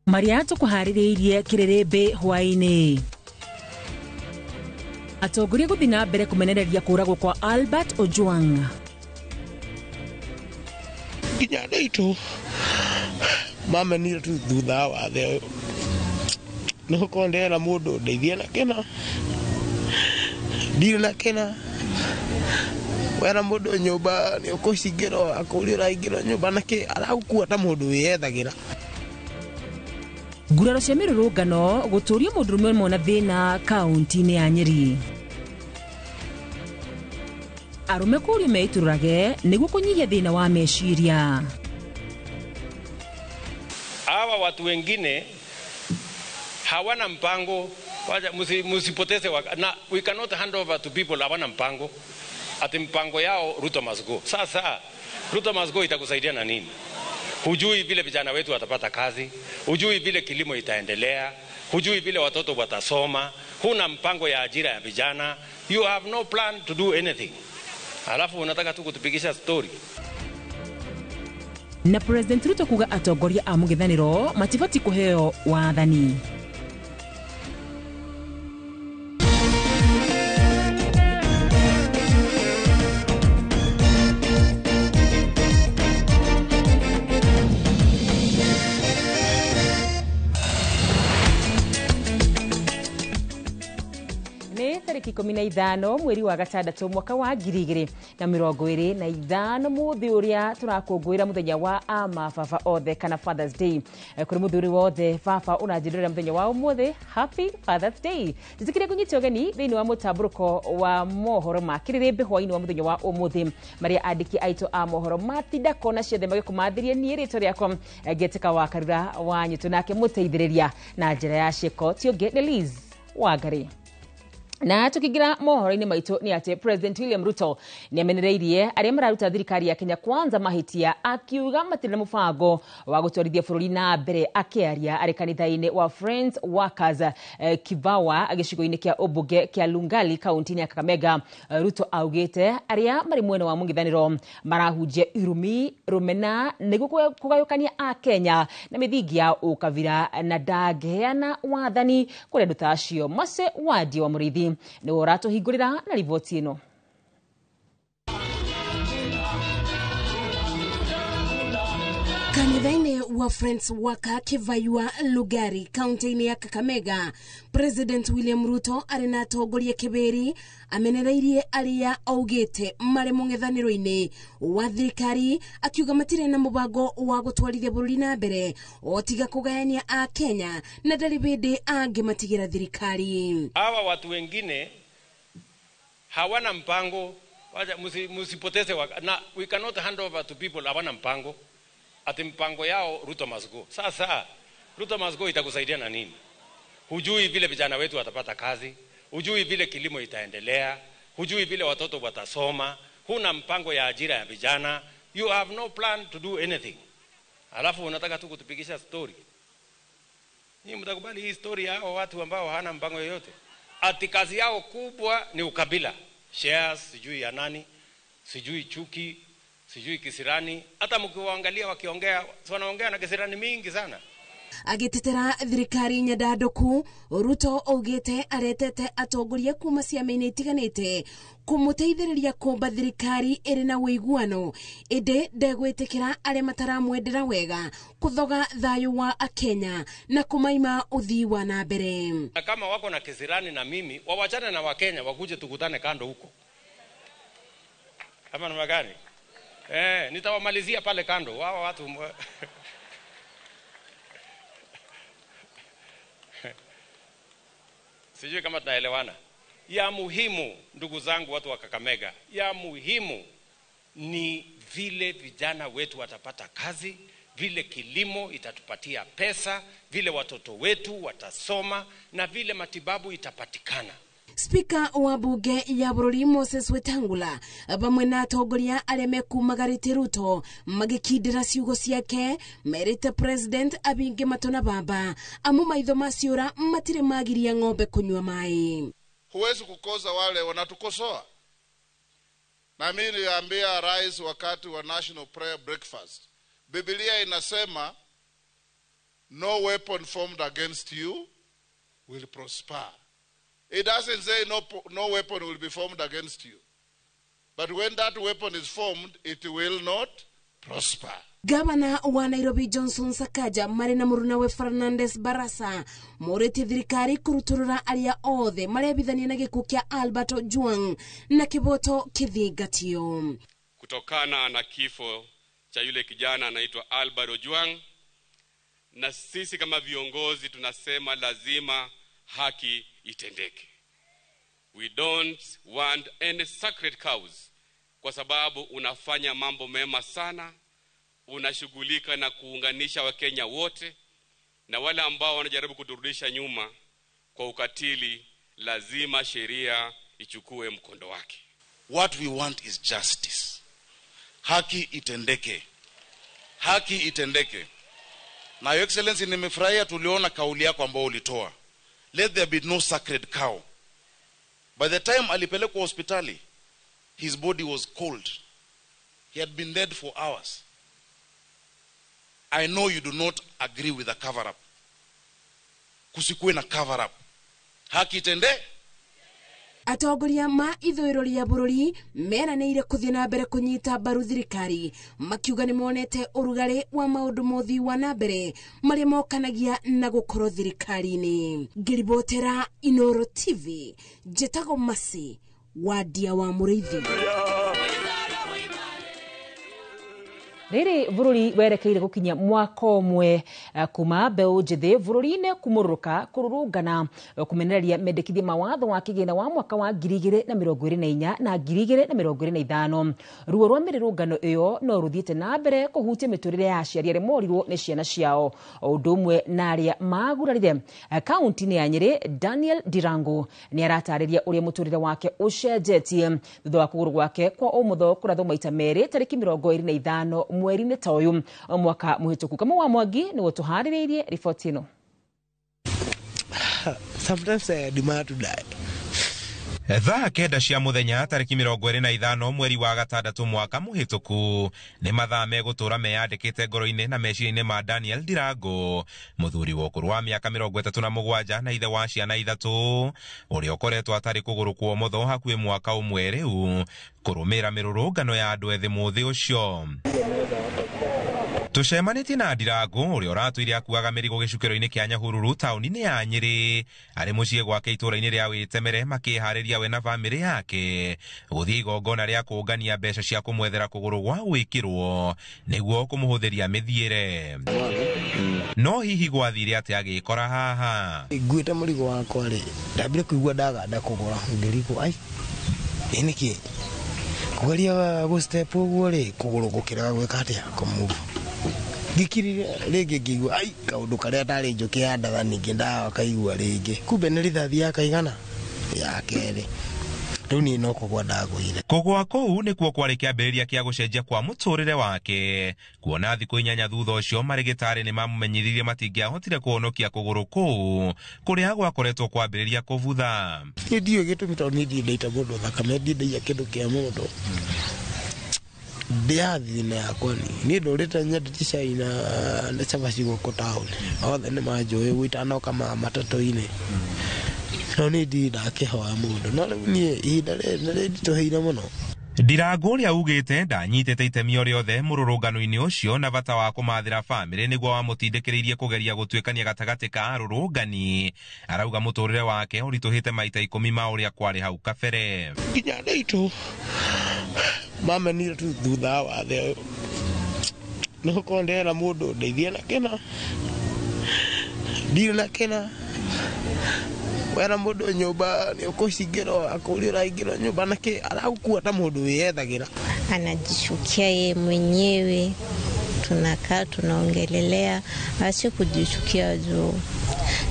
Maria tũkũharĩrĩirie kĩrĩrĩmbĩ hwaĩ-inĩ. Atongoria gũthiĩ na mbere kũmenereria kũragwo kwa Albert Ojwang. Nginya andũ aitũ mamenire tu thutha wa wathe ũyũ nĩ gũkorwo ndĩrera mũndũ ndeithie na kĩna ndirĩ na kĩna wera mũndũ nyũmba nĩ ũkũcingĩrwo akũria ũraingĩrwo nyũmba na kĩ aragũkua ta mũndũ wĩyethagĩra. Nguraro cia mĩrũrũngano gũtũria mũndũrũme ũmwe na thĩna kaunti-inĩ ya Nyeri. Arũme kũrio meitũrũrage nĩguo kũnyihia thĩna wa meciria. Hawa watu wengine hawana mpango, musipoteze na we cannot hand over to people hawana mpango. Ati mpango yao Ruto must go. Sasa Ruto must go itakusaidia na nini? Hujui vile vijana wetu watapata kazi, hujui vile kilimo itaendelea, hujui vile watoto watasoma, huna mpango ya ajira ya vijana, you have no plan to do anything. Alafu unataka tu kutupigisha story. Na President Ruto kuga atongoria a mũng'ethanĩro matibati kũheo wathani. Tarĩki 15 mweri wa gatandatũ mwaka wa 2025 mũthĩ ũrĩa tũrakũngũĩra mũthenya wa amababa othe kana Father's Day. Kũrĩ mũthuri wothe baba ũranjĩrĩra mũthenya wa ũmũthĩ, Happy Father's Day. Njĩtĩkĩrie kũnyita ũgeni thĩinĩ wa mũtambũrũko wa mohoro ma kĩrĩrĩmbĩ hwaĩ-inĩ wa mũthenya wa ũmũthĩ marĩa andĩki aitũ a mohoro matinda kona ciothe magĩkũmathĩria niĩ rĩtwa rĩakwa ngĩtĩka wa Karura wa Nyitũ nake mũteithĩrĩria na njĩra ya ciĩko ti ũngĩ nĩ Liz Wangari. Na tukigira mohoro-inĩ maitũ nĩ atĩ President William Ruto nĩ amenereirie arĩa mararuta thirikari ya Kenya Kwanza mahĩtia akiuga matirĩ na mũbango wa gũtwarithia bũrũri na mbere. Akĩaria arĩ kanitha-inĩ wa Friends Workers Kibawa gĩcigo-inĩ kĩa ũmbunge kĩa Lungali kaunti-inĩ ya Kakamega, Ruto augĩte arĩa marĩ mwena wa mũng'ethanĩro marahunjia irumi rũmena nĩguo kũgayũkania Akenya na mĩthingi ya ũkabira na ndangĩheana wathani kũrĩ andũ ta acio. Mace Wadi wa Mũrĩithi nĩwe ũratũhingũrĩra na riboti ĩno. Kanitha-inĩ wa Friends Worker Kivaywa Lugari kaunti-inĩ ya Kakamega, President William Ruto arĩ na atongoria kĩbĩri amenereirie arĩa augĩte marĩ mũng'ethanĩro-inĩ wa thirikari akiuga matirĩ na mũbango wa gũtwarithia bũrũri na mbere o tiga kũgayania Akenya na ndarĩ hĩndĩ angĩmatigĩra thirikari. Hawa watu wengine hawana mpango, musipoteze na we cannot hand over to people hawana mpango. Ati mpango yao Ruto must go. Sasa Ruto must go itakusaidia na nini? Hujui vile vijana wetu watapata kazi, hujui vile kilimo itaendelea, hujui vile watoto watasoma, huna mpango ya ajira ya vijana, you have no plan to do anything. Alafu unataka tu kutupigisha story. Nyinyi mtakubali hii story ya hao watu ambao hawana mpango yoyote? Ati kazi yao kubwa ni ukabila, shares, sijui ya nani, sijui chuki, sijui kisirani. Hata mkiwaangalia wakiongea, wanaongea na kisirani mingi sana. Agĩtetera thirikari nyandandũku, Ruto augĩte aretete atongoria kuma ciama-inĩ itiganĩte kũmũteithĩrĩria kũmba thirikari ĩrĩ na ũiguano, ĩndĩ ndegwĩtĩkĩra arĩa mataramwendera wega kũthoga thayũ wa Akenya na kũmaima ũthii wa na mbere. Na kama wako na kisirani na mimi, wawachane na Wakenya wakuje tukutane kando huko. Kama namna gani? Nitawamalizia pale kando wao watu. Sijui kama tunaelewana. Ya muhimu ndugu zangu watu wa Kakamega, ya muhimu ni vile vijana wetu watapata kazi, vile kilimo itatupatia pesa, vile watoto wetu watasoma na vile matibabu itapatikana. Spika wa bunge ya bũrũri Moses Wetangula vamwe na atongoria arĩa mekumagarĩte Ruto magĩkindĩra ciugo ciake merĩte President abinge matũ na baba amu maitho maciũra matirĩ magiria ng'ombe kunyua maĩ. Huwezi kukosa wale wanatukosoa. Na mimi niliambia rais wakati wa National Prayer Breakfast, Biblia inasema No weapon formed against you will prosper. It doesn't say no weapon will be formed against you. But when that weapon is formed, it will not prosper. Gavana wa Nairobi Johnson Sakaja marĩ na mũrunawe Fernandes Barasa morĩtie thirikari kũrutũrũra arĩa othe marebithania na gĩkuũ kĩa Albert Ojwang na kĩboto kĩthingatio. Kutokana na kifo cha yule kijana anaitwa Albert Ojwang, na sisi kama viongozi tunasema lazima haki itendeke. We don't want any sacred cows, kwa sababu unafanya mambo mema sana, unashughulika na kuunganisha Wakenya wote, na wale ambao wanajaribu kuturudisha nyuma kwa ukatili, lazima sheria ichukue mkondo wake. What we want is justice. Haki itendeke. Haki itendeke. Na Your Excellency, nimefurahia tuliona kauli yako ambayo ulitoa. Let there be no sacred cow. By the time alipelekwa hospitali, his body was cold. He had been dead for hours. I know you do not agree with the cover-up. Kusikuwe na cover-up. Haki itende. Atongoria ma ithũĩro rĩa bũrũri meranĩire kũthiĩ na mbere kũnyita mbaru thirikari, makiuga nĩ monete ũrugarĩ wa maũndũ mothi wa na mbere marĩa mokanagia na gũkorwo thirikari-inĩ. Ngĩribotera Inoro TV, njĩtagwo Masi Wadia wa Mũrĩithi. Rĩrĩ bũrũri werekeire gũkinyia mwaka ũmwe kuma mbeũ njĩthĩ bũrũri-inĩ kumũrũrũka kũrũrũngana kũmenereria mendekithia ma watho wa kĩgĩna wa mwaka wa 2024 na 2025. Ruo rwa mĩrũrũngano ĩyo no rũthiĩte na mbere kũhutia mĩtũrĩre ya aciari arĩa morirwo nĩ ciana ciao, o ũndũ ũmwe na arĩa magurarire. Kaunti-inĩ ya Nyĩrĩ, Daniel Ndirango nĩ aratarĩria ũrĩa mũtũrĩre wake ũcenjetie thutha wa kũgũrũ gwake kwa ũmotho kũrathwo maita merĩ tarĩki 25 mweri-inĩ ta ũyũ mwaka mũhĩtũku. Kamau wa Mwangi nĩwe ũtũharĩrĩirie riboti ĩno. Sometimes I demand to die. Thaa 9 cia muthenya tariki 25 mweri wa gatandatũ mwaka mũhĩtũku nĩ mathaa megũtũra meyandĩkĩte ngoro-inĩ na meciria-inĩ ma Daniel Ndirango, mũthuri wa ũkũrũ wa mĩaka 37 na ithe wa ciana 3 ũrĩa ũkoretwo atarĩ kũgũrũ kwa ũmotho hakuhĩ mwaka ũmwe rĩu kũrũmĩrĩra mĩrũrũngano ya andũ ethĩ mũthĩ ũcio. Tũcemanĩtie na Ndirango ũrĩa ũratũire akuaga mĩrigo gĩcukĩro-inĩ kĩa Nyahururu taũni-inĩ ya Nyĩrĩ arĩ mũciĩ gwake itũũra-inĩ rĩa Wĩtemere makĩharĩria we na bamĩrĩ yake gũthiĩ igongona rĩa kũngania mbeca cia kũmwethera kũgũrũ gwa gwĩkĩrwo nĩguo kũmũhũthĩria mĩthiĩre. No hihi gwathire atĩa agĩkora haha? Nguĩte mũrigo wakwa rĩ, ndambire kũigua ndaganda kũgũra ngĩrigwo ai ĩ nĩkĩ kũgeria gũ step ũguo rĩ kũgũrũ gũkĩrega gwĩka atĩa kũmove. Ngĩkirire rĩngĩ ngĩigua ai kaũndũ karĩa ndarĩ njũkĩ ya ndatha ningĩ ndakaigua rĩngĩ, kumbe nĩ rithathi ya kaigana ya kerĩ. Rĩu niĩ no kũgwa ndagũire. Kũgwa kũu nĩkuo kwarĩ kĩambĩrĩria kĩa gũcenjia kwa mũtũrĩre wake, kuona thikũ 8 thutha ũcio marĩgĩtarĩ nĩ mamũmenyithirie matingĩahotire kũhonokia kũgũrũ kũu kũrĩa gwakoretwo kwambĩrĩria kũbutha. Niĩ ndiũĩ gĩtũmi tondũ niĩ ndirĩ ndaita mũndũ thakame, ndirĩ ndaiya kĩndũ kĩa mũndũ. Ndiathi na yakwa ni ndũrĩte nyendete cai na cabaci gũkũ taũni, othe nĩ manjũĩ gwitanoka matatũ-inĩ, no niĩ ndirĩ ndakĩhoya mũndũ, no rĩu niĩ ihinda rĩrĩ nĩ rĩnditũhĩire mũno. Ndirango ũrĩa ugĩte ndanyitĩte itemi o rĩothe mũrũrũngano-inĩ ũcio na bata wa kũmathĩra bamĩrĩ nĩguo wamũtindĩkĩrĩirie kũgeria gũtuĩkania gatagatĩ ka arũrũngani. Arauga mũtũrĩre wake ũritũhĩte maita 10 ma ũrĩa kwarĩ hau kabere. Nginya andũ aitũ mamenire tu thutha wa wathe ũyũ, nĩ gũkorwo ndĩrera mũndũ ndeithie na kĩna, ndirĩ na kĩna. Wera mũndũ nyũmba nĩ ũkũcingĩrwo akũria ũraingĩrwo nyũmba na kĩ aragũkua ta mũndũ wĩyethagĩra. Anajishukia yeye mwenyewe, tunakaa tunaongelelea, ache kujishukia juu.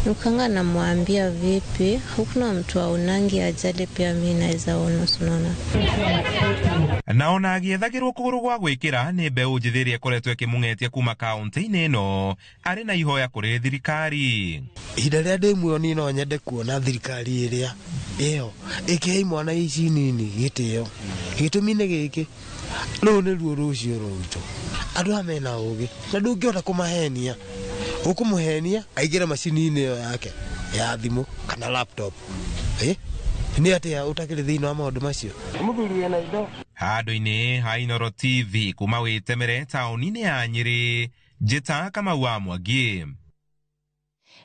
Nukanga namwambia vipi, hakuna mtu aonangi ajali, pia mimi naweza ona, unaona. Naona agĩethagĩrwo kũgũrũ gwa gwĩkĩra nĩ mbeũ njĩthĩ ĩrĩa ĩkoretwo ĩkĩmũng'etia kuma kaunti-inĩ ĩno arĩ na ihoya kũrĩ thirikari. Ihinda rĩrĩa ndĩ muoyo niĩ no nyende kuona thirikari ĩrĩa ĩyo ĩkĩhe imwana ici nini gĩtĩo. Gĩtũmi nĩ gĩkĩ, rũrũ nĩruo rũciũ rwitũ, andũ aya mena ũgĩ na ndũngĩhota kũmahenia. Ũkũmũhenia aingĩre macini-inĩ ĩyo yake ya thimũ kana laptop. Nĩ atĩa ũtakĩrĩ thĩinĩ wa maũndũ macio? Mũthuri wĩna indo. Handũ-inĩ ha Inooro TV kuma Wĩtemere taũni-inĩ ya Nyĩrĩ, Njĩta Kamau wa Mwangi.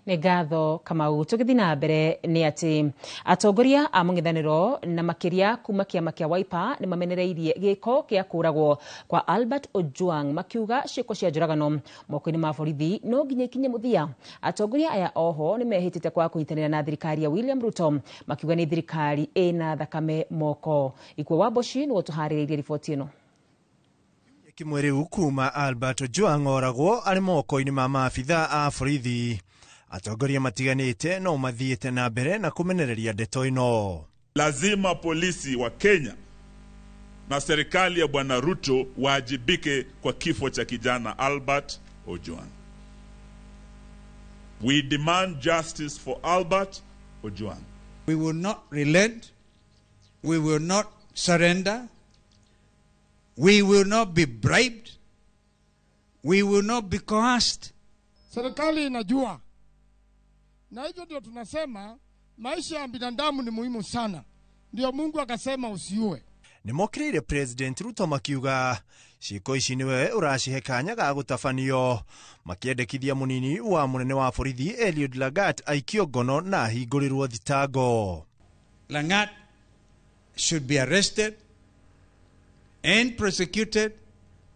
Nĩ ngatho Kamau. Tũgĩthiĩ na mbere nĩ atĩ atongoria a mũng'ethanĩro na makĩria kuma kĩama kĩa Wiper nĩ mamenereirie gĩko kĩa kũragwo kwa Albert Ojwang, makiuga ciĩko cia njũragano moko-inĩ ma borithi no nginya ikinye mũthia. Atongoria aya oho nĩ mehĩtĩte kwa kũnyitanĩra na thirikari ya William Ruto, makiuga nĩ thirikari ĩna thakame moko. Ikua wa Mboci nĩwe ũtũharĩrĩirie riboti ĩno. Kimwe rĩu kuma Albert Ojwang oragwo arĩ moko-inĩ ma maabitha a borithi. Atongoria matiganĩte no mathiĩte na mbere na kũmenereria ndeto ĩno. Lazima polisi wa Kenya na serikali ya Bwana Ruto waajibike kwa kifo cha kijana Albert Ojwang. We demand justice for Albert Ojwang. We will not relent. We will not surrender. We will not be bribed. We will not be coerced. Serikali inajua. Na hivyo ndio tunasema maisha ya binadamu ni muhimu sana. Ndio Mungu akasema usiue. Nĩmokĩrĩire President Ruto makiuga ciĩko ici nĩwe ũracihe kanya ga gũtabanio, makĩendekithia mũnini wa mũnene wa borithi Eliud Lagat aikio ngono na ahingũrĩrwo thitango. Langat should be arrested and prosecuted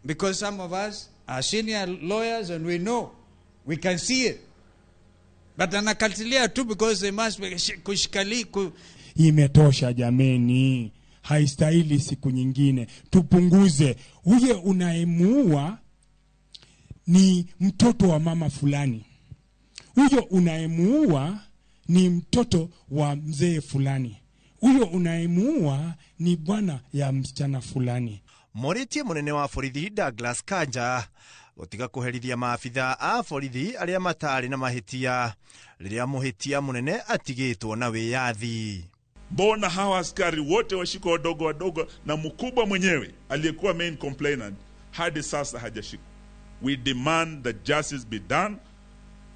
because some of us are senior lawyers and we know, we can see it. But anakatilia tu because they must be kushikali Imetosha jameni, haistahili siku nyingine. Tupunguze. Huye unayemuua ni mtoto wa mama fulani, huyo unayemuua ni mtoto wa mzee fulani, huyo unayemuua ni bwana ya msichana fulani. Morĩtie mũnene wa borithi Douglas Kanja gũtiga kũherithia maabitha a borithi arĩa matarĩ na mahĩtia rĩrĩa mũhĩtia mũnene atigĩtwo na wĩyathi. Mbona hawa askari wote washikwa wadogo wadogo na mkubwa mwenyewe aliyekuwa main complainant hadi sasa hajashikwa? We demand that justice be done.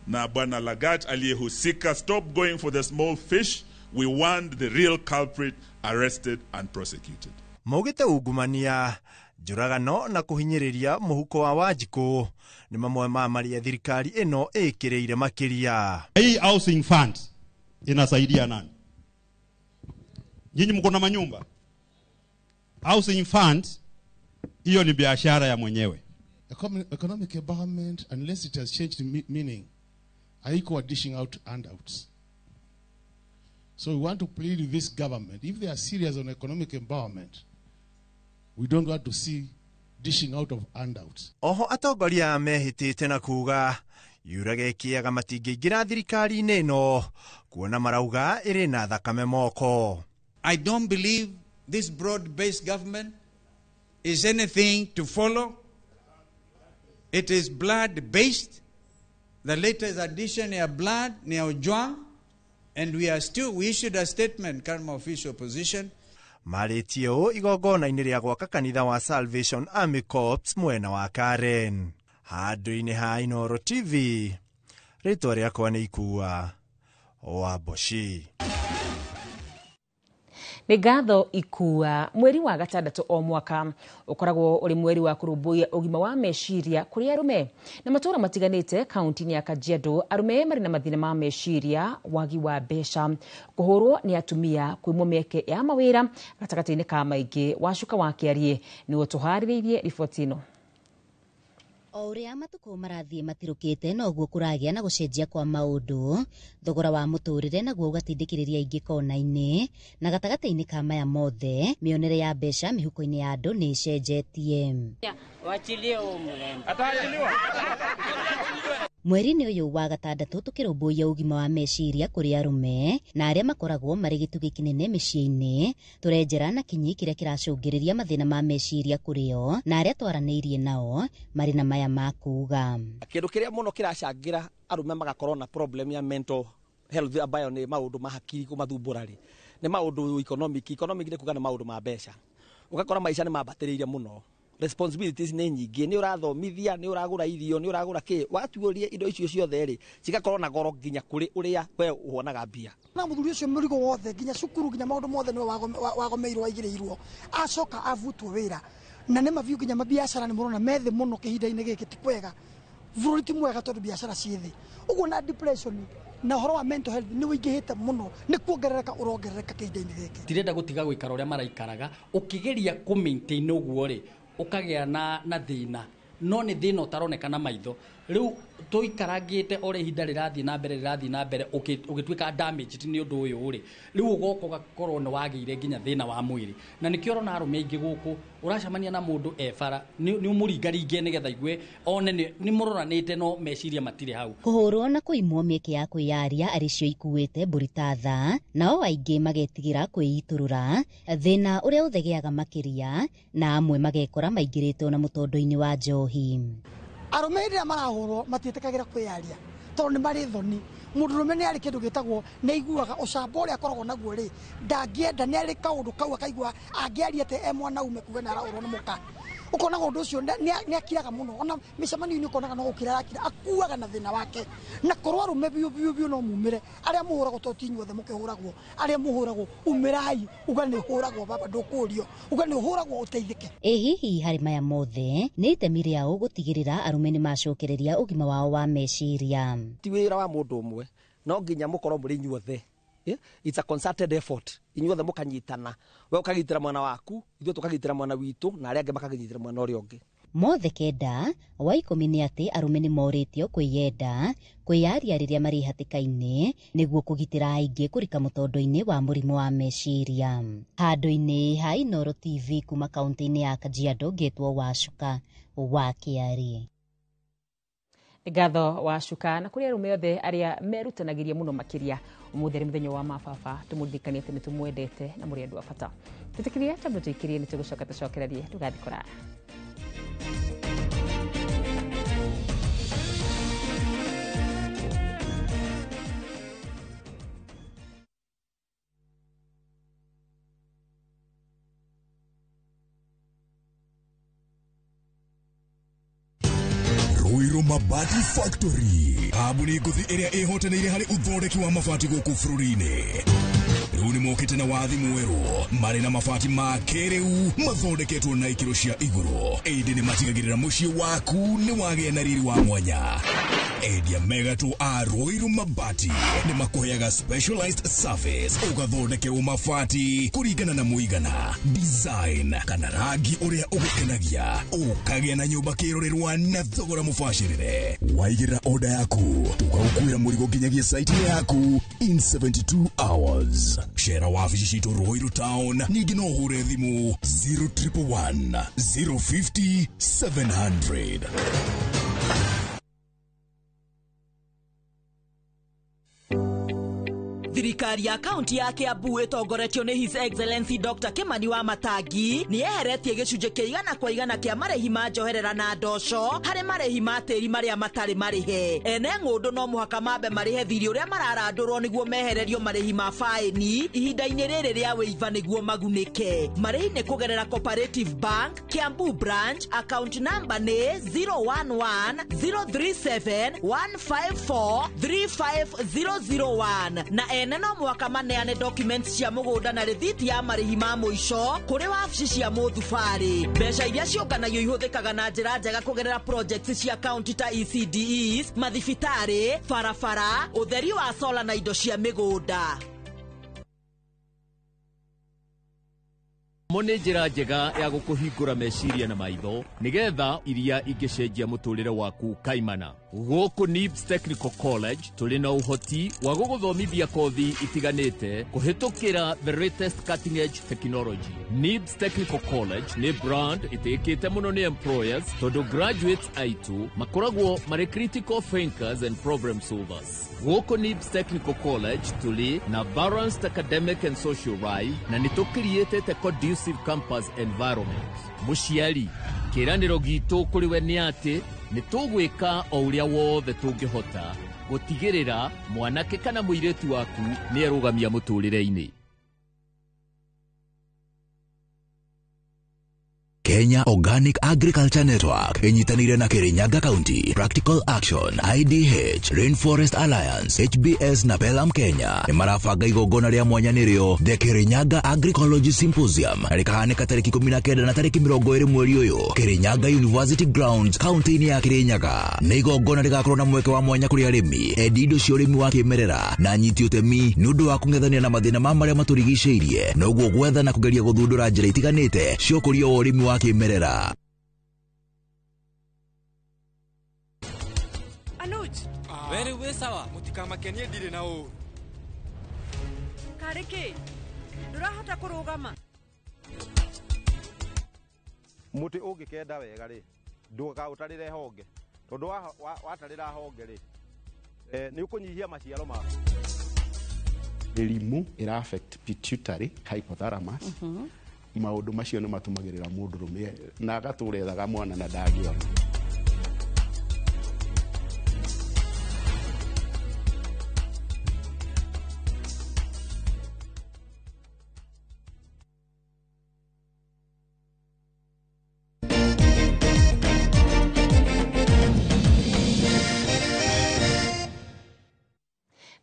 Na Bwana Lagat aliyehusika, stop going for the small fish. We want the real culprit arrested and prosecuted. Maugĩte ungumania, njũragano na kũhinyĩrĩria mũhuko wa Wanjikũ nĩ mamwe ma marĩa thirikari ĩno ĩkĩrĩire makĩria. Hii housing fund inasaidia nani? Nyinyi mko na manyumba? Housing fund hiyo ni biashara ya mwenyewe. Economic empowerment, unless it has changed meaning, haikuwa dishing out handouts. So we want to plead with this government, if they are serious on economic empowerment, we don't want to see dishing out of handouts. Oho atongoria mehĩtĩte na kuga yurage kĩaga matingĩingĩra thirikari-inĩ ĩno kuona marauga ĩrĩ na thakame moko. I don't believe this broad-based government is anything to follow. It is blood-based. The latest addition ya blood ni ya Ojwang, and we are still, we issued a statement kama official position. Marĩtie ũũ igongona-inĩ rĩa gwaka kanitha wa Salvation Army Corps mwena wa Karen. Handũ-inĩ ha Inooro TV, rĩtwa rĩakwa nĩ Ikua wa Mboci. Nĩ ngatho Ikua. Mweri wa gatandatũ o mwaka ũkoragwo ũrĩ mweri wa kũrũmbũiya ũgima wa meciria kũrĩ arũme. Na matũũra matiganĩte kaunti-inĩ ya Kajiado, arũme marĩ na mathĩna ma meciria, wagi wa mbeca, kũhũrwo nĩ atumia, kwĩmwo mĩeke ya mawĩra gatagatĩ-inĩ ka maingĩ. Wacuka wa Kĩarie nĩwe ũtũharĩrĩirie riboti ĩno. O ũrĩa matukũ marathiĩ matirũkĩte noguo kũragĩa na gũcenjia kwa maũndũ, thogora wa mũtũrĩre naguo ũgatindĩkĩrĩria aingĩ kona-inĩ, na gatagatĩ-inĩ ka maya mothe mĩonere ya mbeca mĩhuko-inĩ ya andũ nĩ ĩcenjetie. Mweri-inĩ ũyũ wa gatandatũ tũkĩrũmbũiya ũgima wa meciria kũrĩ arũme na arĩa makoragwo marĩ gĩtugĩ kĩnene mĩciĩ-inĩ, tũrenjera na kinyi kĩrĩa kĩracũngĩrĩria mathĩna ma meciria kũrĩ o na arĩa twaranĩirie nao marĩ na maya ma kuga. Kĩndũ kĩrĩa mũno kĩracangĩra arũme magakorwo na problem ya mental health ambayo nĩ maũndũ ma hakiri kũmathumbũra rĩ, nĩ maũndũ economic. Economic nĩ kuga nĩ maũndũ ma mbeca. Ũgakora maica nĩ mambatĩrĩire mũno. Responsibilities nĩ nyingĩ, nĩ ũrathomithia, nĩ ũragũra irio, nĩ ũragũra kĩ, watuũria indo icio ciothe rĩ, cigakorwo na goro nginya kũrĩ ũrĩa we ũhonaga mbia. Na mũthuri ũcio mũrigo wothe nginya cukuru nginya maũndũ mothe nĩwe wagomeirwo aigĩrĩirwo, acoka avutwo wĩra na nĩ mabiũ nginya mabiacara nĩ mũrona methĩ mũno kĩhinda-inĩ gĩkĩ ti kwega, bũrũri ti mwega tondũ biacara ciĩ thĩ ũguo, na depression na ũhoro wa mental health nĩ ũingĩhĩte mũno, nĩ kuongerereka ũrongerereka kĩhinda-inĩ gĩkĩ. Tirenda gũtiga gũikara ũrĩa maraikaraga, ũkĩgeria kũ maintain ũguo rĩ, ũkagĩa na thĩna, no nĩ thĩna ũtaroneka na maitho. Rĩu tũikarangĩte o ũrĩa ihinda rĩrathiĩ na mbere rĩrathiĩ na mbere, ũgĩtuĩka damaged nĩ ũndũ ũyũ rĩ, rĩu ũgoka ũgakorwo nĩ wagĩire nginya thĩna wa mwĩrĩ. Na nĩkĩo ũrona arũme aingĩ gũkũ ũracemania na mũndũ e bara, nĩ ũmũringaringe nĩgetha igue one nĩ mũroranĩte, no meciria matirĩ hau. Kũhũrwo na kũimwo mĩeke ya kwĩyaria arĩ cio ikuĩte mbũri ta tha, nao aingĩ magetigĩra kwĩitũrũra thĩna ũrĩa ũthegeaga makĩria, na amwe magekora maingĩrĩte ona mũtondo-inĩ wa njohi. Arũme hĩndĩ ĩrĩa marahũrwo matiĩtĩkagĩra kwĩyaria tondũ nĩ marĩ thoni. Mũndũrũme nĩ arĩ kĩndũ gĩtagwo nĩ aiguaga ũcamba ũrĩa akoragwo naguo rĩ, ndangĩenda, nĩ arĩ kaũndũ kau akaigua angĩaria atĩ e mwanaume kuga nĩ arahũrwo nĩ mũka, ũkonaga ũndũ ũcio nĩ akiraga mũno, ona mĩcemanio-inĩ ũkonaga no gũkira arakira, akuaga na thĩna wake. Na korwo arũme biũ biũ biũ no mumĩre, arĩa mũhũragwo to ti inyuothe mũkĩhũragwo, arĩa mũhũragwo umĩrai, uga nĩ ũhũragwo baba, ndũkũrio, uga nĩ ũhũragwo ũteithĩke. Ĩ hihi harĩ maya mothe nĩ itemi rĩao gũtigĩrĩra arũme nĩ macokereria ũgima wao wa meciria? Ti wĩra wa mũndũ ũmwe, no nginya mũkorwo mũrĩ inyuothe. It's a concerted effort, inyuothe mũkanyitana, we ũkagitĩra mwana waku, ithuĩ tũkagitĩra mwana witũ, na arĩa angĩ makagitĩra mwana ũrĩa ũngĩ. Mothe kenda wa 10 nĩ atĩ arũme nĩ morĩtio kwĩyenda, kwĩyaria rĩrĩa marĩ hatĩka-inĩ nĩguo kũgitĩra aingĩ kũrika mũtondo-inĩ wa mũrimũ wa meciria. Handũ-inĩ ha Inooro TV kuma kaunti-inĩ ya Kajiado, ngetwo Wacuka wa Kĩarĩ. Ngatho Wacuka, na kũrĩ arũme othe arĩa merutanagĩria mũno makĩria ũmũthĩ arĩ mũthenya wa mababa, tũmũririkanie atĩ nĩ tũmwendete na mũrĩ andũ a bata. Tũtĩkĩrie tondũ tũikĩrie nĩ tũgũcoka tũcokererie, ndũgathiĩ kũraya. Ruiru Mabati Factory, kambuni ngũthi ĩrĩa ĩhotanĩire harĩ ũthondeki wa mabati gũkũ bũrũri-inĩ. Rĩu nĩ mokĩte na wathi mwerũ, marĩ na mabati ma kĩrĩu mathondeketwo na ikĩro cia igũrũ, ĩndĩ nĩ matigagĩrĩra mũciĩ waku nĩ wagĩa na riri wa mwanya. Endia megatũ a Ruiru Mabati nĩ makũheaga specialized service, ũgathondekerwo mabati kũringana na mũigana, design kana rangi ũrĩa ũgũkenagia, ũkagĩa na nyũmba kĩrorerwa na thogora mũbacĩrĩre. Waigĩrĩra order yaku, tũgagũkuĩra mũrigo nginyagia site yaku in 72 hours. Cera wabici citũ Ruiru Town, ningĩ no ũhũre thimũ 0111 050 700. Thirikari ya kaunti ya Kiambu ĩtongoretio nĩ His Excellency Dr. Kimani wa Matangi nĩ yeheretie gĩcunjĩ kĩa 100% kĩa marĩhi ma njoherera na ndoco harĩ marĩhi ma tĩri marĩa matarĩ marĩhe. Ene ng'ũndũ no mũhaka mambe marĩhe thirĩ ũrĩa mararandũrwo nĩguo mehererio marĩhi ma faĩni ihinda-inĩ rĩrĩ rĩa wĩiva nĩguo magunĩke. Marĩhi nĩ kũgerera Cooperative Bank, Kiambu Branch, account number nĩ 011 037 154 35001 na ene no mũhaka maneane documents cia mũgũnda na rĩthiti ya marĩhi ma mũico kũrĩ wabici cia mũthubarĩ. Mbeca iria ciũnganagio ihũthĩkaga na njĩra njega kũgerera projects cia county ta ECDEs, mathibitarĩ, barabara, ũtheri wa solar na indo cia mĩgũnda. Mo nĩ njĩra njega ya gũkũhingũra meciria na maitho nĩgetha iria ingĩcenjia mũtũrĩre waku kaimana. Gũkũ NIBS Technical College tũrĩ na ũhoti wa gũgũthomithia kothi itiganĩte kũhĩtũkĩra the latest cutting edge technology. NIBS Technical College nĩ brand ĩtĩkĩte mũno nĩ employers tondũ graduates aitũ makoragwo marĩ critical thinkers and problem solvers. Gũkũ NIBS Technical College tũrĩ na balanced academic and social life na nĩ tũkiriĩtĩte conducive campus environment. Mũciari, kĩĩranĩro gitũ kũrĩ we nĩ atĩ nĩ tũgwĩka o ũrĩa wothe tũngĩhota gũtigĩrĩra mwanake kana mũirĩtu waku nĩ erũgamia mũtũrĩre-inĩ. Kenya Organic Agriculture Network ĩnyitanĩire na Kirinyaga County, Practical Action, IDH, Rainforest Alliance, HBS na Pelham Kenya nĩ marabanga igongona rĩa mwanya nĩrĩo The Kirinyaga Agricology Symposium na rĩkahanĩka tarĩki 19 na tarĩki 20 mweri ũyũ Kirinyaga University Grounds kaunti-inĩ ya Kirinyaga. Nĩ igongona rĩgakorwo na mweke wa mwanya kũrĩ arĩmi, endi indo cia ũrĩmi wa kĩmerera na anyiti ũtemi nĩ ũndũ wa kũng'ethania na mathĩna ma marĩa matũrigicĩirie, noguo gwetha na kũgeria gũthundũra njĩra itiganĩte cia ũkũria wa ũrĩmi wa kĩmerera. Anuj. Weri wĩ sawa, mũtikamakenie ndirĩ na ũũru. Karĩ kĩ? Ndũrahota kũrũgama. Mũtĩ ũngĩkenda wega rĩ, ndũkaũtarĩre honge, tondũ watarĩra honge rĩ, nĩ ũkũnyihia maciaro maku. Mĩrimũ ĩra affect pituitary, hypothalamus. Maũndũ macio nĩ matũmagĩrĩra mũndũrũme na agatũra ethaga mwana na ndangĩona.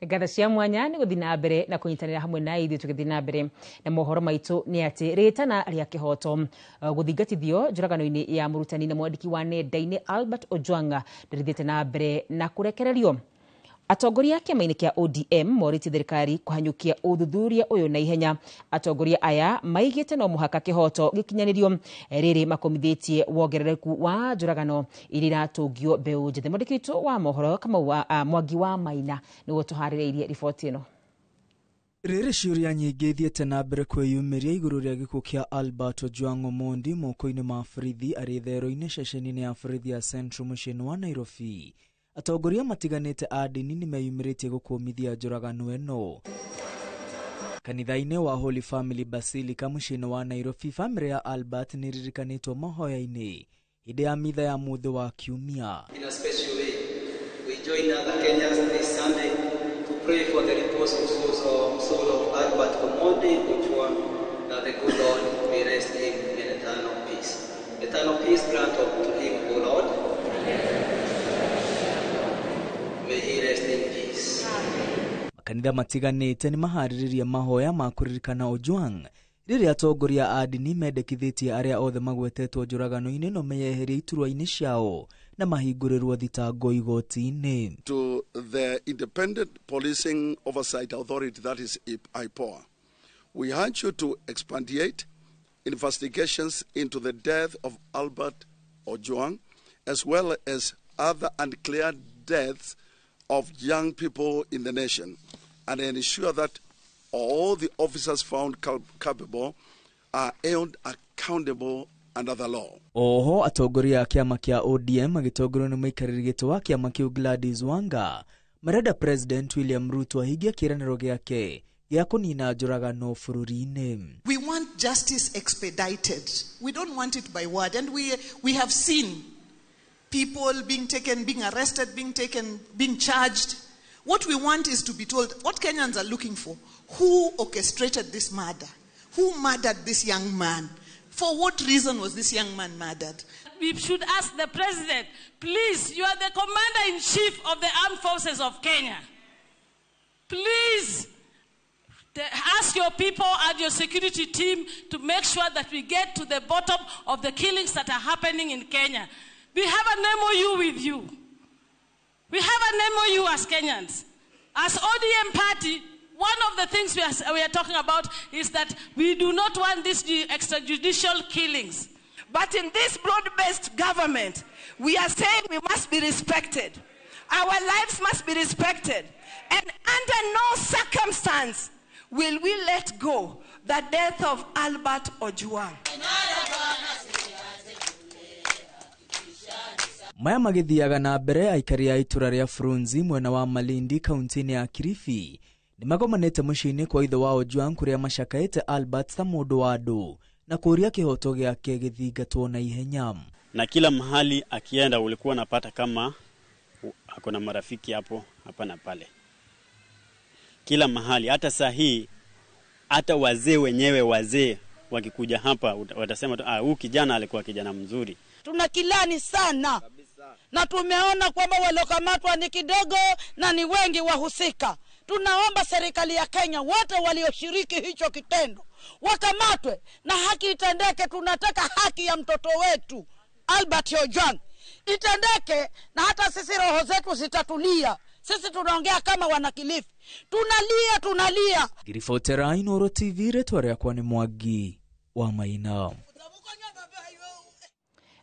Ngatho cia mwanya nĩ gũthiĩ na mbere na kũnyitanĩra hamwe na ithuĩ tũgĩthiĩ na mbere na mohoro maitũ nĩ atĩ rĩtana rĩa kĩhoto gũthingatithio njũragano-inĩ ya mũrutani na mwandĩki wa nenda-inĩ Albert Ojwang ndĩrĩthiĩte na mbere na kũrekererio. Atongoria kĩama-inĩ kĩa ODM morĩtie thirikari kũhanyũkia ũthuthuria ũyũ na ihenya. Atongoria aya maigĩte no mũhaka kĩhoto gĩkinyanĩrio rĩrĩ makomithĩtie wongerereku wa njũragano iria iratũngio mbeũ njĩthĩ. Mwandĩki witũ wa mohoro Kamau wa Mwangi wa Maina nĩguo tũharĩrĩirie riboti ĩno. Rĩrĩ ciũria nyingĩ ithiĩte na mbere kwĩyumĩria igũrũ rĩa gĩkuũ kĩa Albert Ojwang Omondi moko-inĩ ma borithi arĩ therũ-inĩ ceceni-inĩ ya borithi ya Central mũciĩ-inĩ wa Nairobi. Atongoria matiganĩte a ndini nĩmeyumĩrĩtie gũkũmithia njũragano ĩno. Kanitha-inĩ wa Holy Family Basilica mũciĩ-inĩ wa Nairobi, bamĩrĩ ya Albert nĩririkanĩtwo mahoya-inĩ hĩndĩ ya mitha ya mũthĩ wa kiumia. In a special way, we join other Kenyans this Sunday to pray for the repose of soul of Albert Omondi Ojwang, that the good Lord may rest him in eternal peace. Eternal peace grant to him, O Lord. May he rest in peace. Makanitha matiganĩte nĩ maharĩrĩria mahoya ma kũririkana Ojwang rĩrĩa atongoria a ndini mendekithĩtie arĩa othe magwetetwo njũragano-inĩ no meyeherie iturwa-inĩ ciao na mahingũrĩrwo thitango igoti-inĩ. To the Independent Policing Oversight Authority, that is IPOA, we urge you to expedite investigations into the death of Albert Ojwang, as well as other unclear deaths of young people in the nation, and ensure that all the officers found culpable are held accountable under the law. Oho atongoria a kĩama kĩa ODM magĩtongorio nĩ mũikarĩri gĩtĩ wa kĩama kĩu Gladys Wanga marenda President William Ruto ahingie kĩĩranĩro gĩake gĩa kũnina njũragano bũrũri-inĩ. We want justice expedited. We don't want it by word, and we have seen people being taken, being arrested, being taken, being charged. What we want is to be told what Kenyans are looking for. Who orchestrated this murder? Who murdered this young man? For what reason was this young man murdered? We should ask the president, please, you are the commander-in-chief of the armed forces of Kenya. Please ask your people and your security team to make sure that we get to the bottom of the killings that are happening in Kenya. We have an MOU with you. We have an MOU as Kenyans. As ODM party, one of the things we are talking about is that we do not want these extrajudicial killings. But in this broad-based government, we are saying we must be respected. Our lives must be respected. And under no circumstance will we let go the death of Albert Ojwang. Maya magithiaga na mbere aikari a itura ria Frunzi mwena wa Malindi kaunti-inĩ ya Kilifi nĩmagomanĩte mũciĩ-inĩ kwa ithe wa Ojwang kũrĩa macakaĩte Albert ta mũndũ wa andũ na kũũria kĩhoto gĩake gĩthingatwo na ihenya. Na kila mahali akienda ulikuwa unapata kama ako na marafiki hapo hapa na pale. Kila mahali, hata saa hii, hata wazee wenyewe wazee wakikuja hapa watasema tu, huyu kijana alikuwa kijana mzuri. Tunakilani sana na tumeona kwamba waliokamatwa ni kidogo na ni wengi wahusika. Tunaomba serikali ya Kenya wote walioshiriki hicho kitendo wakamatwe na haki itendeke. Tunataka haki ya mtoto wetu Albert Ojwang itendeke, na hata sisi roho zetu zitatulia. Sisi tunaongea kama wanakilifi, tunalia, tunalia. Ngiribotera Inooro TV, rĩtwa rĩakwa nĩ Mwangi wa Maina.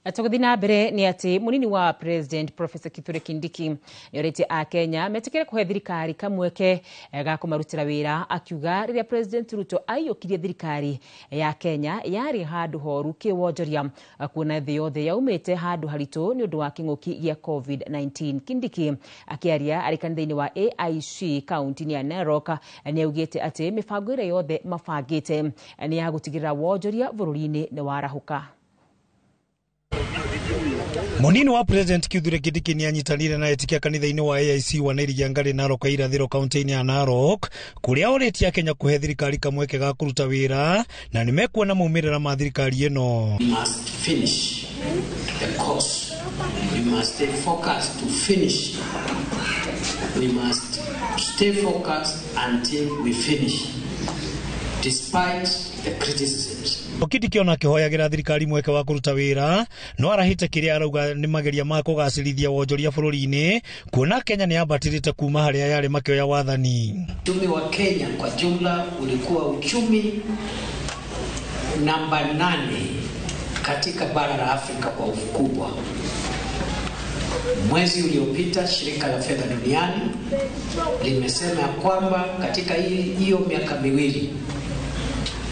Tũgũthiĩ na mbere nĩ atĩ mũnini wa President Professor Kithure Kindiki nĩorĩtie Akenya metĩkĩre kũhe thirikari kamweke ga kũmarutĩra wĩra, akiuga rĩrĩa President Ruto aiyũkirie thirikari ya Kenya yarĩ handũ horu kĩwonjoria, kuona thĩ yothe yaumĩte handũ haritũ nĩ ũndũ wa kĩng'ũki gĩa COVID-19. Kindiki akĩaria arĩ kanitha-inĩ wa AIC kaunti-inĩ ya Narok nĩaugĩte atĩ mĩbango ĩrĩa yothe mabangĩte nĩ ya gũtigĩrĩra wonjoria bũrũri-inĩ nĩ warahũka. Munini wa President Kithure Kindiki nĩanyitanĩire na etikia kanitha-inĩ wa AIC wa Nairiangarĩ Narok irathĩro kaunti-inĩ ya Narok, kũrĩa orĩtie Akenya kũhe thirikari kamweke ga kũruta wĩra na nĩmekuona maumĩrĩra ma thirikari ĩno. We must finish the course. We must stay focused to finish. We must stay focused until we finish, despite the criticisms. Kindiki ona akĩhoyagĩra thirikari mweke wa kũruta wĩra no arahĩte kĩrĩa arauga nĩ mageria ma kũgacĩrithia wonjoria bũrũri-inĩ, kuona Kenya nĩ yambatĩrĩte kuma harĩa yarĩ makĩoya wathani. Uchumi wa Kenya kwa jumla ulikuwa uchumi namba 8 katika bara la Afrika kwa ukubwa. Mwezi uliopita shirika la fedha duniani limesema ya kwamba katika hiyo miaka miwili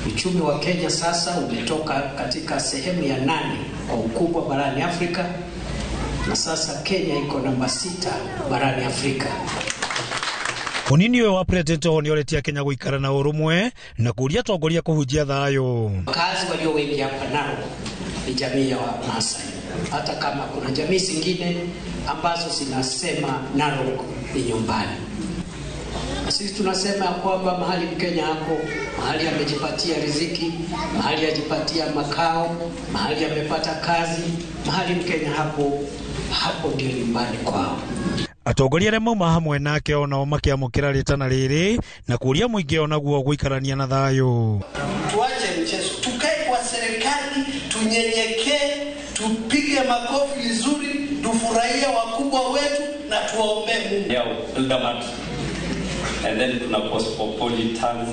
uchumi wa Kenya sasa umetoka katika sehemu ya 8 kwa ukubwa barani Afrika, na sasa Kenya iko namba 6 barani Afrika. Munini ũyũ wa President oho nĩoretie Kenya gũikara na ũrũmwe na kũũria atongoria kũhunjia thayũ. Wakazi walio wengi hapa Narok ni jamii ya Wamasai, hata kama kuna jamii zingine ambazo zinasema Narok ni nyumbani. Sisi tunasema kwamba mahali Mkenya hapo, mahali amejipatia riziki, mahali ajipatia makao, mahali amepata kazi, mahali Mkenya hapo, hapo ndio nyumbani kwao. Atongoria arĩa mauma hamwe nake onao makĩamũkĩra rĩtana rĩrĩ na kũũria mũingĩ onaguo gũikarania na thayũ. Tuache mchezo, tukae kwa serikali, tunyenyekee, tupige makofi vizuri, tufurahie wakubwa wetu na tuwaombee Mungu. Yeah, Eldoret. And then tuna cosmopolitans.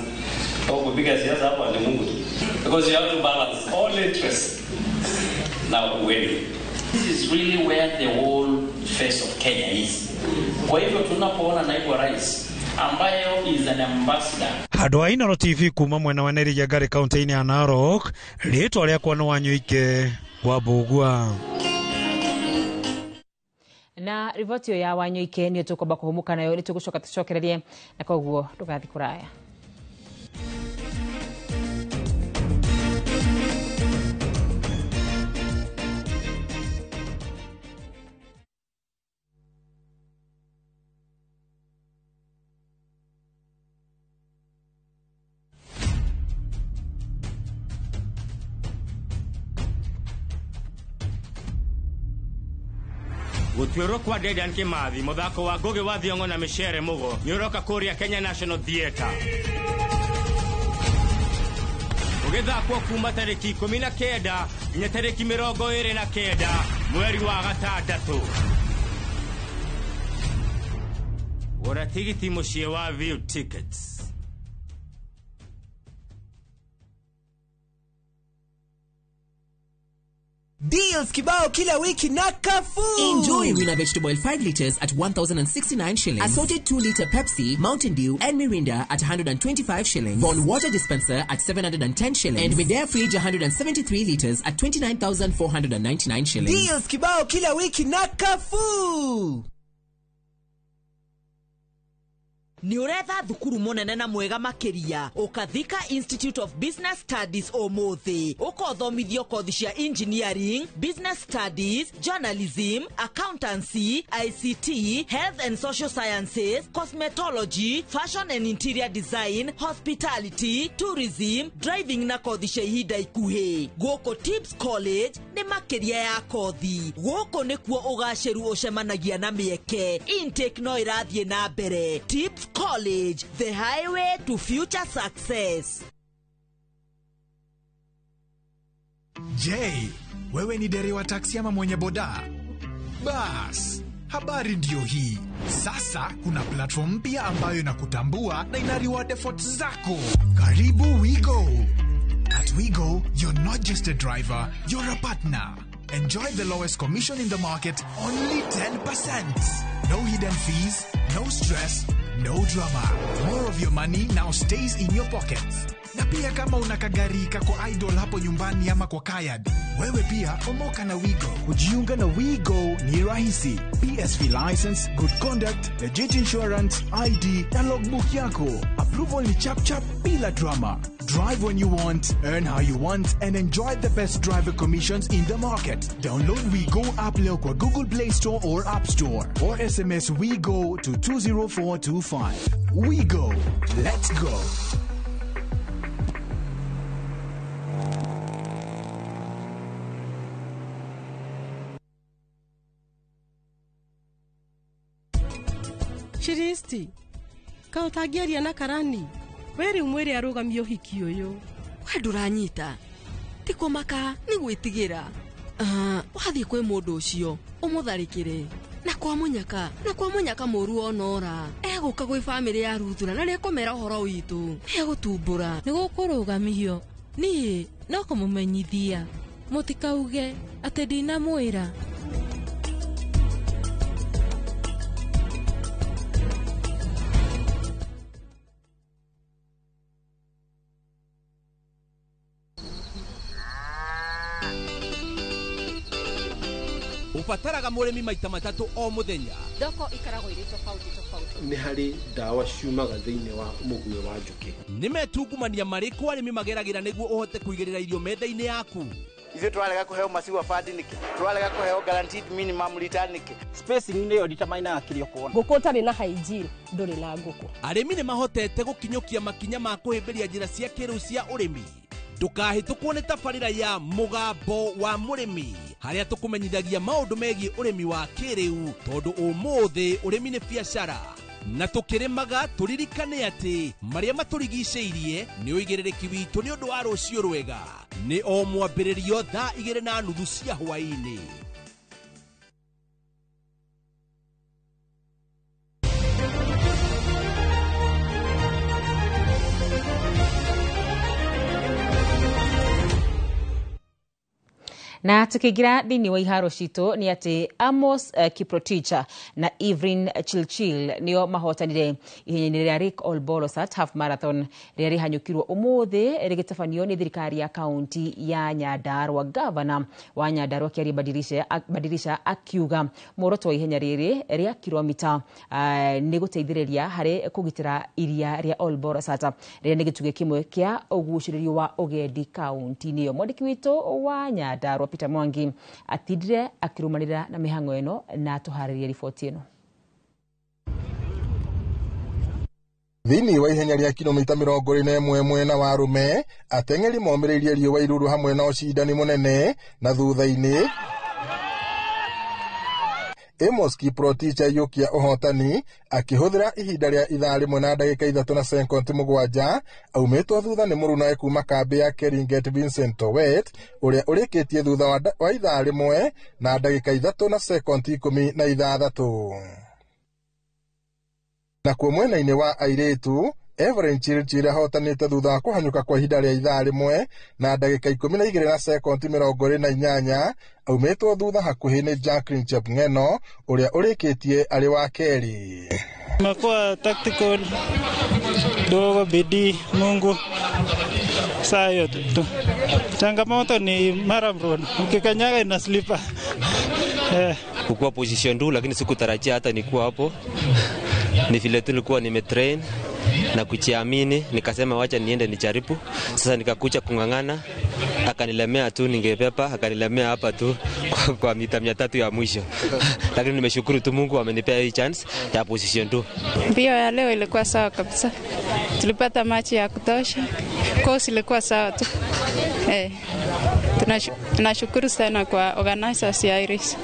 Kwa kupiga siasa hapa ni Mungu tu. Because you have to balance all interests. Now when this is really where the whole face of Kenya is. Kwa hivyo tunapoona naibu rais ambayo is an ambassador. Handũ ha Inooro TV kuma mwena wa Nairiangarĩ kaunti-inĩ ya Narok, rĩtwa rĩakwa nĩ Wanyũike wa Mbũgua. Na riboti ya Wanyũike nĩyo tũkwamba kũhũmũka nayo, nĩ tũgũcoka tũcokererie na koguo ndũgathiĩ kũraya. Gũtuĩrwo kwa Dedan Kimathi, mũthako wa Ngũgĩ wa Thiong'o na Micere Mũgo nĩũroka kũrĩa Kenya National Theatre. Ũgĩthakwo kuma tarĩki 19 nginya tarĩki 29 mweri wa gatandatũ. Gũra tigiti mũciĩ wa View Tickets. Deals kibao kila wiki na Carrefour. Enjoy Rina Vegetable Oil 5 liters at 1,069 shillings. Assorted 2 liter Pepsi, Mountain Dew and Mirinda at 125 shillings. Bon Water Dispenser at 710 shillings. And Midea Fridge 173 liters at 29,499 shillings. Deals kibao kila wiki na Carrefour. Nĩ ũretha thukuru mũnene na mwega makĩria, ũkathika Institute of Business Studies ũmũthĩ, ũkothomithio kothi cia engineering, business studies, journalism, accountancy, ICT, health and social sciences, cosmetology, fashion and interior design, hospitality, tourism, driving na kothi cia ihinda ikuhĩ. Gũkũ Tips College nĩ makĩria ya kothi. Gũkũ nĩkuo ũgacĩru ũcemanagia na mĩeke. Intake no ĩrathiĩ na mbere. Tips College, the highway to future success. Je, wewe ni dereva taksi ama mwenye boda? Bas, habari ndiyo hii. Sasa kuna platform mpya ambayo inakutambua na ina reward efforts zako. Karibu WeGo. At WeGo, you're not just a driver, you're a partner. Enjoy the lowest commission in the market, only 10%. No hidden fees, no stress, no drama. More of your money now stays in your pockets. Na pia kama una kagari kako idle hapo nyumbani ama kwa kayad, wewe pia omoka na WeGo. Kujiunga na WeGo ni rahisi. PSV license, good conduct, legit insurance, ID na logbook yako. Approval ni chap chap bila drama. Drive when you want, earn how you want, and enjoy the best driver commissions in the market. Download WeGo app leo kwa Google Play Store or App Store, or SMS WeGo to 20425. WeGo. Let's go. Shiristi, ka ũtangĩaria na karani we rĩu mwĩre arũgamie ũhiki ũyũ. We ndũranyita, ti kũmaka nĩ gwĩtigĩra. Wathiĩ kwĩ mũndũ ũcio ũmũtharĩkĩre na kwa mũnyaka mũru onora egũka gwĩ bamĩrĩ ya Ruthura na nĩekũmera ũhoro witũ, egũtumbũra. Nĩ gũkũrũgamio niĩ no kũmũmenyithia mũtikauge atĩ ndinamwĩra. Ubataraga mũrĩmi maita matatũ o mũthenya. Thoko ikaragwo irĩ tofauti tofauti. Nĩ harĩ ndawa ciumaga thĩinĩ wa mũguĩ wa njũkĩ. Nĩ metungumania marĩkũ arĩmi mageragĩra nĩguo ũhote kũigĩrĩra irio metha-inĩ yaku? Ithuĩ tũrarega kũheo maciwa bandi nĩkĩ? Tũrarega kũheo guaranteed minimum return nĩkĩ? Spacing nĩyo determinaga kĩrĩa ũkuona. Ngũkũ ũtarĩ na hygiene ndũrĩ na ngũkũ. Arĩmi nĩ mahotete gũkinyũkia makinya ma kũhĩmbĩria njĩra cia kĩrĩu cia ũrĩmi. Ndũkahĩtũkwo nĩ tabarĩra ya Mũgambo wa Mũrĩmi harĩa tũkũmenyithagia maũndũ megiĩ ũrĩmi wa kĩrĩu, tondũ ũmũthĩ ũrĩmi nĩ biacara na tũkĩrĩmaga tũririkane atĩ marĩa matũrigicĩirie nĩ ũigĩrĩrĩki witũ nĩ ũndũ wa rũciũ rwega. Nĩ o mwambĩrĩrio thaa 2:30 cia hwaĩ-inĩ. Na tukiingira thiini wa iharo citũ nĩ atĩ Amos Kiprotich na Evelyn Chilchil nĩo mahotanire ihenya-inĩ rĩa Lake Olbolosat Half Marathon rĩrĩa rĩhanyũkirwo ũmũthĩ rĩgĩtabanio nĩ thirikari ya kaunti ya Nyandarua. Gavana wa Nyandarua Kĩarie Badirisha akiuga muoroto wa ihenya rĩrĩ rĩa kilomita nĩ gũteithĩrĩria harĩ kũgitĩra iria rĩa Olbolosat rĩrĩa nĩ gĩtugĩ kĩmwe kĩa ũgucĩrĩrio wa ũgendi kaunti-inĩ ĩyo. Mwandĩki witũ wa Nyandarua Peter Mwangi atindire akirumanĩrĩra na mĩhang'o ĩno na atũharĩrie riboti ĩno. Thĩinĩ wa ihenya rĩa kilomita 21 mwena wa arũme, ateng'eri momĩrĩirie riũa iruru hamwe na ũcindani mũnene, na thutha-inĩ Amos Kiprotich aiyũkia ũhotani akĩhũthĩra ihinda rĩa ithaa 1 na ndagĩka 3 na sekondi 7, aumĩtwo thutha nĩ mũrunawe kuma kambĩ ya Keringet Vincent Towet ũrĩa ũrĩkĩtie thutha wa ithaa 1 na ndagĩka 3 na sekondi 16. Nakuo mwena-inĩ wa airĩtu, Evelyn Chirchir ahotanĩte thutha wa kũhanyũka kwa ihinda rĩa ithaa 1 na ndagĩka 12 na sekondi 28, aumĩtwo thutha hakuhĩ nĩ Jacqueline Chepng'eno ũrĩa ũrĩkĩtie arĩ wa kerĩ. Imekuwa tactical dogo, bidii, Mungu saa hiyo tu. Changamoto ni Murram Road, ukikanyaga ina slipa. Kukuwa position 2 lakini sikutarajia hata nikuwa hapo. Ni vile tulikuwa nimetrain na kujiamini, nikasema wacha niende nijaribu. Sasa nikakuja kung'ang'ana, akanilemea tu, ningepepa akanilemea hapa tu kwa mita 300 ya mwisho. Lakini nimeshukuru tu Mungu amenipea hii chance ya position 2. Mbio ya leo ilikuwa sawa kabisa. Tulipata machi ya kutosha. Course ilikuwa sawa tu. Tunashukuru sana kwa organizers ya Iris.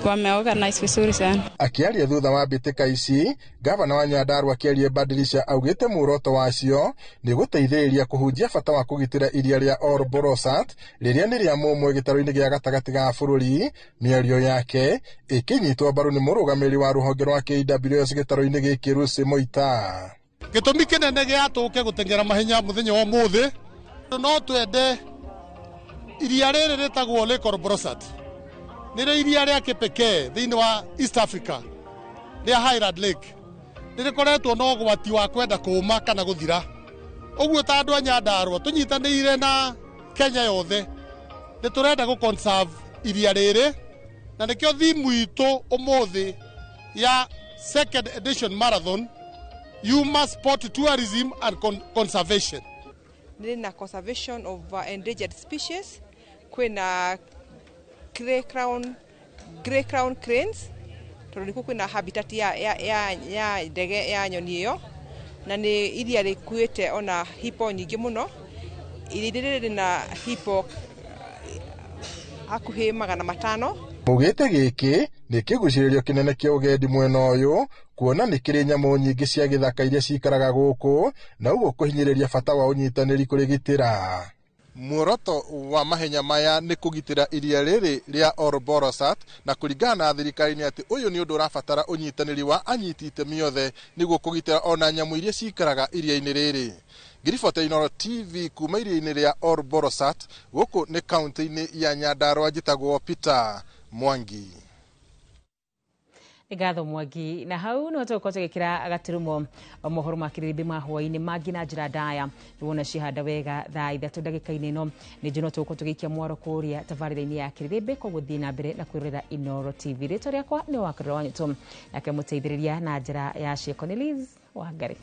Wameorganize vizuri sana. Akiaria thutha wa mbĩtĩka ici, gavana wa Nyandarua Kĩarie Badilisha augĩte muoroto wacio nĩ gũteithĩrĩria kũhunjia bata wa kũgitĩra iria rĩa Ol Borossat rĩrĩa nĩ rĩa mũmwe gĩtarũ-inĩ gĩa gatagatĩ ga bũrũri. Mĩario yake ĩkĩnyitwo mbaru nĩ mũrũgamĩrĩri wa rũhonge rwa KWS gĩtarũ-inĩ gĩkĩ Lucy Moita. Gĩtũmi kĩnene gĩa tũke gũteng'era mahenya mũthenya wa ũmũthĩ, no twende iria rĩrĩ rĩtagwo Lake Ol Borossat nĩrĩo iria rĩa kĩpekee thĩinĩ wa East Africa rĩa Highland Lake, nĩrĩkoretwo na ũgwati wa kwenda kũũma kana gũthira. Ũguo ta andũ a Nyandarua tũnyitanĩire na Kenya yothe nĩ tũrenda gũ conserve iria rĩrĩ, na nĩkĩo thimu itũ ũmũthĩ ya second edition marathon yuma sport tourism and conservation. Nĩ na conservation of endangered species, kwĩna grey crown cranes tondũ nĩkuo kwĩna habitat ya ndege ya nyoni ĩyo, na nĩ iria rĩkuĩte ona hippo nyingĩ mũno. Iria rĩrĩ rĩna hippo hakuhĩ 500. Augĩte gĩkĩ nĩ kĩgucĩrĩrio kĩnene kĩa ũgendi mwena ũyũ, kuona nĩ kĩrĩ nyamũ nyingĩ cia gĩthaka iria cikaraga gũkũ, na ũguo kũhinyĩrĩria bata wa ũnyitanĩri kũrĩgitĩra. Muoroto wa mahenya maya nĩ kũgitĩra iria rĩrĩ rĩa Ol Borossat, na kũringana na thirikari nĩ atĩ ũyũ nĩ ũndũ ũrabatara ũnyitanĩri wa anyiti itemi othe nĩguo kũgitĩra ona nyamũ iria cikaraga iria-inĩ rĩrĩ. Ngiribota Inooro TV kuma iria-inĩ rĩa Ol Borossat gũkũ nĩ kaunti-inĩ ya Nyandarua, njĩtagwo Peter Mwangi. Ngatho Mwangi. Na hau no tũgũkorwo tũgĩkĩra gaturumo mohoro ma kĩrĩrĩmbĩ ma hwaĩ-inĩ mangĩ na njĩra ndaya nĩwona cihanda wega thaa 3 ndagĩka-inĩ ĩno nĩ njũ no tũgũkorwo tũgĩikia mwaro kũrĩa tabarĩra-inĩ ya kĩrĩrĩmbĩ. Koguo thiĩ na mbere na kwĩrorera Inooro TV. Rĩtwa rĩakwa nĩ Wakũrĩra wa Nyũtũ, nake mũteithĩrĩria na njĩra ya ciĩko nĩ Liz Wangari.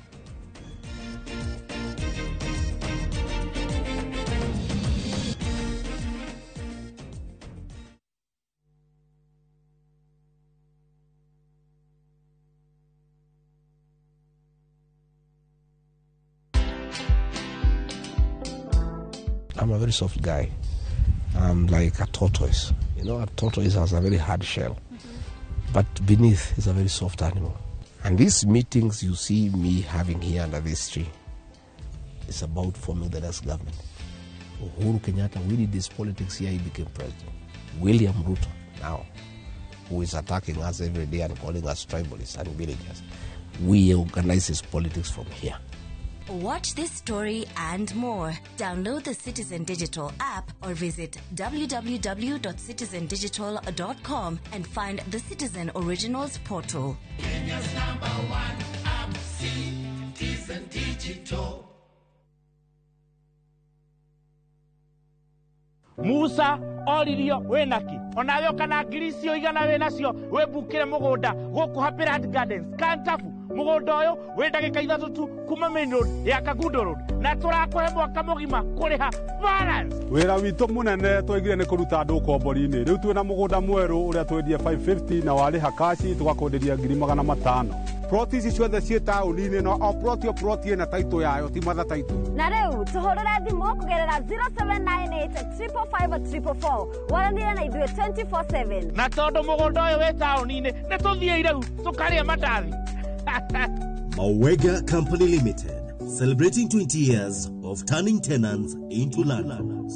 I'm a very soft guy. I'm like a tortoise. You know, a tortoise has a very hard shell, but beneath is a very soft animal. And these meetings you see me having here under this tree is about forming the next government. Uhuru Kenyatta, we did this politics here, he became president. William Ruto now, who is attacking us every day and calling us tribalists and villagers, we organize his politics from here. Watch this story and more. Download the Citizen Digital app or visit www.citizendigital.com and find the Citizen Originals portal. Kenya's #1 app, Citizen Digital. Musa oririo winaki onawe kana ngiri icio igana wĩnacio wĩmbukĩre mũgũnda gũkũ Happy Land Gardens Kantafu. Mũgũnda ũyũ wĩ ndagĩka 3 tu kuma main road ya Kangundo Road, na tũrakũhe mwaka mũgima kũrĩha balance. Wĩra witũ mũnene twaigire nĩ kũruta andũ ũkombori-inĩ. Rĩu twĩna mũgũnda mwerũ ũrĩa twendie 550 na warĩha kaci tũgakwenderia 500,000. Ploti ici ciothe ciĩ taũni-inĩ, no o ploti o ploti ĩna taitũ yayo, ti matha taitũ. Na rĩu tũhũrĩre thimũ kũgerera 0798 555 444 waranĩre na ithuĩ 24/7. Na tondũ mũgũnda ũyũ wĩ taũni-inĩ nĩ tũthiĩ rĩu tũkarĩe mandathi. Mawega Company Limited, celebrating 20 years of turning tenants into landlords.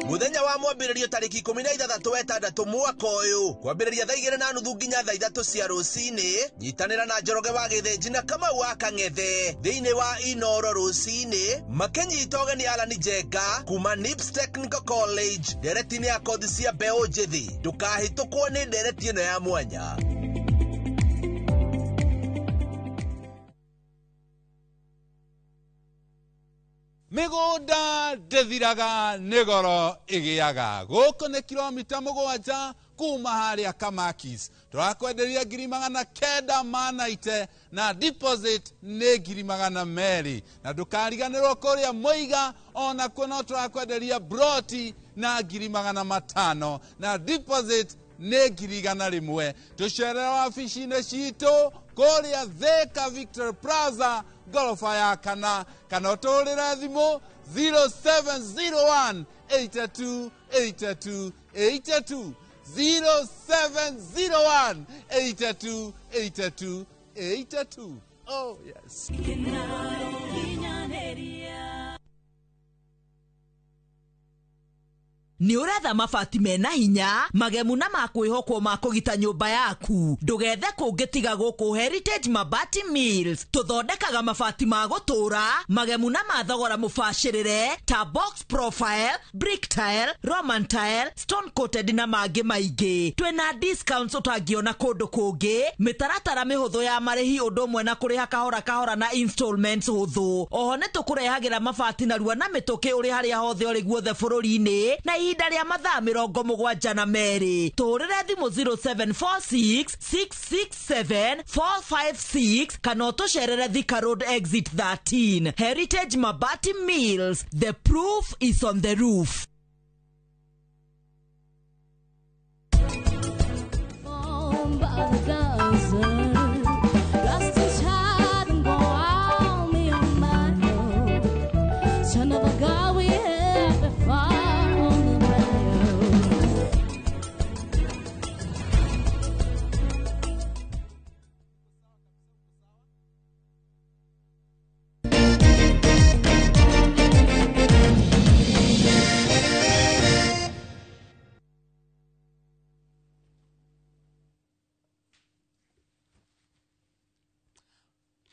Muthenya wa mwambĩrĩrio tarĩki 16 wetandatũ mwaka ũyũ kwambĩrĩria thaa 2:30 nginya thaa 3 cia rũcinĩ. Nyitanĩra na Njoroge wa Gĩthĩnji na Kamau wa Kang'ethe thĩinĩ wa Inooro rũcinĩ makĩnyita ũgeni Alan Njenga kuma Nips Technical College ndereti-inĩ ya kothi cia mbeũ njĩthĩ. Ndũkahĩtũkwo nĩ ndereti ĩno ya mwanya. Mĩgũnda ndĩthiraga nĩ goro ĩgĩaga. Gũkũ nĩ kilomita 7 kuma harĩa Kamakis. Tũrakwenderia 990,000 na deposit nĩ 200,000. Na ndũkariganĩrwo kũrĩa Mũiga onakuo no tũrakwenderia broti na 500,000 na deposit nĩ 100,000. Tũcerere wabici-inĩ citũ kũrĩa Thika Victory Plaza ngoroba ya kana, kana ũtũhũrĩre thimũ 0701 82 82 82 0701 82 82 82. Oh yes. Nĩ ũretha mabati mena hinya magemu na makwĩhokwo ma kũgita nyũmba yaku. Ndũgethe kũngĩ tiga gũkũ Heritage Mabati Mills. Tũthondekaga mabati ma gũtũũra magemu na ma thogora mũbacĩrĩre ta box profile, brick tile, roman tile, stone coated na mangĩ maingĩ. Twĩna discounts ũtangĩona kũndũ kũngĩ, mĩtaratara mĩhũthũ ya marĩhi ũndũ ũmwe na kũrĩha kahora kahora na installments hũthũ. Oho nĩ tũkũrehagĩra mabati narua na mĩtũkĩ ũrĩ harĩa hothe ũrĩ guothe bũrũri-inĩ na ihinda rĩa mathaa 72. Tũhũrĩre thimũ 0746 667 456 kana ũtũcerere Thika Road exit 13. Heritage Mabati Mills, the proof is on the roof.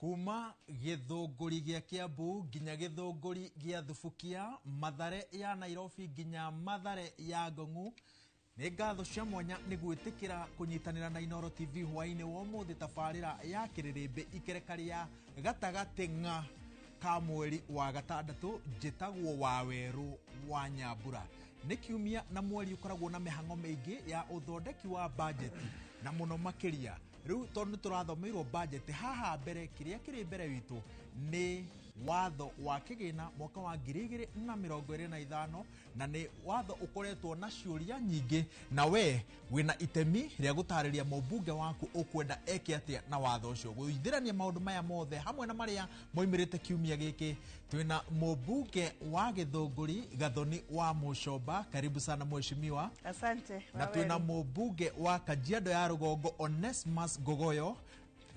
Kuma gĩthũngũri gĩa Kiambu nginya gĩthũngũri gĩa Thubukia, Mathare ya Nairobi nginya Mathare ya Ngong'u, nĩ ngatho cia mwanya nĩ gwĩtĩkĩra kũnyitanĩra na Inooro TV hwaĩ-inĩ wa ũmũthĩ tabarĩra ya kĩrĩrĩmbĩ ikereka rĩa gatagatĩ ng'a ka mweri wa gatandatũ. Njĩtagwo Wawerũ wa Nyambura. Nĩ kiumia na mweri ũkoragwo na mĩhang'o mĩingĩ ya ũthondeki wa bajeti na mũno makĩria rĩu tondũ nĩ tũrathomeirwo bajeti haha mbere. Kĩrĩa kĩrĩ mbere witũ nĩ watho wa kĩgĩna mwaka wa 2025, na nĩ watho ũkoretwo na ciũria nyingĩ, na we wĩna itemi rĩa gũtarĩria mũmbunge waku ũkwenda eke atĩa na watho ũcio. Gũithĩrania maũndũ maya mothe hamwe na marĩa moimĩrĩte kiumia gĩkĩ, twĩna mũmbunge wa Gĩthũngũri Gathoni wa Mũcomba. Karibu sana mheshimiwa. Asante. Na twĩna mũmbunge wa Kajiado ya Rũgongo Onesmus Ngogoyo.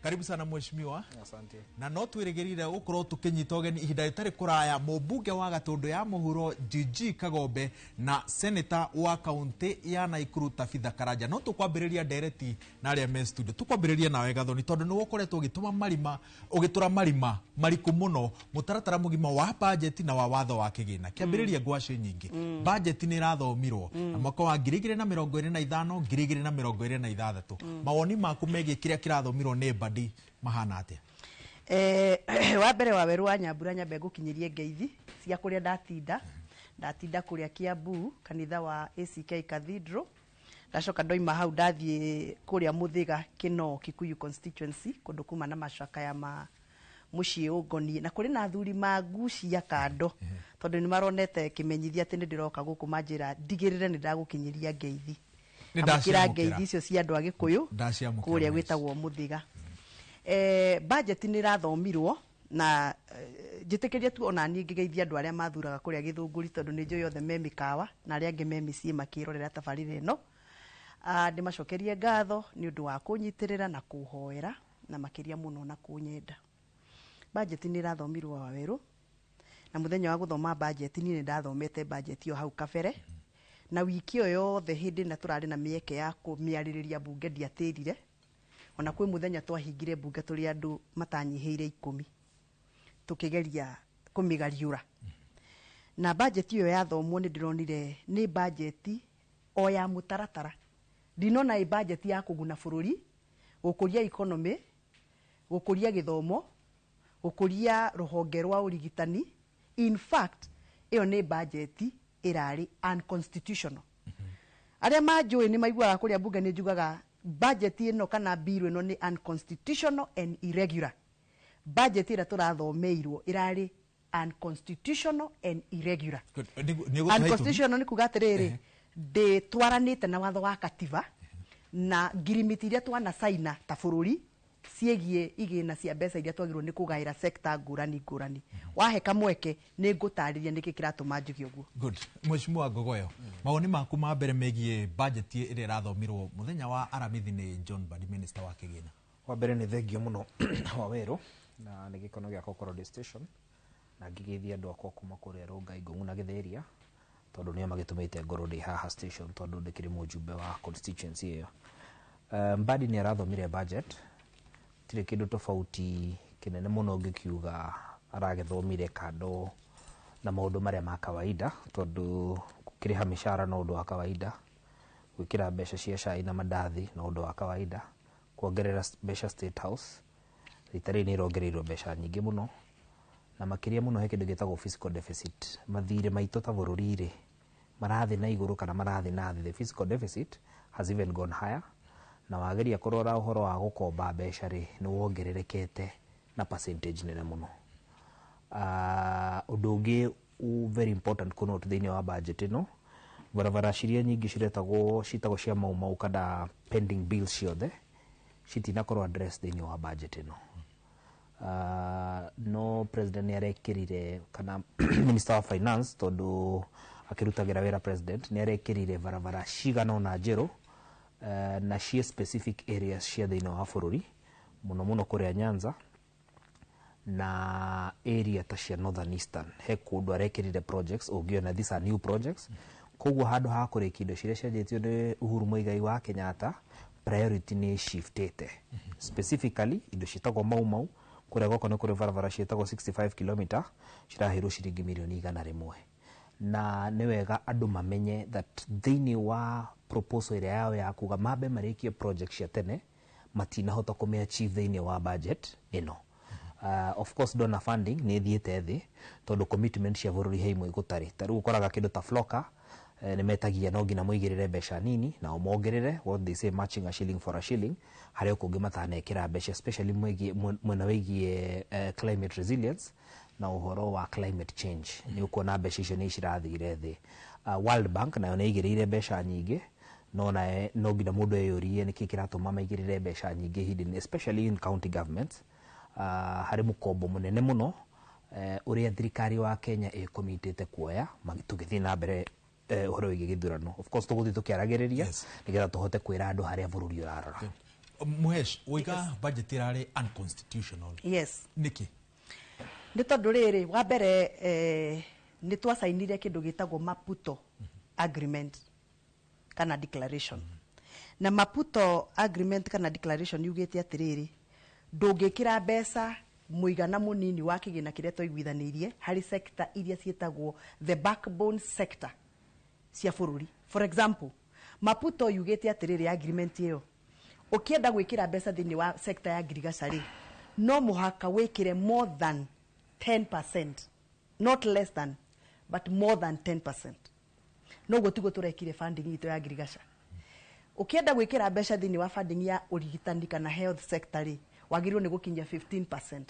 Karibu sana mheshimiwa. Asante. Na no twĩrĩgĩrĩire gũkorwo tũkĩnyita ũgeni ihinda rĩtarĩ kũraya mũmbunge wa Gatũndũ ya Mũhuro GG Kagombe na seneta wa kaunti ya Naikuru Tabitha Karanja. No tũkwambĩrĩria ndereti na arĩa me studio. Tũkwambĩrĩria nawe Gathoni, tondũ nĩwe ũkoretwo ũgĩtũma marima, ũgĩtũra marima mariku mũno mũtaratara mũgima wa bajeti na wa watho wa kĩgĩna. Kĩambĩrĩria ngwacĩ nyingĩ. Bajeti nĩ ĩrathomirwo na mwaka wa 2025 2026. Mawoni maku megiĩ kĩrĩa kĩrathomirwo nĩ Mbadi mahana atia? Wa mbere Wawerũ wa Nyambura nyambe ngũkinyĩrie ngeithi cia kũrĩa ndatinda kũrĩa Kiambu kanitha wa ACK Cathedral. Ndacoka ndoima hau ndathiĩ kũrĩa Mũthĩga Kĩnoo Kikuyu constituency kũndũ kuma na macakaya ma mũciĩ ũngoniĩ, na kũrĩ na athuri mangucia kando tondũ nĩ maronete kĩmenyithia atĩ nĩ ndĩroka gũkũ manjĩra ndigĩrĩre nĩ ndagũkinyĩria ngeithi. Amũkĩra ngeithi icio cia andũ a Gĩkũyũ kũrĩa gwĩtagwo Mũthĩga. Budget nĩ ĩrathomirwo na njĩtĩkĩrie tu ona niĩ ngĩgeithia andũ arĩa mathuraga kũrĩa Gĩthũngũri tondũ nĩ njũĩ othe me mĩkawa na arĩa angĩ me mĩciĩ makĩrorera tabarĩra ĩno. Ndĩmacokerie ngatho nĩ ũndũ wa kũnyitĩrĩra na kũhoera na makĩria mũno na kũnyenda. Budget nĩ ĩrathomirwo Wawerũ, na mũthenya wa gũthoma budget niĩ nĩ ndathomete budget ĩyo hau kabere, na wiki ĩyo yothe hĩndĩ ĩrĩa tũrarĩ na mĩeke ya kũmĩarĩrĩria mbunge ndiatĩrire. Ona kwĩ mũthenya twahingire mbunge tũrĩ andũ matanyihĩire 10 tũkĩgeria kũmĩgariũra. Na budget ĩyo yathomwo nĩ ndĩronire nĩ budget o ya mũtaratara. Ndinona ĩ budget ya kũguna bũrũri, gũkũria economy, gũkũria gĩthomo, gũkũria rũhonge rwa ũrigitani. In fact, ĩyo nĩ budget ĩrarĩ unconstitutional. Arĩa manjũĩ nĩ maiguaga kũrĩa mbunge nĩ njugaga budget ĩno kana bill ĩno nĩ unconstitutional and irregular. Budget ĩrĩa tũrathomeirwo ĩrarĩ unconstitutional and irregular. Good. Nĩ ũgũtũhe itũmi? Unconstitutional nĩ kuga atĩrĩrĩ, ndĩtwaranĩte na watho wa katiba na ngirimiti iria twanacaina ta bũrũri ciĩgiĩ igĩna cia mbeca iria twagĩrĩirwo nĩ kũgaĩra sector ngũrani ngũrani. Wahe kamweke nĩ ngũtarĩria nĩkĩ kĩratũma njuge ũguo. Good. Mheshimiwa Ngogoyo, mawoni maku ma mbere megiĩ budget ĩrĩa ĩrathomirwo mũthenya wa Aramithi nĩ John Mbadi, minister wa kĩgĩna. Wa mbere nĩ thengio mũno Wawerũ, na nĩ gĩkeno gĩakwa gũkorwo ndĩ station na ngĩgeithia andũ akwa kuma kũrĩa Rongai, Ngũng'u na Gĩthĩria, tondũ nĩo magĩtũmĩte ngorwo ndĩ haha station, tondũ ndĩkĩrĩ mũjumbe wa constituency ĩyo. Mbadi nĩ arathomire budget, tirĩ kĩndũ tofauti kĩnene mũno ngĩkiuga aragĩthomire kando na maũndũ marĩa ma kawaida, tondũ gũkĩrĩha mĩcara no ũndũ wa kawaida, gwĩkĩra mbeca cia cai na mandathi no ũndũ wa kawaida, kuongerera mbeca State House rita rĩrĩ nĩ ĩrongereirwo mbeca nyingĩ mũno, na makĩria mũno he kĩndũ gĩtagwo fiscal deficit. Mathirĩ maitũ ta bũrũri rĩ marathiĩ na igũrũ kana marathiĩ na thĩ. The fiscal deficit has even gone higher, na wageria kũrora ũhoro wa gũkomba mbeca rĩ nĩ wongererekete na percentage nene mũno. Ũndũ ũngĩ very important kũ note thĩinĩ wa budget ĩno, barabara ciria nyingĩ ciretagwo citagwo cia Mau Mau kana pending bills ciothe citinakorwo address thĩinĩ wa budget ĩno. No president nĩ arekĩrire, kana minister wa finance, tondũ akĩrutagĩra wĩra president, nĩ arekĩrire barabara cigana ũna njerũ, na ciĩ specific areas cia thĩinĩ wa bũrũri, mũno mũno kũrĩa Nyanza na area ta cia Northern Eastern. He kũndũ arekĩrire projects ũngĩona these are new projects. Koguo handũ ha kũrĩkia indo ciria cianjĩtio nĩ Uhuru Muigai wa Kenyatta, priority nĩ shiftĩte specifically indo ciĩtagwo Mau Mau. Kũrĩa gwakwa nĩ kũrĩ barabara ciĩtagwo 65 km ciraheirwo ciringi mirioni 100, na nĩ wega andũ mamenye that thĩinĩ wa proposal ĩrĩa yao ya kuga mambe marĩkie project cia tene, matinahota kũmĩ achieve thĩinĩ wa budget ĩno. Of course donor funding nĩ ĩthiĩte thĩ, tondũ commitment cia bũrũri he imwe gũtarĩ. Ta rĩu ũkoraga kĩndũ ta Floka, nĩ metagia no nginya mũigĩrĩre mbeca nini nao mongerere, what they say, matching a shilling for a shilling. Harĩ o kũngĩ matanekĩra mbeca, especially mwena wĩgiĩ climate resilience na ũhoro wa climate change, nĩ ũkuona mbeca icio nĩ cirathire thĩ. World Bank nayo nĩ ĩigĩrĩire mbeca nyingĩ, no naye no nginya mũndũ eyũrie nĩkĩ kĩratũma maigĩrĩre mbeca nyingĩ hidden, especially in county governments. Harĩ mũkombo mũnene mũno ũrĩa thirikari wa Kenya ĩkomitĩte kuoya tũgĩthiĩ na mbere ũhoro wĩgiĩ gĩthurano. Of course tũgũthiĩ tũkĩaragĩrĩria nĩgetha tũhote kwĩra andũ harĩa bũrũri ũrarora. Muhesh, woiga budget ĩrarĩ unconstitutional. Yes. Nĩkĩ? Nĩ tondũ rĩrĩ, wa mbere, nĩ twacainire kĩndũ gĩtagwo Maputo Agreement kana declaration. Na Maputo Agreement kana declaration yugĩte atĩrĩrĩ, ndũngĩkĩra mbeca mũigana mũnini wa kĩgĩna kĩrĩa twaiguithanĩirie harĩ sector iria ciĩtagwo the backbone sector cia bũrũri. For example, Maputo yugĩte atĩrĩrĩ, agreement ĩyo, ũkĩenda gwĩkĩra mbeca thĩinĩ wa sector ya ngirigaca rĩ, no mũhaka wĩkĩre more than 10%, not less than, but more than 10%. Noguo tiguo tũrekire funding itũ ya ngirigaca. Ũkĩenda gwĩkĩra mbeca thĩinĩ wa funding ya ũrigitani kana health sector rĩ, wagĩrĩirwo nĩ gũkinyia 15%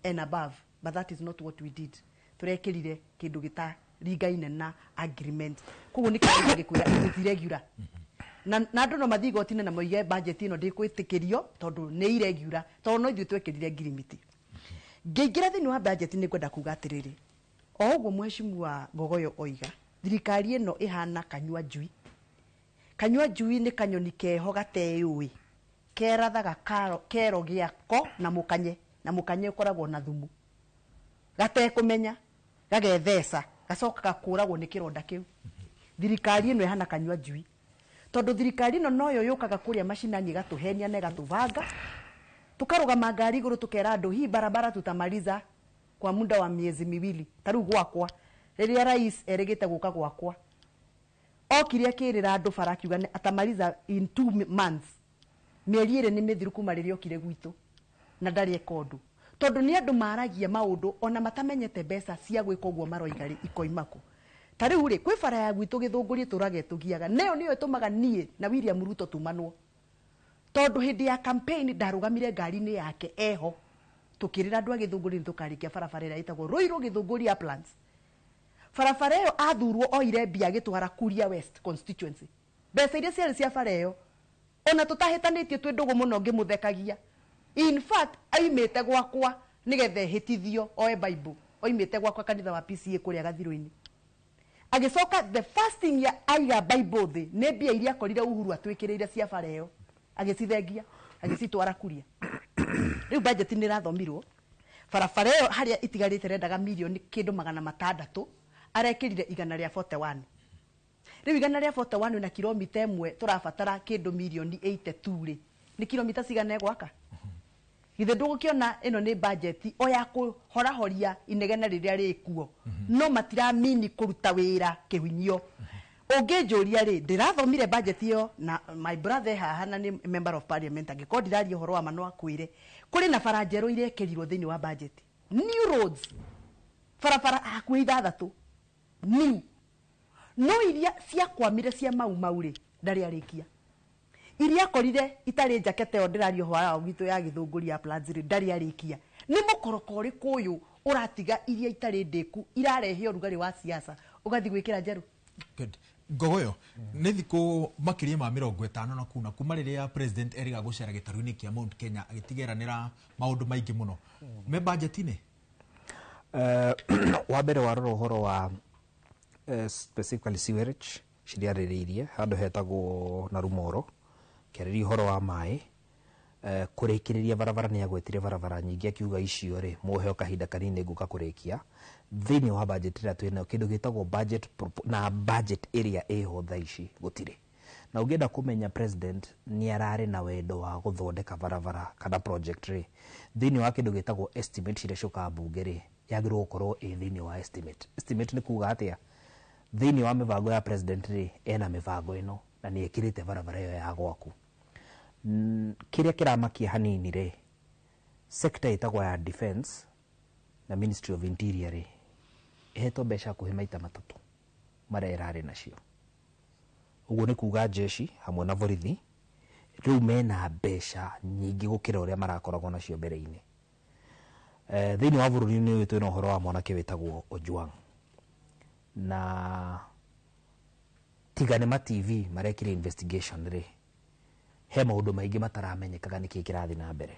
and above, but that is not what we did. Tũrekĩrire kĩndũ gĩtaringaine na agreement. Koguo nĩ kĩndũ gĩkwĩra it is irregular, na andũ no mathiĩ igoti-inĩ na moige budget ĩno ndĩkwĩtĩkĩrio tondũ nĩ irregular, tondũ no ithuĩ twekĩrire ngirimiti. Ngĩingĩra thĩinĩ wa budget, nĩ ngwenda kuga atĩrĩrĩ, o ũguo mheshimiwa Ngogoyo oiga, thirikari ĩno ĩhana kanyua njui. Kanyua njui nĩ kanyoni keho gateyũĩ, kerathaga kero gĩako na mũkanye, na mũkanye ũkoragwo na thumu, gatekũmenya gagetheca, gacoka gakũragwo nĩ kĩronda kĩu. Thirikari ĩno ĩhana kanyua njui, tondũ thirikari ĩno noyo yũkaga kũrĩa macinani ĩgatũhenia na ĩgatũbanga, tukarũgama ngari igũrũ tukera andũ hii barabara tutamaliza kwa muda wa miezi 2. Ta rĩu gwakwa, rĩrĩa rais erĩgĩte gũka gwakwa, okire akĩrĩra andũ bara akiuga atamaliza in 2 months. Mĩeri 2 nĩ mĩthiru kuma rĩrĩa okire gwitũ na ndarĩ eka ũndũ, tondũ nĩ andũ maragia maũndũ ona matamenyete mbeca cia gwĩka ũguo maroiga rĩ ikoima kũ. Ta rĩu rĩ, kwĩ bara ya gwitũ Gĩthũngũri ĩtũraga ĩtũgiaga, nayo nĩyo ĩtũmaga niĩ na William Ruto tumanwo, tondũ hĩndĩ ya campaign ndarũgamire ngari-inĩ yake eho, tũkĩrĩra andũ a Gĩthũngũri nĩ tũkarĩkia barabara ĩrĩa ĩtagwo Ruiru Gĩthũngũri Uplands. Barabara ĩyo athurwo oire mbia agĩtwara Kuria West constituency, mbeca iria ciarĩ cia bara ĩyo, ona tũtahĩtanĩtie twĩ ndũgũ mũno ngĩmũthekagia. In fact, aimĩte gwakwa nĩgetha ehĩtithio oe Bible, oimĩte gwakwa kanitha wa PCA kũrĩa Gathirũ-inĩ. Agĩcoka the first thing ya aiga Bible thĩ nĩ mbia iria akorire Uhuru atwĩkĩrĩire cia bara ĩyo, agĩcithengia agĩcitwara Kuria. Rĩu budget nĩ ĩrathomirwo, barabara ĩyo harĩa itigarĩte rendaga mirioni kĩndũ 600, arekĩrire 141. Rĩu 141 na kilomita 1 tũrabatara kĩndũ mirioni 82 rĩ, nĩ kilomita cigana egwaka? Githĩ ndũgũkĩona ĩno nĩ budget o ya kũhorahoria inegene rĩrĩa rĩkuo, no matiramini kũruta wĩra kĩhunyio. Ũngĩnjũria rĩ, ndĩrathomire budget ĩyo na my brother haha na nĩ member of parliament, angĩkorwo ndiraria ũhoro wa ma no akwĩre, kũrĩ na bara njerũ irekĩrirwo thĩinĩ wa budget, new roads, barabara hakuhĩ 6 new, no iria ciakwamire cia Mau Mau rĩ, ndarĩ arĩkia. Iria akorire itarĩ njakete ĩyo ndĩraria ũhoro wa gwitũ ya Gĩthũngũri ya Uplands rĩ, ndarĩ arĩkia. Nĩ mũkoroko ũrĩkũ ũyũ ũratiga iria itarĩ ndĩku irarehe ũrugarĩ wa siasa ũgathiĩ gwĩkĩra njerũ? Good. Ngogoyo, nĩ thikũ makĩria ma 50 na kuna kuma rĩrĩa president eriga gũcera gĩtarũ-inĩ kĩa Mount Kenya agĩtigeranĩra maũndũ maingĩ mũno me budget-inĩ. Wa mbere warora ũhoro wa specifically sewerage ciriarĩrĩirie handũ hetagwo Narumoro, kĩarĩria ũhoro wa maĩ, kũrĩkĩrĩria barabara nĩ agwetire barabara nyingĩ akiuga icio rĩ mũheo kahinda kanini ngũka kũrĩkia. Thĩinĩ wa budget ĩrĩa twĩnayo kĩndũ gĩtagwo budget na budget ĩrĩa ĩho thaa ici gũtirĩ. Na ũngĩenda kũmenya president nĩ ararĩ na wendo wa gũthondeka barabara kana project rĩ, thĩinĩ wa kĩndũ gĩtagwo estimate ciria ciũkaga bunge rĩ, yagĩrĩirwo gũkorwo ĩ thĩinĩ wa estimate. Estimate nĩ kuga atĩa? Thĩinĩ wa mĩbango ya president rĩ, ena mĩbango ĩno na nĩ ĩkĩrĩte barabara ĩyo ya gwaku. Kĩrĩa kĩramakia hanini rĩ, sector ĩtagwo ya defense na Ministry of Interior rĩ, ĩhetwo mbeca hakuhĩ maita 3 marĩa ĩrarĩ nacio. Ũguo nĩ kuga jeshi hamwe na borithi rĩu mena mbeca nyingĩ gũkĩra ũrĩa marakoragwo nacio mbere-inĩ. Thĩinĩ wa bũrũri-inĩ ũyũ twĩna ũhoro wa mwanake wĩtagwo Ojwang, na tiga nĩ ma TV marekire investigation rĩ, he maũndũ maingĩ mataramenyekaga nĩkĩĩ kĩrathiĩ na mbere.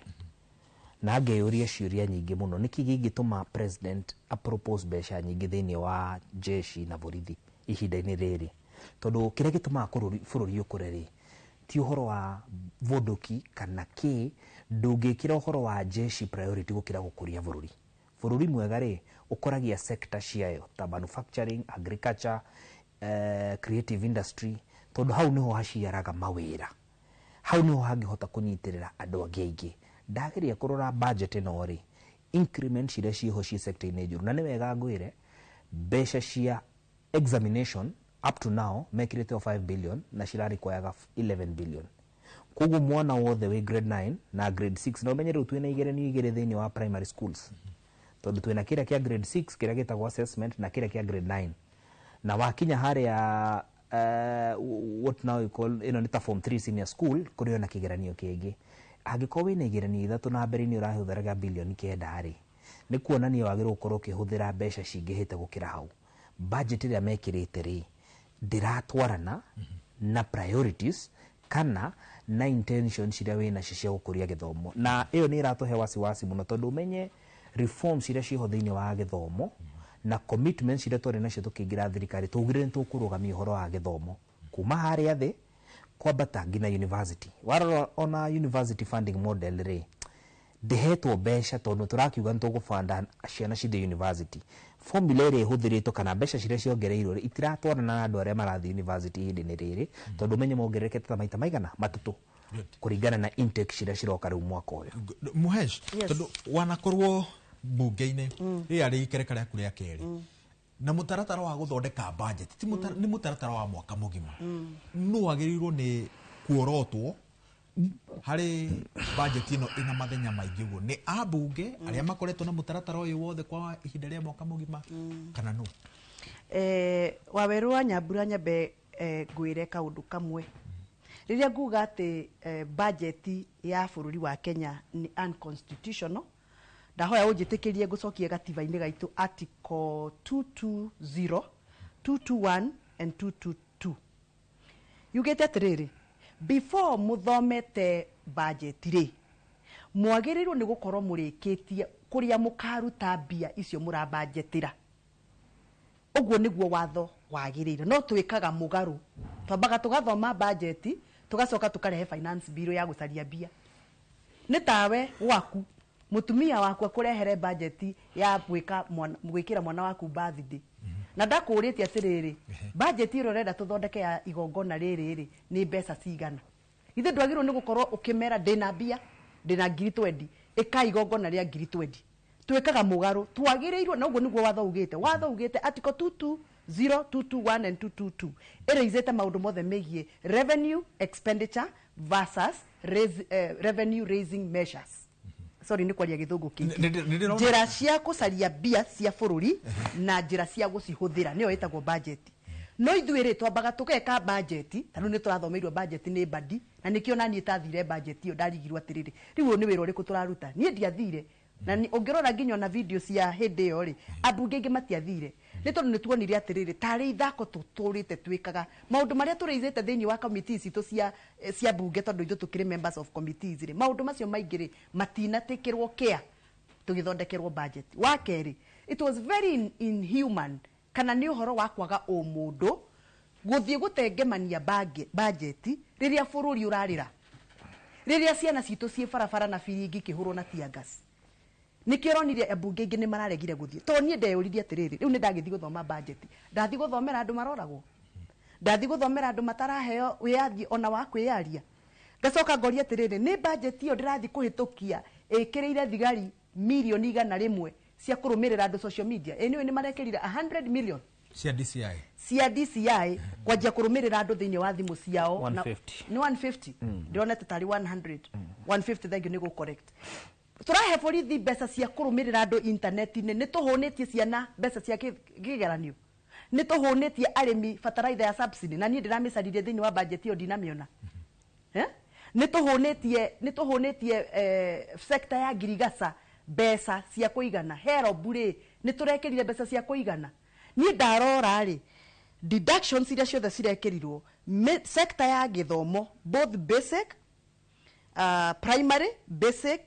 Na ngeyũria ciũria nyingĩ mũno, nĩkĩ kĩngĩtũma president apropose mbeca nyingĩ thĩinĩ wa jeshi na borithi ihinda-inĩ rĩrĩ? Tondũ kĩrĩa gĩtũmaga bũrũri ũkũre rĩ, ti ũhoro wa bunduki kana kĩ, ndũngĩkĩra ũhoro wa jeshi priority gũkĩra gũkũria bũrũri. Bũrũri mwega rĩ, ũkoragia sector ciayo ta manufacturing, agriculture, creative industry, tondũ hau nĩho haciaraga mawĩra, hau nĩho hangĩhota kũnyitĩrĩra andũ angĩ aingĩ. Ndageria kũrora budget ĩno rĩ, increment ciria ciĩho ciĩ sector-inĩ njũru, na nĩ wega ngwĩre mbeca cia examination up to now mekĩrĩte o 5 billion na cirarequiraga 11 billion. Koguo mwana wothe wĩ grade 9 na grade 6, na ũmenye rĩu twĩna igeranio igĩrĩ thĩinĩ wa primary schools, tondũ twĩna kĩrĩa kĩa grade 6 kĩrĩa gĩtagwo assessment na kĩrĩa kĩa grade 9, na wakinya harĩa what now you call ĩno nĩ ta form 3 senior school, kũrĩ ona kĩgeranio kĩngĩ. Angĩkorwo wĩna igeranio 3 na mbere-inĩ ũrahũthĩraga bilioni 9 rĩ, nĩ kuonania wagĩrĩirwo gũkorwo ũkĩhũthĩra mbeca cingĩhĩte gũkĩra hau. Budget ĩrĩa mekĩrĩte rĩ, ndĩratwarana na priorities kana na intentions iria wĩnacio cia gũkũria gĩthomo. Na ĩyo nĩ ĩratũhe wasiwasi mũno, tondũ ũmenye reforms iria ciĩho thĩinĩ wa gĩthomo na commitments iria twarĩ nacio tũkĩingĩra thirikari, twaugire nĩ tũkũrũgamia ũhoro wa gĩthomo kuma harĩa thĩ kwambata nginya university. Warora ona university funding model rĩ, ndĩhetwo mbeca tondũ tũrakiuga nĩ tũgũbanda ciana cithiĩ university. Formula ĩrĩa ĩhũthĩrĩtwo kana mbeca ciria ciongereirwo rĩ, itiratwarana na andũ arĩa marathiĩ university ihinda-inĩ rĩrĩ, tondũ ũmenye mongererekete ta maita maigana 3 kũringana na intake ciria ciroka rĩu mwaka ũyũ. Muhesh, tondũ wanakorwo mbunge-inĩ rĩrĩa rĩ ikereka rĩaku rĩa kerĩ, na mũtaratara wa gũthondeka budget ti nĩ mũtaratara wa mwaka mũgima, nũ wagĩrĩirwo nĩ kuorotwo harĩ budget ĩno ĩna mathenya maingĩ ũguo? Nĩ ambunge arĩa makoretwo na mũtaratara ũyũ wothe kwa ihinda rĩa mwaka mũgima, kana nũ? Waweru wa Nyambura, nyambe ngwĩre kaũndũ kamwe. Rĩrĩa nguga atĩ budget ya bũrũri wa Kenya nĩ unconstitutional, ndahoya ũnjĩtĩkĩrie ngũcokie gatiba-inĩ gaitũ, article 220, 221 and 222, yugĩte atĩrĩrĩ, before mũthomete budget rĩ, mwagĩrĩirwo nĩ gũkorwo mũrĩkĩtie kũrĩa mũkaruta mbia icio mũrabanjetĩra. Ũguo nĩguo watho wagĩrĩire, no twĩkaga mũgarũ. Twambaga tũgathoma budget, tũgacoka tũkarehe finance bill ya gũcaria mbia. Nĩ tawe gwaku mũtumia waku akũrehere budget ya gwĩka mwana, gwĩkĩra mwana waku birthday, na ndakũrĩtie atĩrĩrĩ, budget ĩrĩa ũrenda tũthondeke ya igongona rĩrĩ rĩ, nĩ mbeca cigana? Ithe ndwagĩrĩirwo nĩ gũkorwo ũkĩmera ndĩna mbia, ndĩna ngiri 20, ĩka igongona rĩa ngiri 20. Twĩkaga mũgarũ. Twagĩrĩirwo, na ũguo nĩguo watho ugĩte. Watho ugĩte article 220, 221 and 222 ĩrĩizĩte maũndũ mothe megiĩ revenue expenditure versus revenue raising measures. Sorry, nĩ kwaria gĩthũngũ kĩingĩ. Nĩ ndĩrona- Njĩra cia gũcaria mbia cia bũrũri na njĩra cia gũcihũthĩra nĩyo ĩtagwo budget. No ithuĩ rĩ, twambaga tũgeka budget. Ta rĩu nĩ tũrathomeirwo budget nĩ Mbadi, na nĩkĩo naniĩ tathire budget ĩyo, ndarigirwo atĩrĩrĩ, rĩu ũyũ nĩ wĩra ũrĩkũ tũraruta? Niĩ ndiathire. Na ũngĩrora nginya ona video cia hĩndĩ ĩyo rĩ, ambunge aingĩ matiathire, nĩ tondũ nĩ tuonire atĩrĩrĩ, tarĩ ithako tũtũrĩte twĩkaga. Maũndũ marĩa tũrĩizĩte thĩinĩ wa committees citũ cia bunge, tondũ ithuĩ tũkĩrĩ members of committees rĩ, maũndũ macio maingĩ rĩ, matinatĩkĩrwo care tũgĩthondekerwo budget. Wa kerĩ, it was very inhuman, kana nĩ ũhoro wa kwaga ũmũndũ, gũthiĩ gũtengemania budget rĩrĩa bũrũri ũrarĩra, rĩrĩa ciana citũ ciĩ barabara na biringi ikĩhũrwo na tear gas. Nĩkĩo ũronire ambunge aingĩ nĩ mararegire gũthiĩ, tondũ niĩ ndeyũririe atĩrĩrĩ, rĩu nĩ ndagĩthiĩ gũthoma budget, ndathiĩ gũthomera andũ maroragwo, ndathiĩ gũthomera andũ mataraheo wĩyathi ona wa kwĩyaria? Ngacoka ngoria atĩrĩrĩ, nĩ budget ĩyo ndĩrathiĩ kũhĩtũkia ĩkĩrĩire thigari mirioni 100 cia kũrũmĩrĩra andũ social media? Ĩ nĩũĩ nĩ marekĩrire 100 million cia DCI cia DCI kwanjia kũrũmĩrĩra andũ thĩinĩ wa thimũ ciao 150. Nĩ 150? Ndĩronete tarĩ 100. 150, thank you nĩ gũ correct. Tũrahe borithi mbeca cia kũrũmĩrĩra andũ intaneti-inĩ. Nĩ tũhũnĩtie ciana mbeca cia kĩgeranio, nĩ tũhũnĩtie arĩmi bataraitha ya subsidy, na niĩ ndĩramĩcaririe thĩinĩ wa budget ĩyo, ndinamĩona. Eh? Nĩ tũhũnĩtie sector ya ngirigaca mbeca cia kũigana? HELB rĩ, nĩ tũrekĩrire mbeca cia kũigana? Niĩ ndarora rĩ, deductions iria ciothe cirekĩrirwo sector ya gĩthomo, both basic, primary, basic,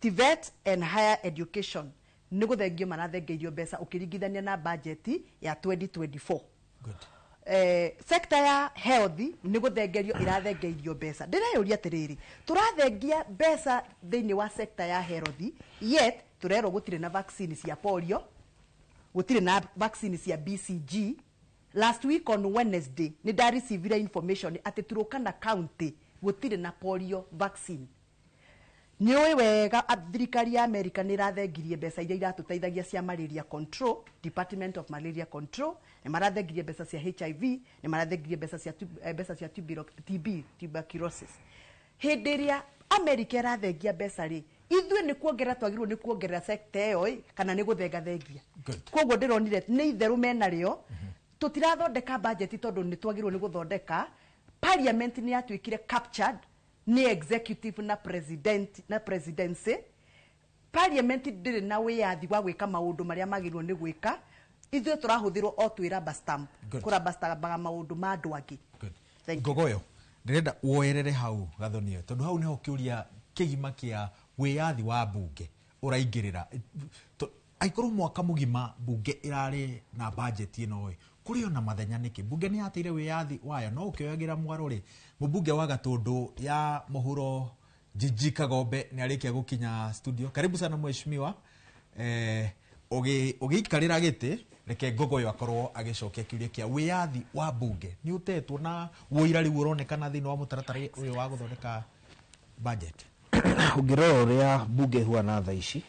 TVET and higher education, nĩ gũthengio marathengeirio mbeca ũkĩringithania na budget ya 2024. Sector ya health nĩ gũthengerio ĩrathengeirio mbeca. Ndĩreyũria atĩrĩrĩ, tũrathengia mbeca thĩinĩ wa sector ya health, yet tũrerwo gũtirĩ na vaccine cia polio, gũtirĩ na vaccine cia BCG. Last week on Wednesday nĩ ndarecivire information atĩ Turkana County gũtirĩ na polio vaccine. Nĩ ũĩ wega thirikari ya America nĩ ĩrathengirie mbeca iria iratũteithagia cia malaria control, Department of Malaria Control, nĩ marathengirie mbeca cia HIV, nĩ marathengirie mbeca cia TB, tuberculosis. Hĩndĩ ĩrĩa America ĩrathengia mbeca rĩ, ithuĩ nĩ kuongerera twagĩrĩirwo nĩ kuongerera sector ĩyo ĩ, kana nĩ gũthengathengia? Koguo ndĩronire nĩ itherũ menarĩo. Tũtirathondeka budget tondũ nĩ twagĩrĩirwo nĩ gũthondeka. Parliament nĩ yatuĩkire captured nĩ executive na president na presidency. Parliament ndĩrĩ na wĩyathi wa gwĩka maũndũ marĩa magĩrĩirwo nĩ gwĩka. Ithuĩ tũrahũthĩrwo o twĩ rubber stamp, kũrubber stambaga maũndũ ma andũ angĩ. Ngogoyo, ndĩrenda woerere hau gathonio, tondũ hau nĩho kĩũria kĩgima kĩa wĩyathi wa mbunge ũraingĩrĩra. Angĩkorwo mwaka mũgima mbunge ĩrarĩ na budget ĩno ĩ, kũrĩ ona mathenya, nĩkĩ mbunge nĩ yateire wĩyathi wayo? No ũkĩoyagĩra mwaro rĩ, mũmbunge wa Gatũndũ ya mũhuro Jiji Kagombe nĩ arĩkia gũkinya studio. Karibu sana mheshimiwa. Ũgĩikarĩra gĩtĩ, reke Ngogoyo akorwo agĩcokia kĩũria kĩa wĩyathi wa mbunge nĩ ũtetwo na wũira rĩu ũronekana thĩinĩ wa mũtaratara ũyũ wa gũthondeka budget. Ũngĩrora ũrĩa bunge ĩhuana thaa ici,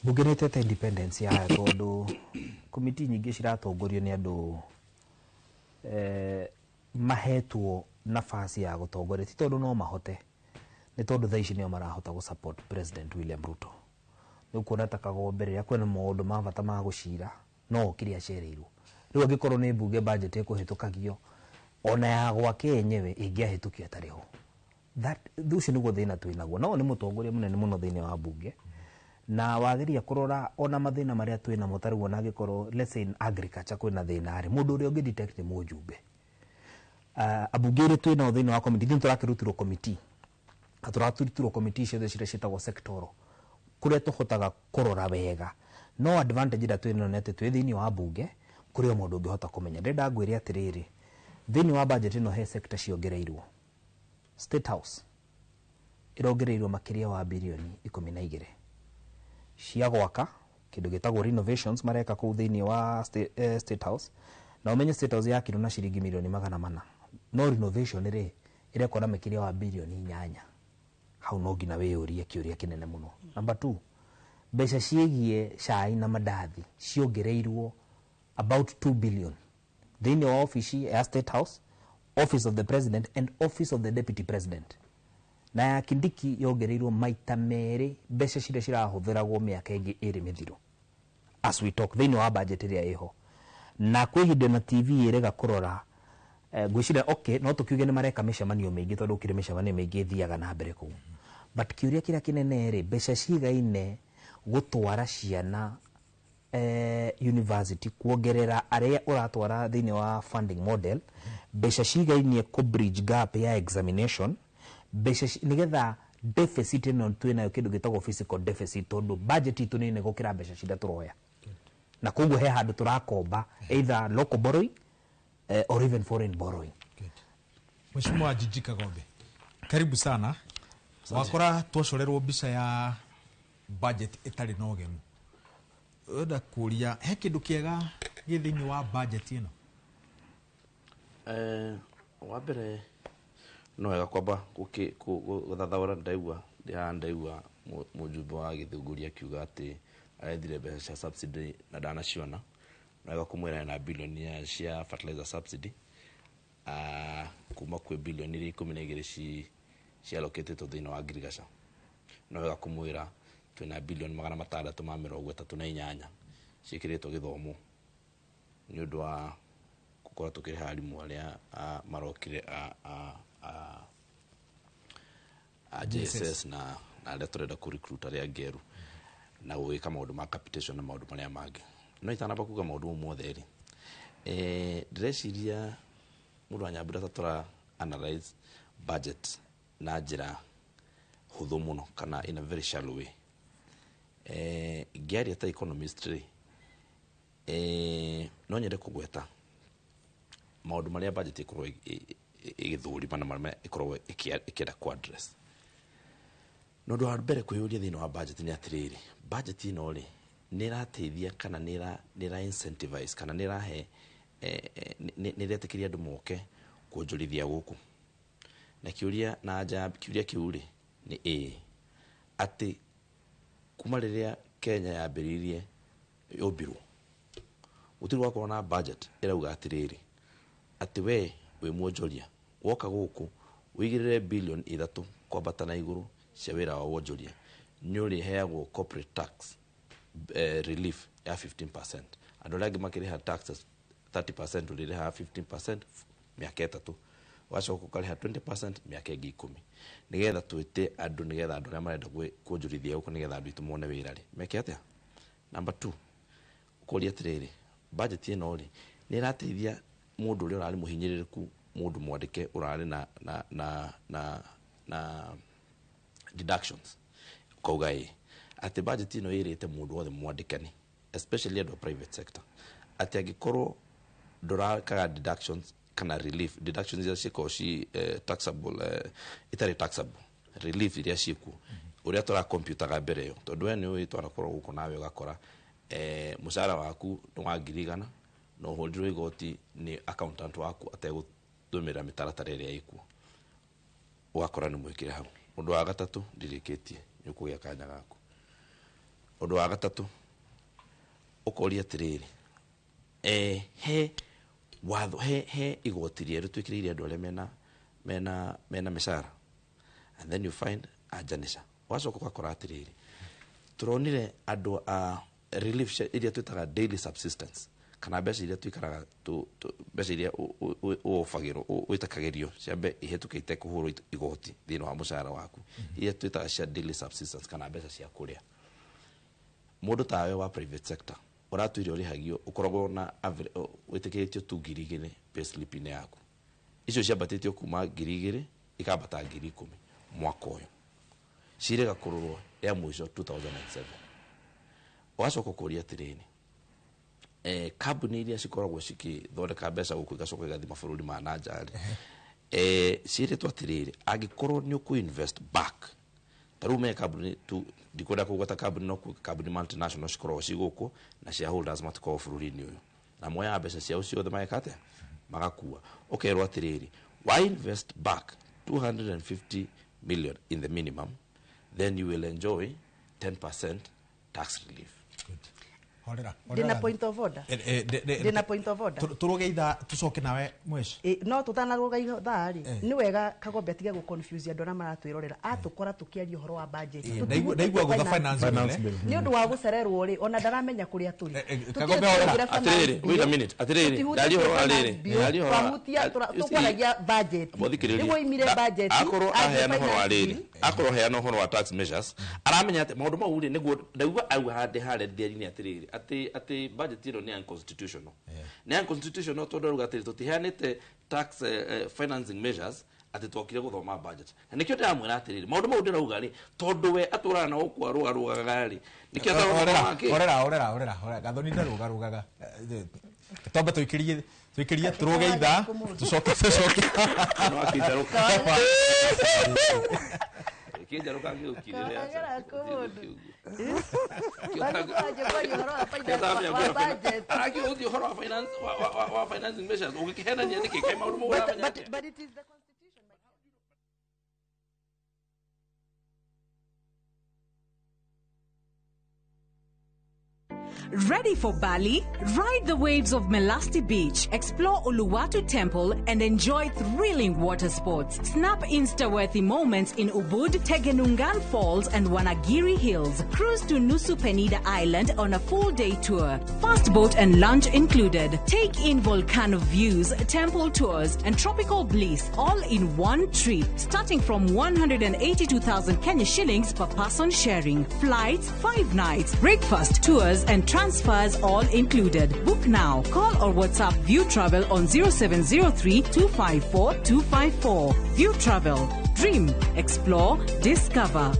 bunge nĩ ĩtete independence yayo, tondũ komiti nyingĩ ciratongorio nĩ andũ mahetwo nafasi ya gũtongoria ti tondũ no mahote, nĩ tondũ thaa ici nĩo marahota gũ support President William Ruto. Nĩ ũkuona ta Kagombe, rĩrĩa kwĩna maũndũ ma bata ma gũcira, no okire acereirwo. Rĩu angĩkorwo nĩ mbunge budget ĩkũhĩtũkagio ona ya gwake yenyewe ĩngĩahĩtũkio ĩtarĩ ho, that ũcio nĩguo thĩna twĩnaguo. No nĩ mũtongoria mũnene mũno thĩinĩ wa mbunge, na wageria kũrora ona mathĩna marĩa twĩnamo, ta rĩu ona angĩkorwo, let's say, in agriculture kwĩna thĩna rĩ, mũndũ ũrĩa ũngĩ detect nĩ mũjumbe. Ambunge ĩrĩ twĩnao thĩinĩ wa committee, ithuĩ tũrakĩrutirwo committee na tũrarutirwo committee ciothe ciria ciĩtagwo sectoral, kũrĩa tũhotaga kũrora wega. No advantage ĩrĩa twĩnayo nĩ atĩ twĩ thĩinĩ wa mbunge kũrĩ o mũndũ ũngĩhota kũmenya. Ndĩrenda ngwĩre atĩrĩrĩ, thĩinĩ wa budget ĩno he sector ciongereirwo. State House ĩrongereirwo makĩria wa birioni 12 cia gwaka kĩndũ gĩtagwo renovations mareka kũu thĩinĩ wa State House. Na ũmenye State House yakirwo na ciringi mirioni 400, no renovation rĩ ĩrekwo na makĩria wa birioni 8. Hau no nginya wĩyũrie kĩũria kĩnene mũno. Number two, mbeca ciĩgiĩ cai na mandathi ciongereirwo about 2 billion thĩinĩ wa ofici ya State House, Office of the President and Office of the Deputy President. Na ya Kindiki yongereirwo maita merĩ mbeca ciria cirahũthĩragwo mĩaka ĩngĩ ĩrĩ mĩthiru as we talk, thĩinĩ wa budget ĩrĩa ĩho. Na kwĩ hĩndĩ na TV ĩrega kũrora, ngwĩciria okay, no tũkiuge nĩ mareka mĩcemanio mĩingĩ, tondũ gũkĩrĩ mĩcemanio mĩingĩ ĩthiaga na mbere kũu. But kĩũria kĩrĩa kĩnene rĩ, mbeca cigaine gũtwara ciana university, kuongerera arĩa ũratwara thĩinĩ wa funding model, mbeca cigainie kũ bridge gap ya examination, mbeca nĩgetha deficit ĩno twĩnayo, kĩndũ gĩtagwo fiscal deficit, tondũ budget itũ nĩ nene gũkĩra mbeca ciria tũroya, na koguo he handũ tũrakomba, either local borrowing or even foreign borrowing. Mheshimiwa Jiji Kagombe, karibu sana. Wakora twacorerwo mbica ya budget ĩtarĩ na ũgemu. Enda kũria, he kĩndũ kĩega gĩ thĩinĩ wa budget ĩno? Wa mbere no wega kwamba gũthathaũra. Ndaigua ndĩhaha, ndaigua mũjumbe wa Gĩthũngũri akiuga atĩ arethire mbeca cia subsidy na ndanaciona. No wega kũmwĩra na bilioni cia fertilizer subsidy, kuma kwĩ bilioni iria 12 cialokĩtĩtwo thĩinĩ wa agriculture. No wega kũmwĩra twĩna bilioni 638 ciĩkĩrĩtwo gĩthomo nĩ ũndũ wa gũkorwo tũkĩrĩha arimũ arĩa marokire a JSS na arĩa tũrenda kũ recruit arĩa angĩ erũ na gwĩka maũndũ ma capitation na maũndũ marĩa mangĩ. No itanamba kuga maũndũ mau mothe rĩ, ndĩreciria mũndũ wa Nyambura ta tũra analyze budget na njĩra hũthũ mũno kana in a very shallow way. Ngĩaria ta economist rĩ, no nyende kũgweta maũndũ marĩa budget ĩkoragwo ĩgĩthũrima na marĩa ĩkoragwo ĩkĩenda kũ address. Na ũndũ wa mbere kwĩyũria thĩinĩ wa budget nĩ atĩrĩrĩ, budget ĩno rĩ, nĩ ĩrateithia kana nĩ ĩra incentivize kana nĩ ĩrahe nĩ ĩretĩkĩria andũ moke kuonjorithia gũkũ? Na kĩũria na anja ya kĩũria kĩu rĩ nĩ ĩĩ, atĩ kuma rĩrĩa Kenya yambĩrĩirie yũmbirwo, gũtirĩ gwakorwo na budget ĩrauga atĩrĩrĩ, atĩ we wĩ mwonjoria woka gũkũ ũigĩrĩre bilioni 3 kwambata na igũrũ cia wĩra wa wonjoria, nĩ ũrĩheagwo corporate tax relief ya 15%. Andũ arĩa angĩ makĩrĩha taxes 30%, ũrĩrĩhaga 15% mĩaka 3, ũgacoka ũkarĩha 20% mĩaka ĩngĩ 10, nĩgetha twĩte andũ, nĩgetha andũ arĩa marenda kuonjorithia gũkũ, nĩgetha andũ aitũ mone wĩra rĩ, meke atĩa? Number two, ũkoria atĩrĩrĩ, budget ĩno rĩ, nĩ ĩrateithia mũndũ ũrĩa ũrarĩ mũhinyĩrĩrĩku, mũndũ mwandĩke ũrarĩ na deductions? Ũkauga ĩ, atĩ budget ĩno ĩrĩte mũndũ wothe mwandĩkani, especially andũ a private sector, atĩ angĩkorwo ndũrakaga deductions kana relief, deductions iria cikoragwo ci taxable, itarĩ taxable relief iria ciĩkuo, ũrĩa tũrakompyutaga mbere ĩyo, tondũ we nĩ ũĩ twanakorwo gũkũ nawe ũgakora mũcara waku nĩ wa 100,000 no ũhũrirwo igoti nĩ accountant waku ategũtũmĩra mĩtaratara ĩrĩa ĩkuo, ũgakora nĩ mwĩkĩre hau. Ũndũ wa gatatũ, ndirĩkĩtie, nĩ ũkũgĩa kanya gaku. Ũndũ wa gatatũ ũkoria atĩrĩrĩ, he watho, he igoti rĩerũ twĩkĩrĩire andũ arĩa mena mĩcara? And then you find anjanica. Ũgacoka ũgakora atĩrĩrĩ, tũronire andũ a relief iria twĩtaga daily subsistence Kana mbeca iria twikaraga mbeca iria ũofagĩrwo wĩtakagĩrio ciambe ihĩtũke itekũhũrwo igoti thĩinĩ wa mũcara waku, iria twĩtaga cia daily subsistence kana mbeca cia kũrĩa. Mũndũ tawe wa private sector ũratwĩre ũrĩhagio ũkoragwo na wĩtĩkĩrĩtio tu 2,000 pay slip-inĩ yaku. Icio ciambatĩtio kuma 2,000 ikambata 10,000 mwaka ũyũ, cirĩga kũrorwo ya mũico 2007. Ũgacoka ũkũria atĩrĩrĩ, kambuni iria cikoragwo cikĩthondeka mbeca gũkũ igacoka igathiĩ mabũrũri ma na nja rĩ, ciĩrĩtwo atĩrĩrĩ, angĩkorwo nĩ ũkũ invest back, ta rĩu me kambuni tu, ndikwenda kũgweta kambuni, no kambuni multinational cikoragwo ci gũkũ na shareholders matikoragwo bũrũri-inĩ ũyũ, na moyaga mbeca ciao ciothe mageka atĩa, magakua. Ũkerwo atĩrĩrĩ, why invest back 250 million in the minimum, then you will enjoy 10% tax relief. Horera. Ndina point of order. Ndina point of order. Turuge ithaa tucoke nawe mwesh. No tutanaruga ithaa rĩ, nĩ wega Kagombe atige gũ confuse andũ arĩa maratwĩrorera. Atũkora tũkĩaria ũhoro wa budget. Ndaigua gũtha finance bill. Nĩ ũndũ wa gũcererwo rĩ, ona ndaramenya kũrĩa tũrĩ. Kagombe horera. Atĩrĩrĩ, wait a minute. Atĩrĩrĩ, ndaria ũhoro wa rĩrĩ. Ndaria ũhoro wa twahutia tũkwaragia budget. Nĩguo oimire budget. Akorwo aheana ũhoro wa rĩrĩ, akorwo aheana ũhoro wa tax measures, aramenya atĩ maũndũ mau rĩ, nĩguo ndaigua auga handĩ harĩa thĩinĩ atĩrĩrĩ, atĩ budget ĩno nĩ unconstitutional. Nĩ unconstitutional tondũ arauga atĩrĩ, tũtiheanĩte tax financing measures atĩ twokire gũthoma budget. Na nĩkĩo ndĩramwĩra atĩrĩrĩ, maũndũ mau ndĩrauga rĩ, tondũ we atũraga na gũkũ arũgarũgaga rĩ, nĩkĩo atarona wake. Horera horera horera horera. Gathoni ndarũgarũgaga. Twambe tũikĩrie tũikĩrie tũrũge ithaa tũcoke tũcoke. No akĩnjarũka. Kĩnjarũka ngĩũkirĩre. Arakĩhũthia ũhoro wa finance wa financing measures ũgĩkĩhenania nĩkĩ kaĩ maũndũ mau ũramenya atĩa? But it is the constitution. Ready for Bali? Ride the waves of Melasti Beach, explore Uluwatu Temple, and enjoy thrilling water sports. Snap Insta-worthy moments in Ubud, Tegenungan Falls, and Wanagiri Hills. Cruise to Nusa Penida Island on a full-day tour. Fast boat and lunch included. Take in volcano views, temple tours, and tropical bliss all in one trip, starting from 182,000 Kenya shillings per person sharing. Flights, 5 nights, breakfast, tours, and transfers all included. Book now. Call or WhatsApp View Travel on 0703 254 254. View Travel. Dream, explore, discover.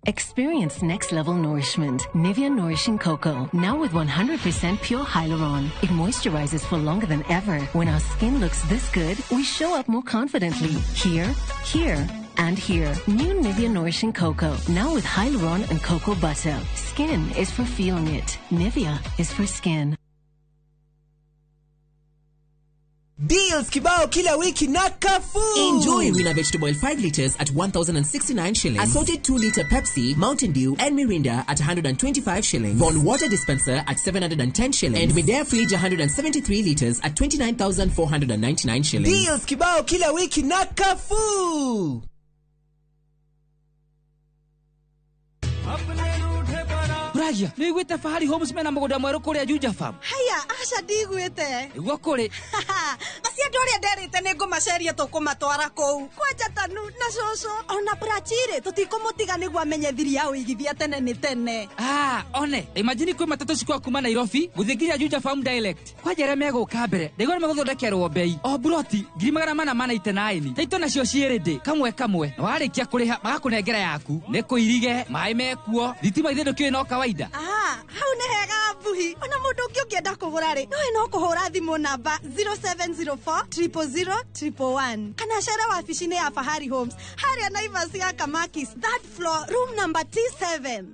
Experience next level nourishment. Nivea Nourishing Cocoa. Now with 100% pure hyaluron. It moisturizes for longer than ever. When our skin looks this good, we show up more confidently. Here, here, and here. New Nivea Nourishing Cocoa. Now with hyaluron and cocoa butter. Skin is for feeling it. Nivea is for skin. Deals kibao kila wiki na Carrefour. Enjoy Winner Vegetable 5 liters at 1,069 shillings. Assorted 2-liter Pepsi, Mountain Dew and Mirinda at 125 shillings. Von Water Dispenser at 710 shillings. And Midea Fridge 173 liters at 29,499 shillings. Deals kibao kila wiki na Carrefour. Ragia, nĩiguĩte Fahari Homes mena mũgũnda mwerũ kũrĩa Juja Farm? Haya, aca ndiguĩte. Nĩguo kũrĩ. Acio andũ arĩa nderĩte nĩ ngũmaceria tũkũmatwara kũu. Kwanja Tanu na cũcũ ona Prachirĩ tũtikũmũtiga nĩguo amenye thiri ya ũigithia tene nĩ tene. Ah, one, imagine kwĩ matatũ cikũa kuma Nairobi gũthiĩ nginya Juja Farm direct. Kwanja arĩa megũka mbere, ndaigua nĩ megũthondekerwo bei. O buroti 489. Taito nacio ciĩ kamwe kamwe. Na warĩkia kũrĩha magakũnengera yaku. Nĩ kũirige, maĩ mekuo, thitima ithe ndũkĩũĩ no kawaida. Ah, hau nĩ hega mbuhi. Ona mũndũ ũngĩ ũngĩenda kũgũra rĩ, nowe no kũhũra thimũ namba 0704 000 111 kana cere wabici-inĩ ya Fahari Homes harĩa Naivas ya Kamakis, third floor, room number T7.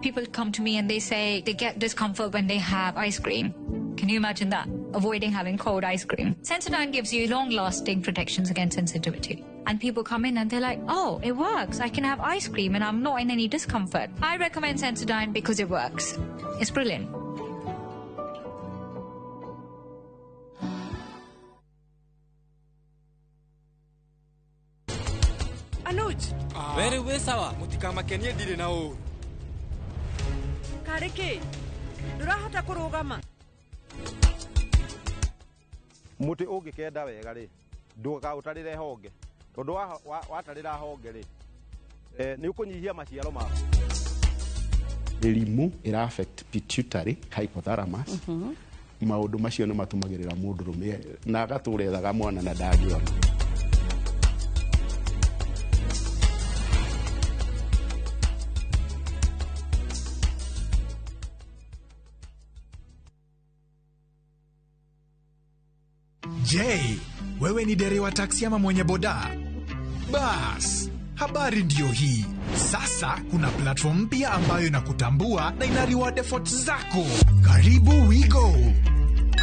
People come to me and they say they get discomfort when they have ice cream. Can you imagine that? Avoiding having cold ice cream. Sensodyne gives you long-lasting protections against sensitivity. And people come in and they're like, oh, it works. I can have ice cream and I'm not in any discomfort. I recommend Sensodyne because it works. It's brilliant. Anuj. Were wĩ sawa. Mũtikamakenie ndirĩ na ũũru. Karĩ kĩ? Ndũrahota kũrũgama. Mũtĩ ũngĩkenda wega rĩ, ndũkaũtarĩre honge, tondũ watarĩra honge rĩ, nĩ ũkũnyihia maciaro maku. Mĩrimũ ĩra affect pituitary, hypothalamus. Maũndũ macio nĩ matũmagĩrĩra mũndũrũme na agatũra ethaga mwana na ndangĩona. Je, wewe ni dereva taksi ama mwenye boda? Bas, habari ndiyo hii. Sasa kuna platform mpya ambayo inakutambua na ina reward efforts zako. Karibu WeGo.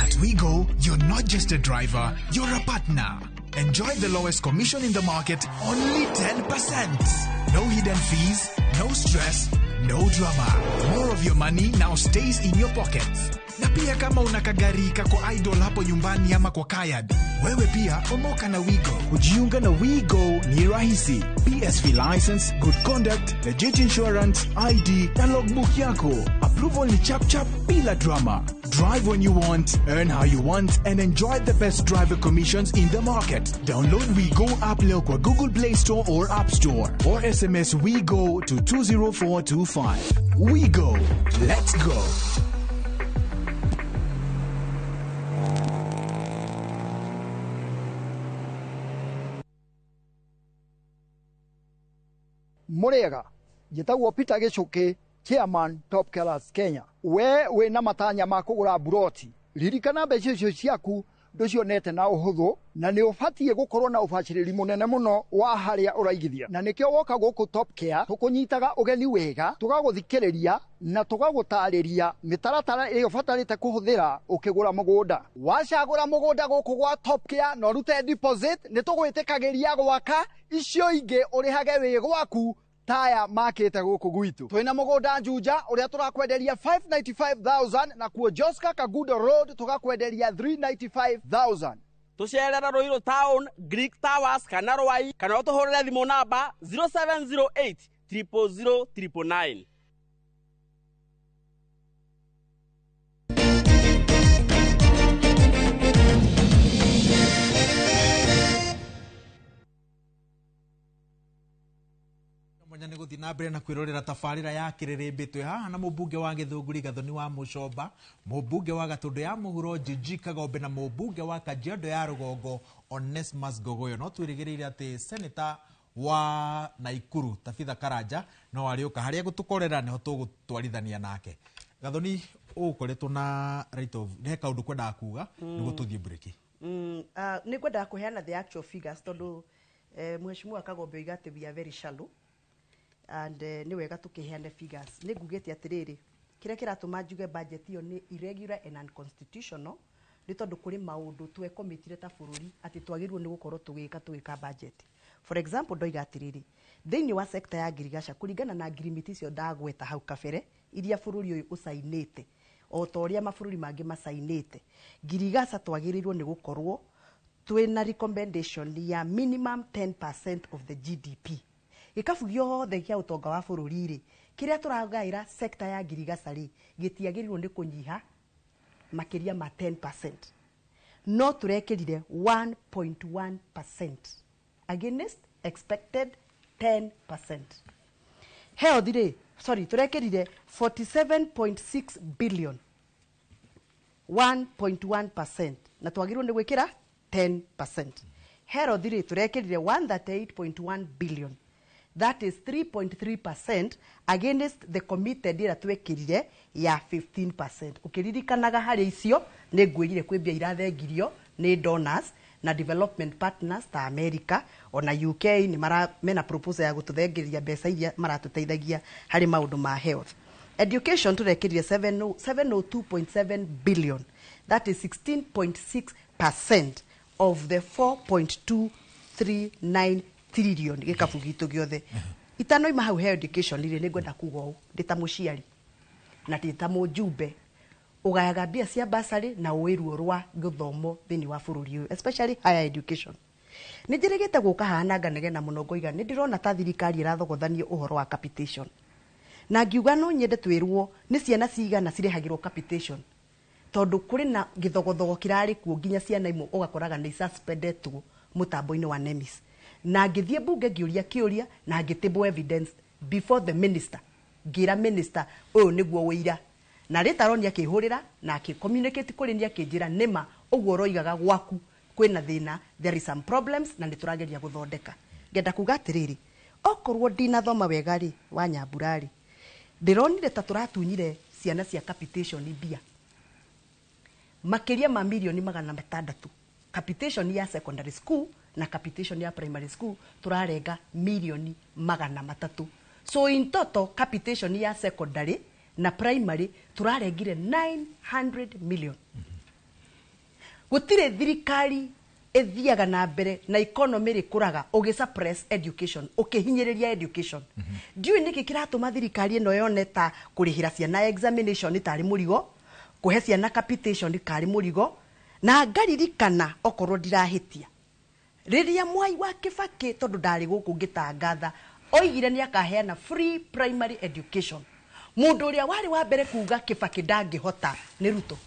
At WeGo, you're not just a driver, you're a partner. Enjoy the lowest commission in the market, only 10%. No hidden fees, no stress, no drama. More of your money now stays in your pockets. Na pia kama una kagari kako idle hapo nyumbani ama kwa kayad, wewe pia omoka na WeGo. Kujiunga na WeGo ni rahisi. PSV license, good conduct, legit insurance, ID na logbook yako. Approval ni chap chap bila drama. Drive when you want, earn how you want, and enjoy the best driver commissions in the market. Download WeGo app leo kwa Google Play Store or App Store, or SMS WeGo to 20425. WeGo. Let's go. Murega njĩtagwo Peter Gĩchũkĩ, chairman Top Killers Kenya. We wĩna matanya ma kũgũra buroti, ririkana mbeca icio ciaku ndũcionete na ũhũthũ, na nĩ ũbatiĩ gũkorwo na ũbacĩrĩri mũnene mũno wa harĩa ũraigithia, na nĩkĩo woka gũkũ Top Care tũkũnyitaga ũgeni wega, tũgagũthikĩrĩria na tũgagũtarĩria mĩtaratara ĩrĩa ũbatarĩte kũhũthĩra ũkĩgũra mũgũnda. Wacagũra mũgũnda gũkũ gwa Top Care na ũrute deposit, nĩ tũgwĩtĩkagĩria gwaka icio ingĩ ũrĩhage wĩ gwaku taya makĩte gũkũ gwitũ. Twĩna mũgũnda Juja ũrĩa tũrakwenderia 595,000 na kuo Joska Kagudo Road tũgakwenderia 395,000. Tũcerera Ruiru Town, Greek Towers kana Rwai, kana ũtũhũrĩre thimũ namba 0708 000 999. Mwanya nĩ gũthiĩ na mbere na kwĩrorera tabarĩra ya kĩrĩrĩmbĩ. Twĩ haha na mũmbunge wa Gĩthũngũri Gathoni wa Mũcomba, mũmbunge wa Gatũndũ ya Mũhuro Njinji Kagombe na mũmbunge wa Kajiado ya Rũgongo Onesmus Ngogoyo. No twĩrĩgĩrĩire atĩ seneta wa Naikuru Tabitha Karanja no arĩũka harĩa gũtũkorera nĩho tũgũtwarithania nake. Gathoni, ũgũkoretwo na right of he kaũndũ kwendaga kuga nĩguo tũthiĩ break. Nĩ ngwendaga kũheana the actual figures tondũ mheshimiwa Kagombe oiga atĩ we are very shallow and nĩ wega tũkĩheane figures. Nĩ ngugĩte atĩrĩrĩ, kĩrĩa kĩratũma njuge budget ĩyo nĩ irregular and unconstitutional nĩ tondũ kũrĩ maũndũ twekomitire ta bũrũri atĩ twagĩrĩirwo nĩ gũkorwo tũgĩka budget. For example, ndoiga atĩrĩrĩ, thĩinĩ wa sector ya ngirigaca kũringana na ngirimiti icio ndagweta hau kabere iria bũrũri ũyũ ũcainĩte o ta ũrĩa mabũrũri mangĩ macainĩte, ngirigaca twagĩrĩirwo nĩ gũkorwo twĩna recommendation ya minimum 10% of the GDP. Gĩkabu gĩothe kĩa ũtonga wa bũrũri rĩ, kĩrĩa tũragaĩra sector ya ngirigaca rĩ, gĩtiagĩrĩirwo nĩ kũnyiha makĩria ma 10%. No tũrekĩrire 1.1% against expected 10%. Health rĩ, sorry, tũrekĩrire 47.6 billion, 1.1% na twagĩrĩirwo nĩ gwĩkĩra 10%. Health rĩ, tũrekĩrire 138.1 billion. That is 3.3% against the committed ĩrĩa twekĩrire ya 15%. Ũkĩririkanaga harĩ icio nĩ ngwĩrire kwĩ mbia irathengirio nĩ donors na development partners ta America ona UK nĩ mara mena proposal ya gũtũthengeria mbeca iria maratũteithagia harĩ maũndũ ma health. Education tũrekĩrire 702.7 billion. That is 16.6% of the 4.239 trillion gĩkabu gitũ gĩothe. Itanoima hau he education rĩ, nĩ ngwenda kuga ũũ ndĩ ta mũciari na ndĩ ta mũjumbe ũgayaga mbia cia bursary na ũĩ ruo rwa gĩthomo thĩinĩ wa bũrũri ũyũ, especially higher education. Nĩ njĩrĩgĩte gũka haha na nganegena mũno ngoiga nĩ ndĩrona ta thirikari ĩrathogothanio ũhoro wa capitation, na ngiuga no nyende twĩrwo nĩ ciana cigana cirĩhagĩrwo capitation, tondũ kũrĩ na gĩthogothogo kĩrarĩ kuo nginya ciana imwe ũgakoraga nĩ suspendetwo mũtambo-inĩ wa NEMIS. Na ngĩthiĩ mbunge ngĩũria kĩũria na ngĩtĩbwo evidence before the minister, ngĩra minister ũyũ nĩguo ũira, na later on akĩhũrĩra na akĩ-communicate kũrĩ niĩ akĩnjĩra nĩma ũguo ũroigaga gwaku kwĩna thĩna, there is some problems na nĩ tũrageria gũthondeka. Ngenda kuga atĩrĩrĩ, okorwo ndinathoma wega rĩ, wa Nyambura rĩ, ndĩronire ta tũratunyire ciana cia capitation mbia makĩria ma mirioni 600. Capitation ya secondary school na capitation ya primary school tũrarenga mirioni 300, so in total capitation ya secondary na primary tũrarengire 900 million. Gũtirĩ thirikari ĩthiaga na mbere na economy rĩkũraga ũgĩ suppress education, ũkĩhinyĩrĩria education. Ndiũĩ nĩkĩ kĩratũma thirikari ĩno yone ta kũrĩhĩra ciana examination tarĩ mũrigo, kũhe ciana capitation karĩ mũrigo. Na ngaririkana, okorwo ndirahĩtia, rĩrĩa Mwai wa Kĩbakĩ, tondũ ndarĩ gũkũ ngĩtangatha, oigire nĩ akaheana free primary education, mũndũ ũrĩa warĩ wa mbere kuga Kĩbakĩ ndangĩhota nĩ Ruto.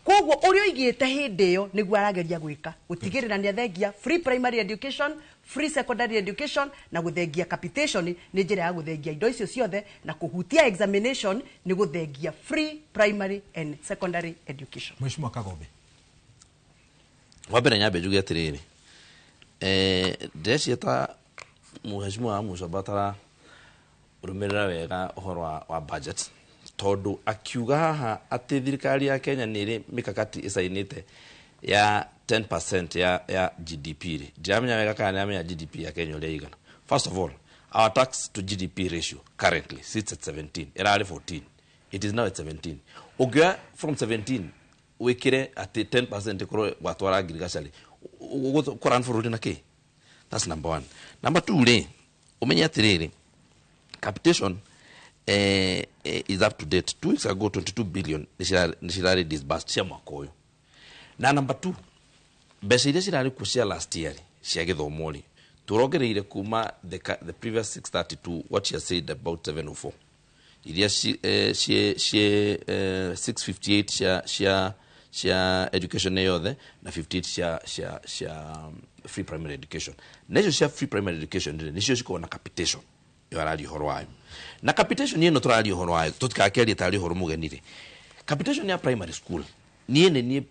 Koguo ũrĩa oigĩte hĩndĩ ĩyo nĩguo arageria gwĩka, gũtigĩrĩra nĩ athengia free primary education, free secondary education, na gũthengia capitation nĩ njĩra ya gũthengia indo icio ciothe, na kũhutia examination nĩ gũthengia free primary and secondary education. Mheshimiwa Kagombe. Wa mbere nyambe njuge atiriri, ndĩreciria ta Mheshimiwa wa Mucomba tara rũmĩrĩra wega ũhoro wa budget, tondũ akiuga haha atĩ thirikari ya Kenya nĩ ĩrĩ mikakati ĩcainĩte ya 10% ya GDP rĩ, ndiramenya wega kana nĩramenya GDP ya Kenya ũrĩa igana. First of all, our tax to GDP ratio currently sits at 17. Ĩrarĩ 14, it is now at 17. Ũngĩoya from 17 wĩkĩre atĩ 10% ĩkorwo gwatwara ngirigaca rĩ, ũgũkora bũrũri na kĩ? That's number one. Number two rĩ, ũmenye atĩrĩrĩ, capitation is up to date. 2 weeks ago 22 billion nĩ cirarĩ disbursed cia mwaka ũyũ. Na number two, mbeca iria cirarĩ kuo cia last year cia gĩthomo rĩ, tũrongereire kuma the previous 632 to what she has said about 704, iria ci 658 cia education yothe na 58 cia free primary education. Na icio cia free primary education rĩ, nĩcio cikoragwo na capitation ĩyo araria ũhoro wayo. Na capitation ĩno tũraria ũhoro wayo, tũtikakĩaria tarĩ ũhoro mũgeni rĩ, capitation ya primary school, niĩ nĩ niĩ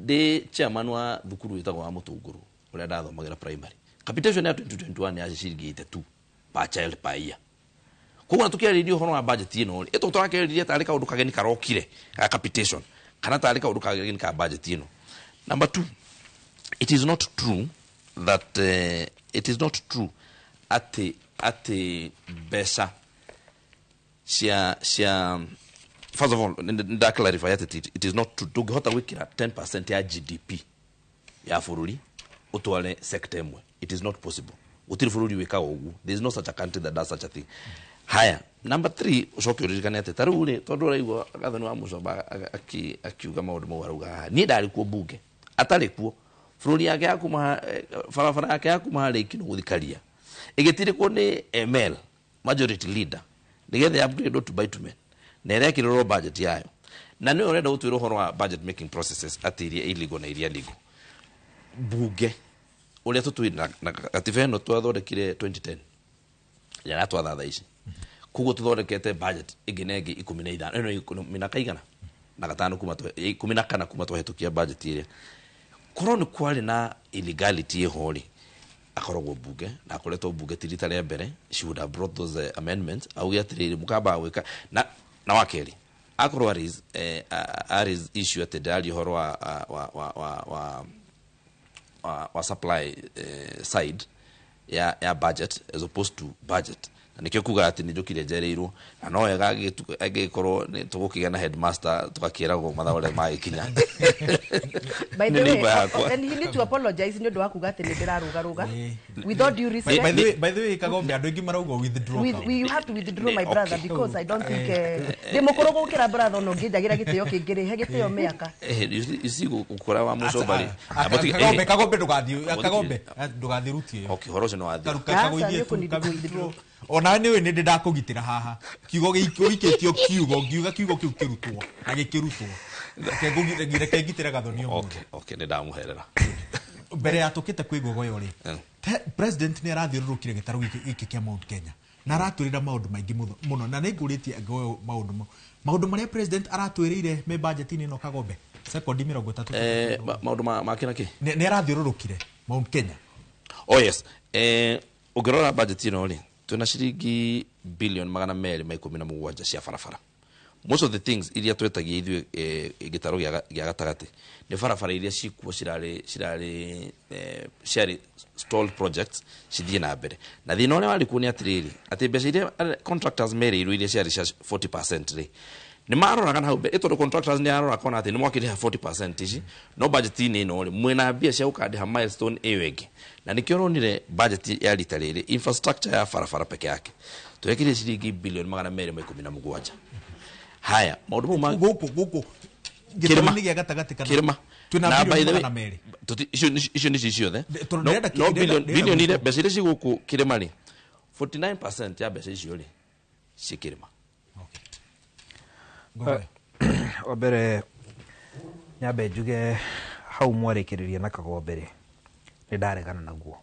ndĩ chairman wa thukuru wĩtagwo wa Mũtũngũrũ ũrĩa ndathomagĩra primary. Capitation ya 2021 ya ciringi 82 per child per year. Koguo na tũkĩarĩria ũhoro wa budget ĩno rĩ, ĩtũ tũrakĩarĩria tarĩ kaũndũ kageni karokire ga capitation kana tarĩ kaũndũ kageni ka budget ĩno. Number two, it is not true that it is not true atĩ mbeca cia, first of all, nda clarify atĩ it is not true ndũngĩhota gwĩkĩra 10% ya GDP ya bũrũri ũtware sector ĩmwe. It is not possible. Gũtirĩ bũrũri wĩkaga ũguo. There is no such a country that does such a thing. Haya, number three, ũcoke ũririkane atĩ ta rĩu rĩ, tondũ ũraigua Gathoni wa Mũcomba akiuga maũndũ mau arauga haha, niĩ ndarĩ kuo mbunge atarĩ kuo, bũrũri yake ya kuma barabara yake ya kuma harĩa Ikinũ gũthiĩ Karia ĩgĩtirĩkwo nĩ ML, majority leader, nĩgetha upgrade to bitumen na ĩrekĩrĩrwo budget yayo. Na nĩwe ũrenda gũtwĩra ũhoro wa budget making processes atĩ iria illegal na iria legal. Bunge ũrĩa tũtwĩ na gatiba ĩno twathondekire 2010 yaratwatha thaa ici, koguo tũthondekete budget ĩngĩ na ĩngĩ 15, ĩno 15 kuma 14 kuma twahĩtũkia budget ĩrĩa. Korwo nĩ kwarĩ na illegality ĩho rĩ, akoragwo bunge na akoretwo bunge ti rita rĩa mbere, she would have brought those amendments, auge atĩrĩrĩ, mũkamba gwĩka na wa kerĩ akorwo aris issue atĩ ndĩraria ũhoro wa supply side ya budget as opposed to budget. Na nĩkĩo kuga atĩ nĩ njũkire njereirwo, na no wega angĩgĩkorwo nĩ tũgũkĩgĩa na headmaster, tũgakĩragwo mathaa ũrĩa magĩkinya. By the Nĩ way, neighbor yakwa. and he need to apologize nĩ ũndũ wa kuga atĩ nĩ ndĩrarũgarũga. With all due respect, By the way, Kagombe, andũ aingĩ marauga withdraw. You have to withdraw, my brother, because I don't think ndĩ mũkũrũ gũkĩra brother, ona ũngĩnjagĩra gĩtĩo kĩngĩ rĩ, he gĩtĩo mĩaka. You see, gũkũra wa mũcomba rĩ, Kagombe, Kagombe, ndũgathiĩ. Kagombe, ndũgathiĩ ruti ĩyo. Okay, ũhoro ũcio nĩ wathiĩ. Kagũithie tu, ka withdraw. Ona nĩ ũĩ nĩ ndĩ ndakũgitĩra haha, kiugo gĩikĩtio, kiugo ngiuga, kiugo kĩu kĩrutwo na gĩkĩrutwo. Reke ngitĩre Gathoni ũmũthĩ. Okay, nĩ ndamũherera. Mbere ya tũkĩte kwĩ Ngogoyo rĩ, president nĩ arathiũrũrũkire gĩtarũ gĩkĩ kĩa Mount Kenya na aratwĩrĩra maũndũ maingĩ mũno, na nĩ ngũrĩtie Ngogoyo maũndũ marĩa president aratwĩrĩire me budget-inĩ ĩno. Kagombe, sekondi 30. Maũndũ ma kĩ na kĩ? Nĩ arathiũrũrũkire Mount Kenya. Oh yes, ũngĩrora budget ĩno rĩ, twĩna ciringi bilioni 217 cia barabara. Most of the things iria twetagia ithuĩ gĩtarũ gĩa gatagatĩ nĩ barabara iria cikuo cirarĩ ciarĩ stalled projects cithiĩ na mbere. Na thĩna ũrĩa warĩ kuo nĩ atĩrĩrĩ, atĩ mbeca iria contractors merĩirwo, iria ciarĩ cia 40% rĩ, nĩ maroraga na hau mbere, tondũ contractors nĩ arora kona atĩ nĩ mwakĩrĩha 40% ici, no budget-inĩ ĩno rĩ, mwĩna mbia cia gũkandĩha milestone ĩyo ĩngĩ. Na nĩkĩo ũronire budget ya rita rĩrĩ, infrastructure ya barabara peke yake twekire ciringi bilioni 217. Haya, maũndũ mau ma gũkũ Kĩrĩma. gĩtarũ-inĩ gĩa gatagatĩ kana Kĩrĩma. Twĩna Na by bilioni the way, 200. Icio nĩcio ciothe. Tondũ No ndĩrenda no ndĩrenda bilioni iria, mbeca iria ci gũkũ kĩrĩma rĩ, 49% ya mbeca icio rĩ, ci kĩrĩma. Wa mbere nyambe njuge hau mwarĩkĩrĩria na Kagombe rĩ, nĩ ndaregana naguo.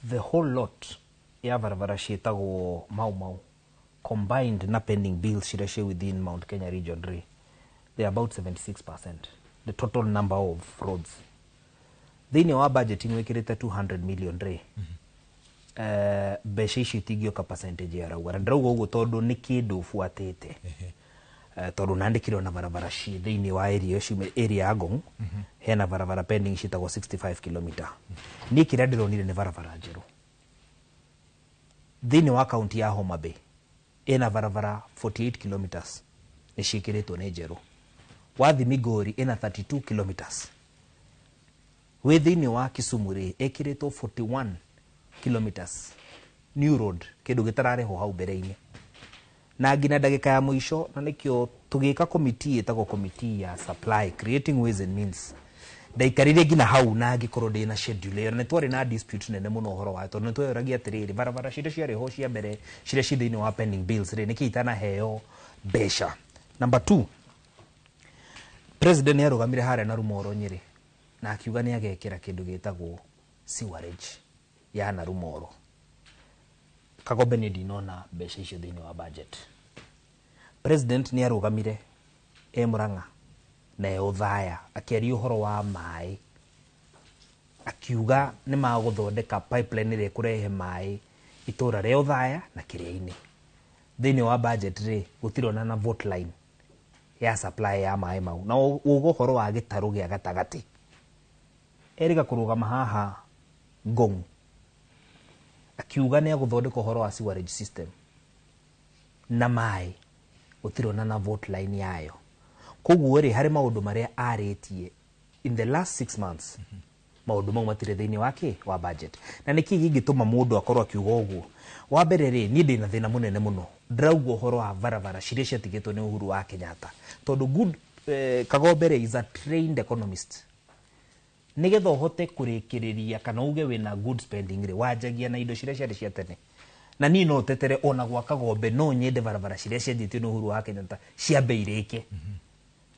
The whole lot ya barabara ciĩtagwo Mau Mau combined na pending bills ciria ciĩ within Mount Kenya region rĩ, they are about 76% the total number of roads. Thĩinĩ wa budgeting wĩkĩrĩte 200 million rĩ, mbeca icio itingĩũka percentage ya rauga. Na ndĩrauga ũguo tondũ nĩ kĩndũ ũbuatĩte, tondũ nandĩkire ona barabara ci thĩinĩ wa area ũcio, area ya Ngong hena barabara pending ciĩtagwo 65 kilometer. Niĩ kĩrĩa ndĩronire nĩ barabara njerũ. Thĩinĩ wa kaunti ya Homa Bay ĩna barabara 48 kilometers nĩ ciĩkĩrĩtwo nĩ njerũ. Wathi Migori ĩna 32 kilometers. Wĩ thĩinĩ wa Kisumu rĩ, ĩkĩrĩtwo 41 kilometers new road, kĩndũ gĩtararĩhwo hau mbere-inĩ na nginya ndagĩka ya mũico. Na nĩkĩo tũgĩka committee ĩtagwo committee ya supply, creating ways and means, ndaikarire nginya hau na ngĩkorwo ndĩna schedule ĩyo. Na nĩ twarĩ na dispute nene mũno ũhoro wayo, tondũ nĩ tweyoragia atĩrĩrĩ, barabara ciria ciarĩ ho cia mbere ciria ci thĩinĩ wa pending bills rĩ, nĩkĩ itanaheo mbeca? Number two, president nĩ arũgamire harĩa na Rumoro Nyĩrĩ na akiuga nĩ agekĩra kĩndũ gĩtagwo sewerage ya Narumoro. Kagombe, nĩ ndinona mbeca icio thĩinĩ wa budget. President nĩ arũgamire e Murang'a na e Othaya akĩaria ũhoro wa maĩ, akiuga nĩ magũthondeka pipeline ĩrĩa ĩkũrehe maĩ itũra rĩa Othaya na Kĩrĩa-inĩ. Thĩinĩ wa budget rĩ, gũtirĩ ona na vote line ya supply ya maĩ mau. Na uga ũhoro wa gĩtarũ gĩa gatagatĩ, erĩga kũrũgama haha Ngong akiuga nĩ agũthondeka ũhoro wa sewerage system na maĩ, gũtirĩ ona na vote line yayo. Koguo rĩ, harĩ maũndũ marĩa arĩtie in the last 6 months, maũndũ mau matirĩ thĩinĩ wa kĩ wa budget. Na nĩkĩ gĩngĩtũma mũndũ akorwo akiuga ũguo? Wa mbere rĩ, niĩ ndĩna thĩna mũnene mũno ndĩrauga ũhoro wa barabara ciria ciatigĩtwo nĩ Uhuru wa Kenyatta, tondũ good Kagombe rĩ is a trained economist. Nigetha ũhote kũrĩkĩrĩria kana uge wĩna good spending rĩ, wanjagia na indo ciria ciarĩ cia tene. Na niĩ no tetere ona gwa Kagombe, no nyende barabara ciria cianjĩtio nĩ Uhuru wa Kenyatta ciambe irĩke,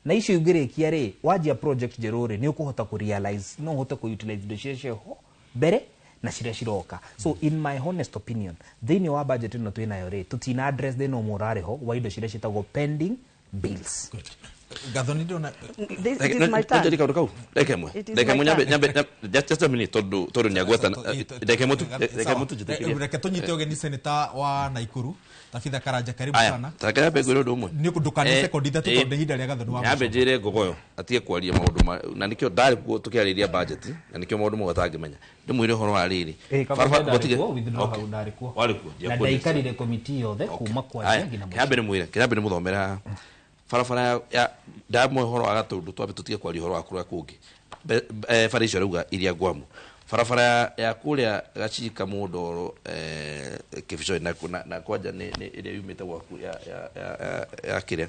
na icio ingĩrĩkia rĩ, wanjia project njerũ rĩ, nĩ ũkũhota kũ realize no ũhote kũ utilize indo ciria ciĩho mbere na ciria ciroka. So in my honest opinion, thĩinĩ wa budget ĩno twĩnayo rĩ, tũtina address thĩna ũmwe ũrarĩ ho wa indo ciria ciĩtagwo pending bills. Gathoni ndona This, it is my turn. Njeri kaundu kau ndagĩka ĩmwe. It is Ndagĩka my ĩmwe nyambe turn. nyambe just a minute tondu tondu nĩ agweta ndagĩka ĩmwe tu, ndagĩka ĩmwe tu njĩtĩkĩrie. Reke tũnyite ũgeni seneta wa Naikuru Tabitha Karanja, karibu Aya, sana. ta nyambe ngwĩre ũndũ ũmwe. Nĩ ndũkane sekondi 3 tondũ ihinda rĩa Gathoni wa nyambe njĩre Ngogoyo atige kwaria maũndũ na nĩkĩo ndarĩ kuo tũkĩarĩria budget na nĩkĩo maũndũ mothe atangĩmenya. Ndĩmwĩre ũhoro wa rĩrĩ. Barabara gũtige- Okay. ndarĩ kuo Warĩ kuo, na ndiakuonire. ndaikarire komiti yothe kuma kwanjia Aya, nginya kĩambe nĩ mwĩre, kĩambe nĩ mũthomere haha. Barabara ya ndamwe ũhoro wa Gatũndũ twambe tũtige kwaria ũhoro wa kũrĩa kũngĩ. Bara icio arauga iria ngwamu. Barabara ya kũrĩa Gacika Mũndoro, Kĩbicoi na kwanja nĩ ĩrĩa yumĩte gwaku ya kĩrĩa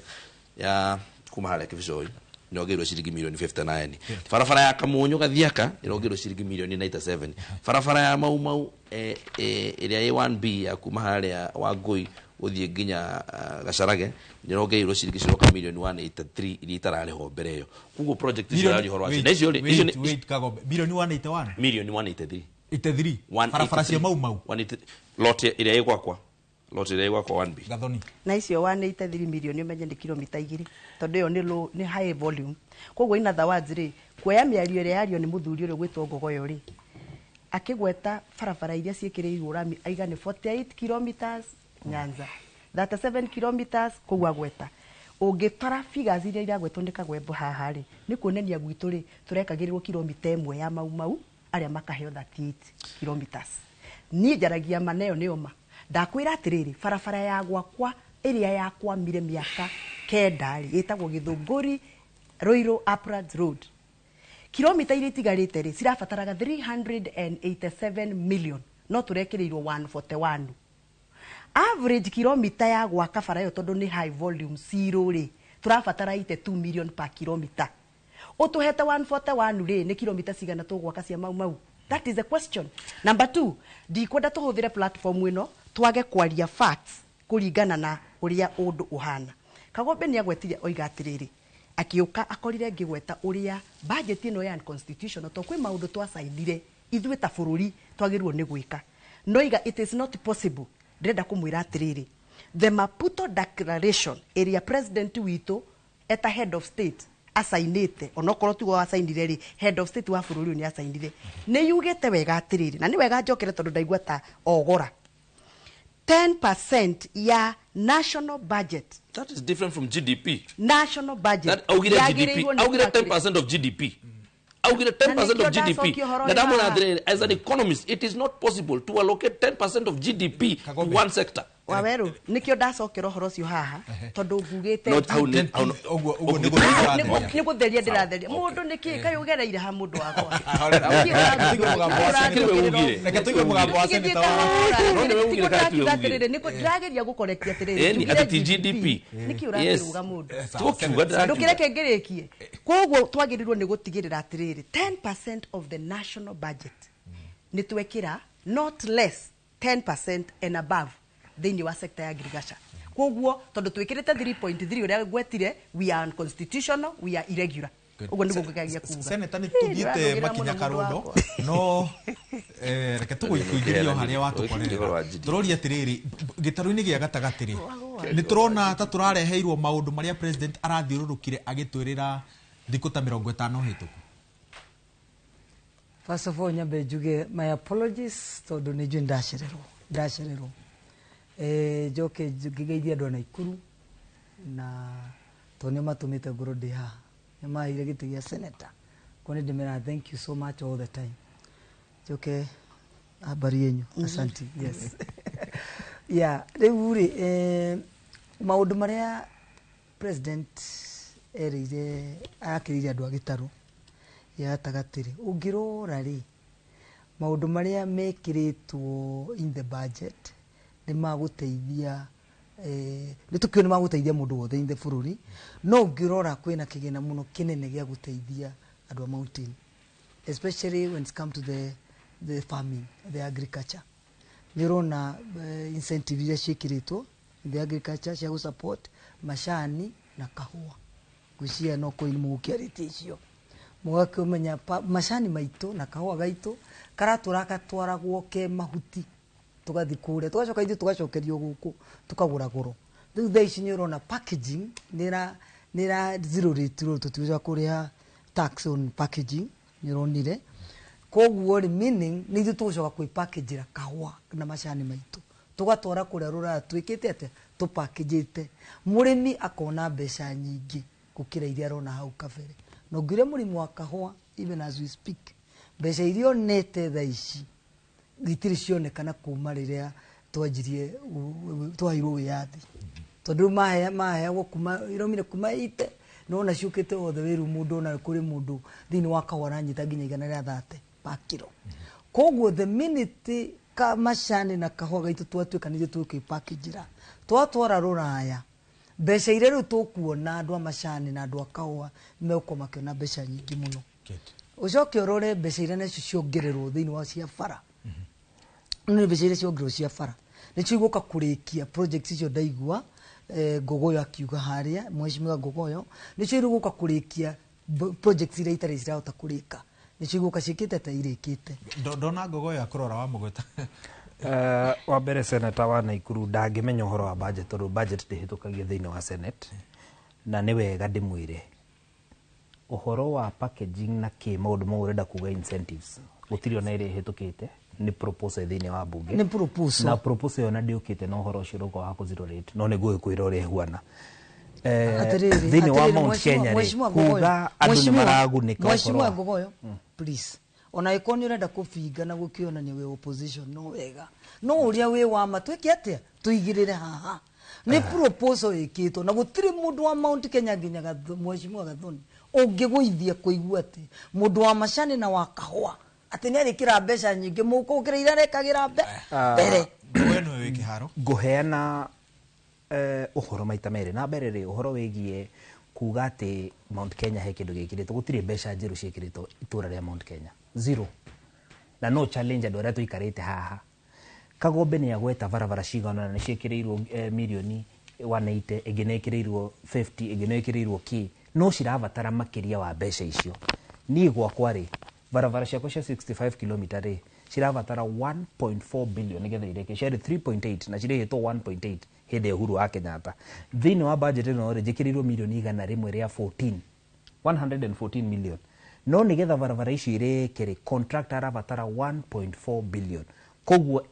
ya kuma harĩa Kĩbicoi nĩongereirwo ciringi milioni 59. Barabara ya Kamunyu Gathiaka ĩrongereirwo ciringi milioni 97. Barabara ya Mau Mau, ĩrĩa ĩ 1B ya kuma harĩa Wangũi gũthiĩ nginya Gacarage nĩrongereirwo ciringi ciroka milioni 183 iria itararĩhwo mbere ĩyo. Koguo project icio iraria ũhoro wacio. Na icio rĩ, icio nĩ Wait, Kagombe, milioni 181 milioni 183. 83 barabara cia Mau Mau. 183 lot ĩrĩa ĩ gwakwa, lot ĩrĩa ĩ gwakwa 1B. Gathoni. Na icio 183 milioni ũmenye nĩ kilomita 2 tondũ ĩyo nĩ low, nĩ high volume. Koguo in other words rĩ, kuoya mĩario ĩrĩa yario nĩ mũthuri ũrĩa ũgwĩtwo Ngogoyo rĩ, akĩgweta barabara iria ciĩkĩrĩirwo rami aiga nĩ 48 kilometers Nyanza, 37 kilometers kũu agweta. Ũngĩtara figures iria iragwetwo nĩ Kagwembo haha rĩ, nĩ kuonania gwitũ rĩ tũrekagĩrĩrwo kilomita 1 ya Mau Mau arĩa makaheo 38 kilometers. Niĩ njaragia ma nayo nĩyo ma. Ndakwĩra atĩrĩrĩ, barabara ya gwakwa ĩrĩa yakwamire mĩaka 9 rĩ, ĩtagwo Gĩthũngũri Ruiru Uplands Road. Kilomita iria itigarĩte rĩ cirabataraga 387 million, no tũrekĩrĩirwo 141. Average kilomita ya gwaka bara ĩyo tondũ nĩ high volume zero rĩ, tũrabatara 82 million per kilomita. Ũtũhete 141 rĩ, nĩ kilomita cigana tũgwaka cia Mau Mau? That is a question. Number 2, ndikwenda tũhũthĩre platform ĩno twage kwaria facts kũringana na ũrĩa ũndũ ũhana. Kagombe nĩ agwetire oiga atĩrĩrĩ, akĩũka akorire ngĩgweta ũrĩa budget ĩno ya unconstitutional to kwĩ maũndũ twacainire ithuĩ ta bũrũri twagĩrĩirwo nĩ gwĩka. Noiga it is not possible. Ndĩrenda kũmwĩra atĩrĩrĩ, the Maputo Declaration ĩrĩa president witũ eta head of state acainĩte, onokorwo tiguo acainire rĩ, head of state wa bũrũri ũyũ nĩ acainire, nĩ yugĩte wega atĩrĩrĩ, na nĩ wega njokere tondũ ndaigua ta ogora 10% ya national budget. That is different from GDP. National budget. That augire GDP, Yagĩrĩirwo nĩ augire kwakĩrĩ- 10% of GDP. Augire 10% of Na nĩkĩo GDP. ndacokia ũhoro Na ũyũ ndamwĩra haha. atĩrĩrĩ, as an economist, it is not possible to allocate 10% of GDP to one sector. Waweru nĩkĩo ndacokera ũhoro ũcio haha tondũ ngugĩte No, hau nĩ- hau nĩ- ũguo nĩ nĩ gũtheria ndĩratheria mũndũ nĩkĩ kaĩ ũgereire ha mũndũ wakwa. Reke tũigue mũgambo wa seneta wa No, nĩwe ugire kana tiwe ugire? Ndĩrageria gũkorektia atĩrĩrĩ, Ĩni, njugire atĩ ti GDP. Nĩkĩ Yes. ũrakĩrũga mũndũ? Tũkiuga ndĩrakiuga. Ndũkĩreke ngĩrĩkie. Koguo twagĩrĩirwo nĩ gũtigĩrĩra atĩrĩrĩ, 10% of the national budget nĩ twekĩra not less 10% and above thĩinĩ wa sector ya agriculture. Koguo tondũ twĩkĩrĩte 3.3 ũrĩa ngwetire, we are unconstitutional, we are irregular. Ũguo nĩguo ngũgeria kuga. Seneta nĩ Ĩ, tũthiĩte ndĩrarũgĩra makinya mũno mũndũ karundo wakwa. no reke tũgũikũingĩria o harĩa watũkorerera. Tũroria atĩrĩrĩ, gĩtarũ-inĩ gĩa gatagatĩ rĩ, nĩ tũrona ta tũrareheirwo maũndũ marĩa president arathiũrũrũkire agĩtwĩrĩra thikũ ta 50 hĩtũku. First of all, nyambe njuge my apologies tondũ nĩ njũĩ ndacererwo. Njoke ngĩgeithia andũ a Naikuru na tondũ nĩo matũmĩte ngorwo ndĩ haha, nĩ maheire gĩtĩ gĩa senator, koguo nĩ ndĩmeraga thank you so much all the time. Njoke habari yenyu, asante. Yes, yeah. Rĩu rĩ, maũndũ marĩa president erĩire akĩrĩire andũ a gĩtarũ gĩa gatagatĩ rĩ, ũngĩrora rĩ, maũndũ marĩa mekĩrĩtwo in the budget nĩ magũteithia, nĩ tũkĩũĩ nĩ magũteithia mũndũ wothe in the bũrũri, no ũngĩrora kwĩna kĩgĩna mũno kĩnene gĩa gũteithia andũ a mountain, especially when it come to the farming, the agriculture. Nĩ ũrona incentive iria ciĩkĩrĩtwo in the agriculture cia gũ macani na kahũa. Ngwĩciria no kũi mũgũkĩarĩtie icio, mũgakĩmenya macani maitũ na kahũa gaitũ karatũra gatwaragwo ke mahuti, tũgathiĩ kũrĩa tũgacoka ithuĩ tũgacokerio gũkũ tũkagũra goro. Rĩu thaa ici nĩ ũrona packaging nĩ Nĩ ĩra zero rate rĩu tũtigũcoka kũrĩha tax on packaging, nĩ ũronire. Koguo rĩ, meaning nĩ ithuĩ tũgũcoka kwĩpackagĩra kahũa na macani maitũ, tũgatwara kũrĩa rũraya twĩkĩte atĩa, tũpackagĩte. Mũrĩmi akona mbeca nyingĩ gũkĩra iria arona hau kabere. Na ũngĩũria mũrĩmi wa kahũa, even as we speak, mbeca iria onete thaa ici itirĩ cionekana kuma rĩrĩa twanjirie twaheirwo wĩyathi, tondũ rĩu maheagwo kuma iraumire kuma ite nona ciũkĩte othe wĩru mũndũ, ona kũrĩ mũndũ thĩinĩ wa kahũa aranyita nginya 130 per kilo. Koguo the minute ka macani na kahũa gaitũ twatuĩka nĩ ithuĩ tũkwĩpackagĩra twatwara rũraya, mbeca iria rĩu tũkuona andũ a macani na andũ a kahũa megũkorwo makĩona mbeca nyingĩ mũno. Ũcoke ũrore mbeca iria nacio ciongererwo thĩinĩ wa cia bara, nĩ mbeca iria ciongererwo cia bara nĩcio igũka kũrĩkia project icio ndaigua Ngogoyo akiuga harĩa, mheshimiwa Ngogoyo, nĩcio igũka kũrĩkia projects iria itarĩ cirahota kũrĩka, nĩcio igũka ciĩkĩte ta irĩkĩte. Ndona Ngogoyo akũrora wa mũgweta. Wa mbere, senator wa Naikuru ndangĩmenya ũhoro wa budget tondũ budget ndĩhĩtũkagio thĩinĩ wa senate, na nĩ wega ndĩmwĩre ũhoro wa packaging na kĩ maũndũ mau ũrenda kuga incentives gũtirĩ ona ĩrĩa ĩhĩtũkĩte, nĩ proposal thĩinĩ wa bunge. Nĩ proposal. Na proposal ĩyo na ndĩũkĩte na ũhoro ũcio ũroka wa kũ zero rate, no nĩ ngũgĩkwĩra ũrĩa ĩhuana. Atĩrĩrĩ, Thĩinĩ wa atĩrĩrĩ, Mount Kenya rĩ, Mheshimiwa Ngogoyo, kuga andũ nĩ maragunĩka ũhoro Mheshimiwa wa Ngogoyo, please, ona ĩkorwo nĩ ũrenda kũbinga na gũkĩonania wĩ opposition no wega, no ũrĩa wĩ wa ma twĩke atĩa, tũigĩrĩre haha nĩ proposal ĩkĩtwo na gũtirĩ mũndũ wa Mount Kenya nginya Mheshimiwa Gathoni ũngĩgũithia kũigua atĩ mũndũ wa macani na wa kahũa atĩ nĩ arĩkĩra mbeca nyingĩ mũhuko gũkĩra iria arekagĩra mbere. Ngũheana ũhoro maita merĩ. Na mbere rĩ, ũhoro wĩgiĩ kuga atĩ Mount Kenya he kĩndũ gĩkĩrĩtwo, gũtirĩ mbeca njerũ ciĩkĩrĩtwo itũra rĩa Mount Kenya, zero. Na no challenge andũ arĩa tũikarĩte haha. Kagombe nĩ agweta barabara cigana ũna nĩ ciĩkĩrĩirwo mirioni 180, ĩngĩ nĩ ĩkĩrĩirwo 50, ĩngĩ nĩ ĩkĩrĩirwo kĩ, no cirabatara makĩria wa mbeca icio. Niĩ gwakwa rĩ, barabara ciakwa cia 65 km rĩ, cirabatara 1.4 billion nĩgetha irĩke. Ciarĩ 3.8 na cirĩhĩtwo 1.8 hĩndĩ ya Uhuru wa Kenyatta. Thĩinĩ wa budget ĩno rĩ, njĩkĩrĩirwo mirioni 114, 114 million. No nĩgetha barabara icio irĩke rĩ, contractor arabatara 1.4 billion. Koguo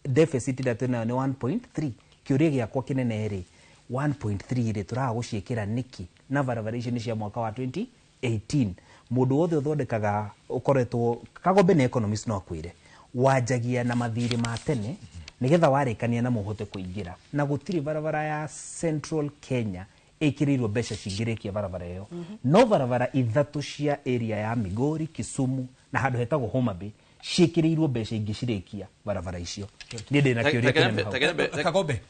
deficit ĩrĩa twĩnayo nĩ 1.3. Kĩũria gĩakwa kĩnene rĩ, 1.3 rĩ, tũraga gũciĩkĩra nĩkĩ? Na barabara icio nĩ cia mwaka wa 2018. Mũndũ wothe ũthondekaga ũkoretwo Kagombe nĩ economist no akwĩre wanjagia na mathirĩ ma tene nĩgetha warĩkania na mũhote kũingĩra, na gũtirĩ barabara ya Central Kenya ĩkĩrĩirwo mbeca cingĩrĩkia barabara ĩyo. No barabara ithatũ cia area ya Migori, Kisumu na handũ hetagwo Homa Bay ciĩkĩrĩirwo mbeca ingĩ cirĩkia barabara icio. Niĩ ndĩna kĩũria kĩnene hau. Kagombe,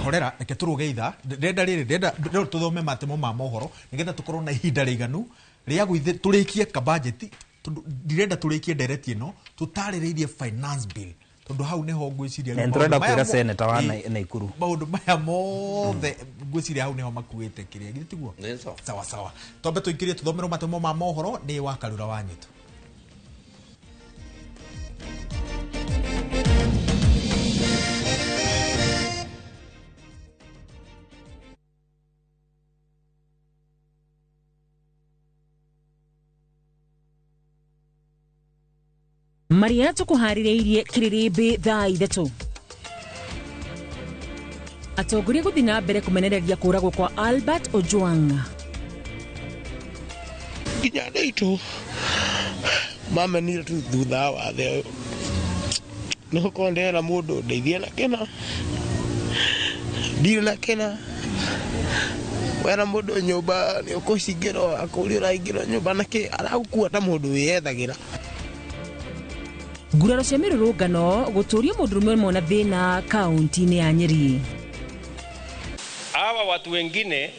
horera, reke tũrũge ithaa. Ndĩrenda rĩrĩ, ndĩrenda rĩu tũthome matemo ma mohoro nĩgetha tũkorwo na ihinda rĩiganu rĩa gũithe tũrĩkie kabajeti, tondũ ndirenda tũrĩkie ndereti ĩno tũtarĩrĩirie finance bill, tondũ hau nĩho ngwĩciria Na rĩu nĩtũrenda maũndũ maya kwĩra senator wa Naikuru. Maũndũ maya mothe ngwĩciria hau nĩho makuĩte kĩrĩa, githĩ tiguo? Sawa sawa, twambe tũingĩrie tũthomerwo matemo ma mohoro nĩ wa Karura wa Nyĩtũ. Maria tũkũharĩrĩirie kĩrĩrĩmbĩ thaa 3. Atongoria gũthiĩ na mbere kũmenereria kũragwo kwa Albert Ojwang. Nginya andũ aitũ mamenire tu thutha wa wathe ũyũ, nĩ gũkorwo ndĩrera mũndũ ndeithie na kĩna, ndirĩ na kĩna. Wera mũndũ nyũmba nĩ ũkũcingĩrwo, akũria ũraingĩrwo nyũmba na kĩ, aragũkua ta mũndũ wĩyethagĩra. Nguraro cia mĩrũrũngano gũtũria mũndũrũme ũmwe na thĩna kaunti-inĩ ya Nyeri. Hawa watu wengine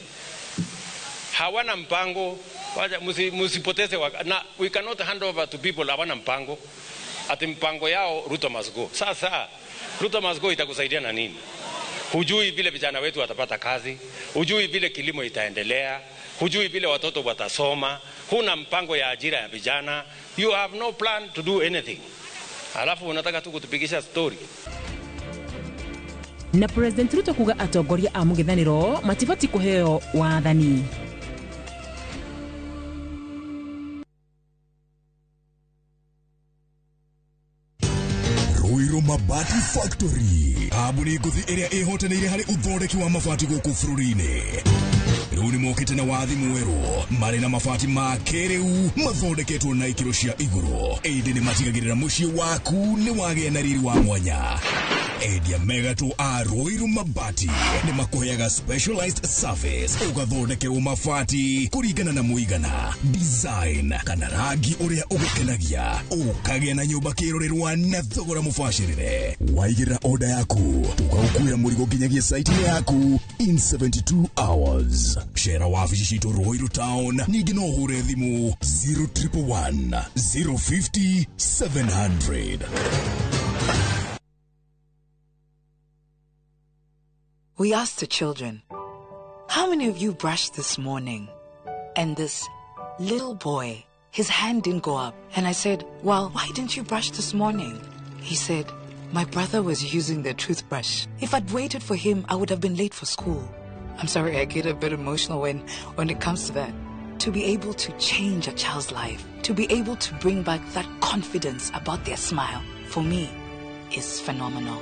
hawana mpango, wacha musipoteze na we cannot hand over to people hawana mpango. Ati mpango yao Ruto must go. Sasa Ruto must go itakusaidia na nini? Hujui vile vijana wetu watapata kazi, hujui vile kilimo itaendelea, hujui vile watoto watasoma, huna mpango ya ajira ya vijana, you have no plan to do anything. Alafu unataka tu kutupigisha story. Na President Ruto kuga atongoria a mũng'ethanĩro matibatiĩ kũheo wathani. Mabati Factory, kambuni ngũthi ĩrĩa ĩhotanĩire harĩ ũthondeki wa mabati gũkũ bũrũri-inĩ. Rĩu nĩ mokĩte na wathi mwerũ, marĩ na mabati ma kĩrĩu mathondeketwo na ikĩro cia igũrũ, ĩndĩ nĩ matigagĩrĩra mũciĩ waku nĩ wagĩa na riri wa mwanya. Endia megatũ a Ruiru Mabati nĩ makũheaga specialized service, ũgathondekerwo mabati kũringana na mũigana, design kana rangi ũrĩa ũgũkenagia, ũkagĩa na nyũmba kĩrorerwa na thogora mũbacĩrĩre. Waigĩrĩra order yaku, tũgagũkuĩra mũrigo nginyagia site-inĩ yaku in 72 hours. Cera wabici citũ Ruiru Town, ningĩ no ũhũre thimũ 0111 050 700. We asked the children, how many of you brushed this morning? And this little boy, his hand didn't go up. And I said, well, why didn't you brush this morning? He said, my brother was using the toothbrush. If I'd waited for him, I would have been late for school. I'm sorry, I get a bit emotional when it comes to that. To be able to change a child's life, to be able to bring back that confidence about their smile, for me, is phenomenal.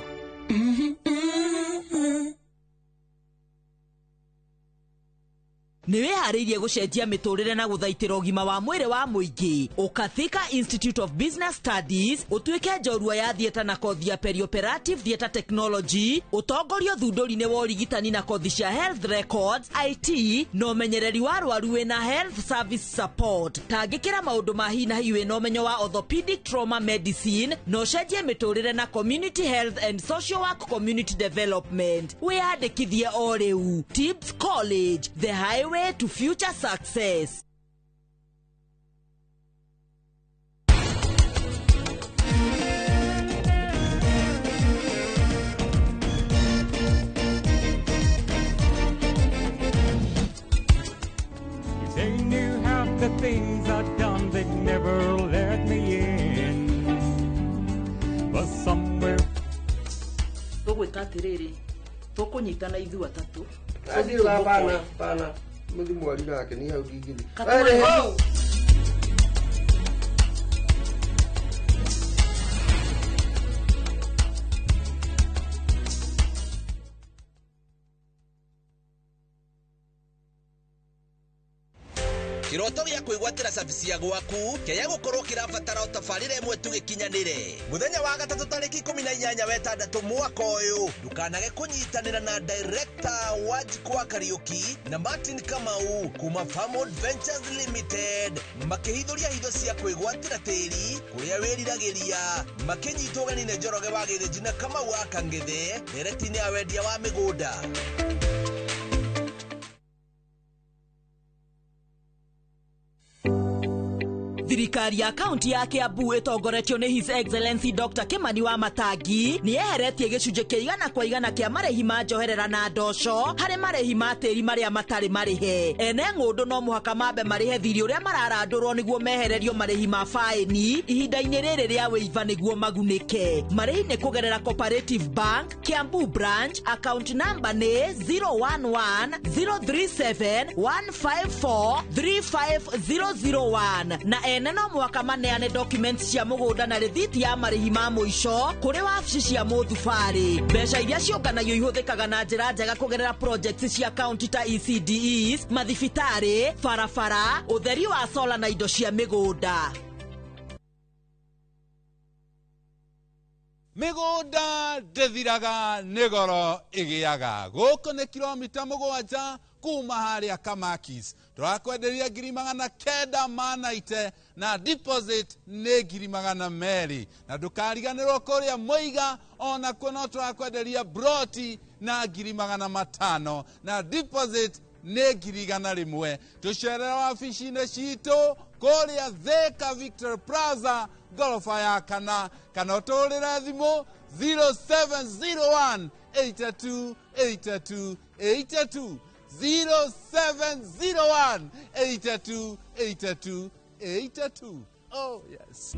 Nĩ wĩharĩirie gũcenjia mĩtũrĩre na gũthaitĩra ũgima wa mwĩrĩ wa mũingĩ. Ũkathika Institute of Business Studies ũtuĩke njorua ya theatre na kothi ya perioperative theatre technology, ũtongorio thundũri-inĩ wa ũrigitani na kothi cia health records, IT na ũmenyereri wa arwaru wĩna health service support. Tangĩkĩra maũndũ ma hi na hi wĩna ũmenyo wa orthopedic trauma medicine na ũcenjie mĩtũrĩre na community health and social work community development. Wĩyandĩkithie o rĩu. Tibbs College, the highway to future success. If they knew half the things I'd done, they'd never let me in. But somewhere tũgwĩka atĩrĩrĩ, tũkũnyitana ithuĩ atatũ. Pana, pana. Muthi mwari nake ni hau ndingĩthiĩ. Kiroto gĩa kwĩgwatĩra cabici ya gwaku kĩaya gũkorwo kĩrabatara o tabarĩra ĩmwe tu gĩkinyanĩre. Mũthenya wa gatatũ tarĩki 18 wa ĩtandatũ mwaka ũyũ, ndũkanage kũnyitanĩra na director Wanjikũ wa Kariũki na Martin Kamau kuma Farmwood Ventures Limited makĩhithũria hitho cia kwĩgwatĩra tĩri kũrĩa wĩriragĩria, makĩnyitwo ũgeni nĩ Njoroge wa Gĩthĩnji na Kamau wa Kang'ethe ndereti-inĩ ya wendia wa mĩgũnda. Thirikari ya kaunti ya Kiambu ĩtongoretio nĩ His Excellency Dr. Kimani wa Matangi nĩ yeheretie gĩcunjĩ kĩa 100% kĩa marĩhi ma njoherera na ndoco harĩ marĩhi ma tĩri marĩa matarĩ marĩhe. Ene ng'ũndũ no mũhaka mambe marĩhe thirĩ ũrĩa mararandũrwo nĩguo mehererio marĩhi ma faĩni ihinda-inĩ rĩrĩ rĩa wĩiva nĩguo magunĩke. Marĩhi nĩ kũgerera Cooperative Bank, Kiambu Branch, account number nĩ 011 037 154 35001 na ene no mũhaka maneane documents cia mũgũnda na rĩthiti ya marĩhi ma mũico kũrĩ wabici cia mũthubarĩ. Mbeca iria ciũnganagio ihũthĩkaga na njĩra njega kũgerera projects cia county ta ECDEs, mathibitarĩ, barabara, ũtheri wa solar na indo cia mĩgũnda. Mĩgũnda ndĩthiraga nĩ goro ĩgĩaga. Gũkũ nĩ kilomita 7 kuma harĩa Kamakis. Tũrakwenderia 990 na deposit nĩ 200,000. Na ndũkariganĩrwo kũrĩa Mũiga onakuo no tũrakwenderia broti na 500,000 na deposit nĩ 100,000. Tũcerere wabici-inĩ citũ kũrĩa Thika Victor Plaza ngoroba ya kana, kana ũtũhũrĩre thimũ 0701 82 82 82 0701 82 82 82. Oh yes.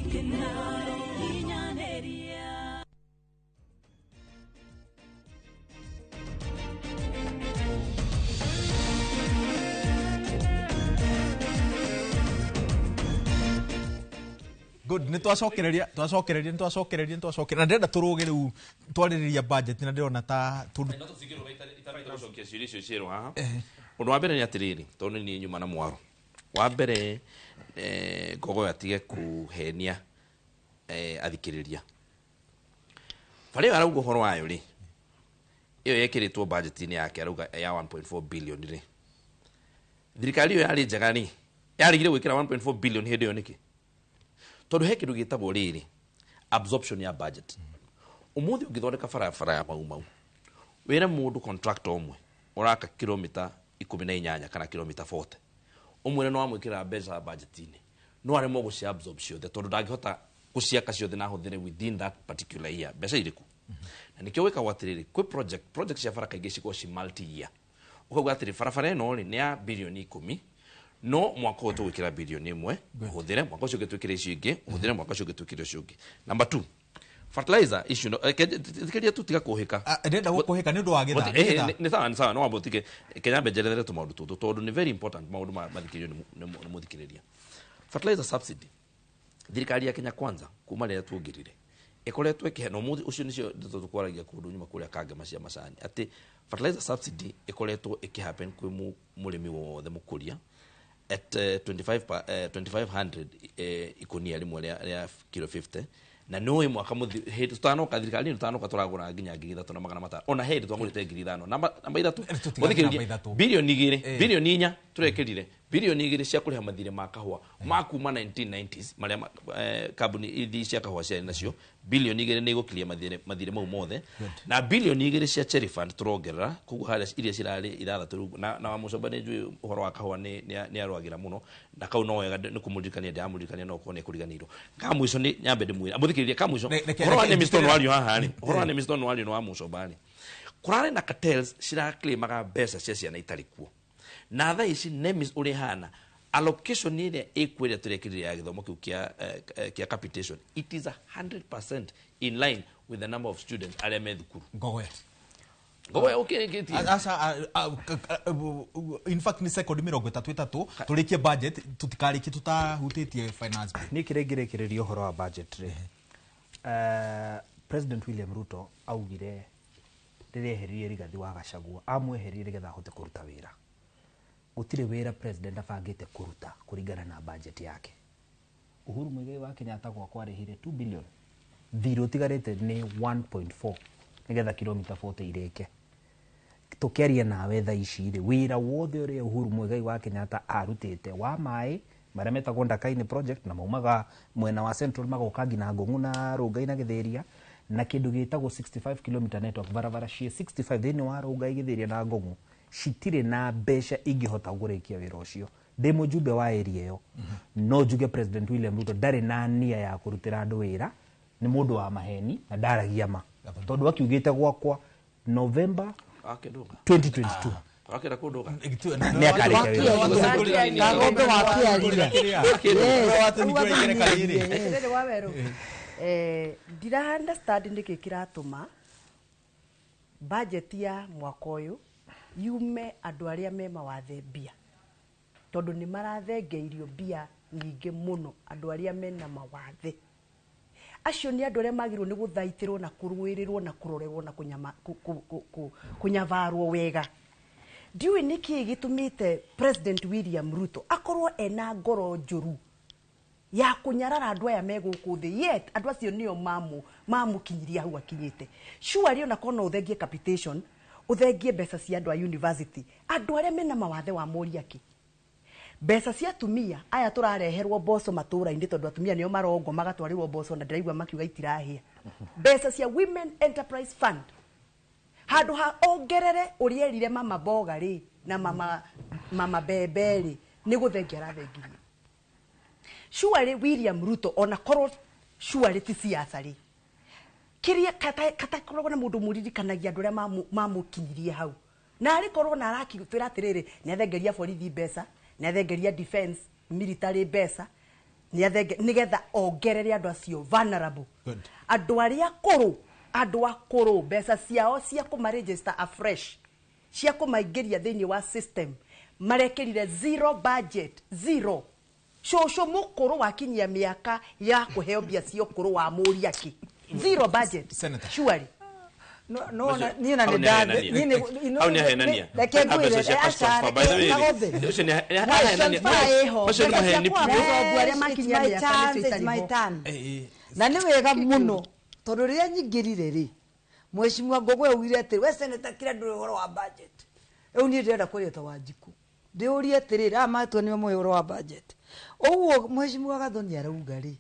Good, nĩ twacokereria twacokereria nĩ twacokereria nĩ twacokereria na ndĩrenda tũrũge rĩu twarĩrĩria budget na ndĩrona ta tũndũ Gũcokia ciũria icio cierũ haha. Ũndũ wa mbere nĩ atĩrĩrĩ, tondũ niĩ nyuma na mwaro. Wa mbere, Ngogoyo atige kũhenia athikĩrĩria. Bara ĩyo arauga ũhoro wayo rĩ, ĩyo yekĩrĩtwo budget-inĩ yake arauga ya 1.4 billion rĩ, thirikari ĩyo yarĩ njega rĩ, yaregire gwĩkĩra 1.4 billion hĩndĩ ĩyo nĩkĩ? Tondũ he kĩndũ gĩtagwo rĩrĩ, absorption ya budget. Ũmũthĩ ũngĩthondeka barabara ya Mau Mau, wĩre mũndũ contractor ũmwe ũraka kilomita 18 kana kilomita 40, ũmwĩre no wamwĩkĩra mbeca budget-inĩ, no aremwo gũcia absorb ciothe tondũ ndangĩhota gũciaka ciothe na ahũthĩre within that particular year mbeca irĩkũ. Na nĩkĩo gwĩkagwo atĩrĩrĩ, kwĩ project cia bara kaingĩ cikoragwo ci multi year. Ũkauga atĩrĩ, barabara ĩno rĩ nĩ ya bilioni 10, no mwaka ũyũ tũgwĩkĩra bilioni 1 ũhũthĩre, mwaka ũcio ũngĩ twĩkĩre icio ingĩ, ũhũthĩre, mwaka ũcio ũngĩ twĩkĩre ũcio ũngĩ. Number 2, fertilizer issue no thikĩrĩria tu, tiga kũhĩka. Ndĩrenda gũkũhĩka nĩ ũndũ wa gĩthaa, nĩ gĩthaa. Nĩ sawa, nĩ sawa, no wambe ũtige Kenya mbe njerethere tũmaũndũ tũtũ tondũ nĩ very important maũndũ mathikĩrĩrio nĩ mũthikĩrĩria. Fertilizer subsidy, thirikari ya Kenya Kwanza kuma rĩrĩa tuongirire ĩkoretwo ĩkĩhe, na ũmũthĩ ũcio nĩcio ndeto tũkwaragia kũndũ nyuma kũrĩa Kangema cia macani, atĩ fertilizer subsidy ĩkoretwo ĩkĩhappen kwĩ mũrĩmi wothe mũkũria at 2500 ikunia rĩmwe rĩa kilo 50. Na nĩũĩ mwaka hĩndĩ tũtanoka thirikari-inĩ, tũtanoka tũragũra nginya 3,500, ona hĩndĩ twagũrĩte 5,000. Namba 3, Tũtigane namba 3. Bilioni 2, bilioni 4 tũrekĩrire, bilioni 2 cia kũrĩha mathirĩ ma kahũa ma kuma 1990s marĩa kambuni ithi cia kahũa ciarĩ nacio. Bilioni 2 nĩ igũkiria mathirĩ mau mothe, na bilioni 2 cia cherry fund tũrongerera koguo harĩa iria cirarĩ 6 rĩu. Na wa Mũcomba nĩ njũĩ ũhoro wa kahũa nĩ arwagĩra mũno, na kau no wega nĩ kũmũririkania, ndĩramũririkania no okorwo nĩ ekũriganĩirwo. Ka mũico nĩ nyambe ndĩmwĩre amũthikĩrĩrie ka mũico ũhoro wa Nemiston wario haha rĩ, ũhoro wa Nemiston wario nĩ wa Mũcomba rĩ, kũrarĩ na cartels ciraclaimaga mbeca cia ciana itarĩ kuo, na thaa ici NEMIS ũrĩa ĩhana allocation ĩrĩa ĩkuo ĩrĩa tũrekĩrire ya gĩthomo kĩu kĩa capitation, it is 100% in line with the number of students arĩa me thukuru. Ngogoya. Ngogoya, ũkĩrĩkĩtie. Aca, in fact nĩ sekondi 33 tũrĩkie budget, tũtikarĩkie tũtahutĩtie finance bill. Niĩ kĩrĩa ingĩrĩkĩrĩria ũhoro wa budget rĩ, President William Ruto augire rĩrĩa eheririe Rigathi wa Gachagua, amweheririe nĩgetha ahote kũruta wĩra. Gũtirĩ wĩra president abangĩte kũruta kũringana na budget yake. Uhuru Muigai wa Kenyatta gwakwa arĩhire 2 billion, thirĩ ũtigarĩte nĩ 1.4 nĩgetha kilomita 40 irĩke. Tũkĩaria nawe thaa ici rĩ, wĩra wothe ũrĩa Uhuru Muigai wa Kenyatta arutĩte wa maĩ marĩa metagwo Ndakaini project, na maumaga mwena wa Central magoka nginya Ngũng'u na Rũngai na Gĩthĩria, na kĩndũ gĩtagwo 65 km network, barabara ciĩ 65 thĩinĩ wa Rũngai, Gĩthĩria na Ngũng'u, citirĩ na mbeca ingĩhota kũrĩkia wĩra ũcio. Ndĩ mũjumbe wa area ĩyo, no njuge President William Ruto ndarĩ na nia ya kũrutĩra andũ wĩra, nĩ mũndũ wa maheni na ndaragia ma, tondũ akiugĩte gwakwa November 2022 Wakĩenda kũndũga. Nĩ akarĩkia wĩra. Kagombe wa kĩaria. Atĩrĩrĩ wa werũ, ndira understand nĩkĩ kĩratũma budget ya mwaka ũyũ yume andũ arĩa me mawathe mbia, tondũ nĩ marathengeirio mbia nyingĩ mũno. Andũ arĩa mena mawathe acio nĩ andũ arĩa magĩrĩirwo nĩ gũthaitĩrwo na kũrũĩrĩrwo na kũrorerwo na kũnyabarwo wega. Ndiũĩ nĩkĩĩ gĩtũmĩte President William Ruto akorwo ena ngoro njũru ya kũnyarara andũ aya me gũkũ thĩ, yet andũ acio nĩo mamũkinyirie hau akinyĩte. Surely ona korwo no ũthengie capitation, ũthengie mbeca cia andũ a university, andũ arĩa mena mawathe wa moria kĩ mbeca cia atumia aya tũrareherwo mboco matũra-inĩ, tondũ atumia nĩo marongo magatwarĩrwo mboco na ndĩraigua makiuga itirahĩa. Mbeca cia Women Enterprise Fund, handũ ha ongerere ũrĩa erire mama mboga rĩ na mama mbembe rĩ, nĩ gũthengia arathengirie. Surely William Ruto ona korwo surely ti siasa rĩ, kĩrĩa katakoragwo na mũndũ mũririkanagia andũ arĩa mamũkinyirie hau, na arĩ korwo na arakĩtwĩra atĩrĩrĩ, nĩ athengeria borithi mbeca, nĩ athengeria defense military mbeca, nĩgetha ongerere andũ acio vulnerable, andũ arĩa akũrũ, andũ akũrũ mbeca ciao cia kũmaregister afresh, cia kũmaingĩria thĩinĩ wa system, marekĩrire zero budget, zero. Cũcũ mũkũrũ wakinyia mĩaka ya kũheo mbia cia ũkũrũ wa mũria kĩ? Zero budget. Senator. Surely. No, no, niĩ na nĩ ndathĩ- niĩ nĩ- Hau nĩ ahenania. Reke ngwĩre, Mbeca cia cash aca, transfer, by the way, Kagombe. ũcio nĩ ahenania. Transfer ĩho. Macio nĩ Mbeca cia maheni kwa biũ. mũthombo arĩa It's makinyia my mĩaka chance, nĩcio it's my itarĩ ho. turn. Na nĩ wega mũno tondũ rĩrĩa nyingĩrire rĩ, Mheshimiwa Ngogo augire atĩrĩ, we senator kĩrĩa ndũrĩ ũhoro wa budget. Rĩu niĩ ndĩrenda kwaria ta Wanjikũ, ndĩũrie atĩrĩrĩ, aya matua nĩo moĩ ũhoro wa budget. Ũguo Mheshimiwa Gathoni arauga rĩ,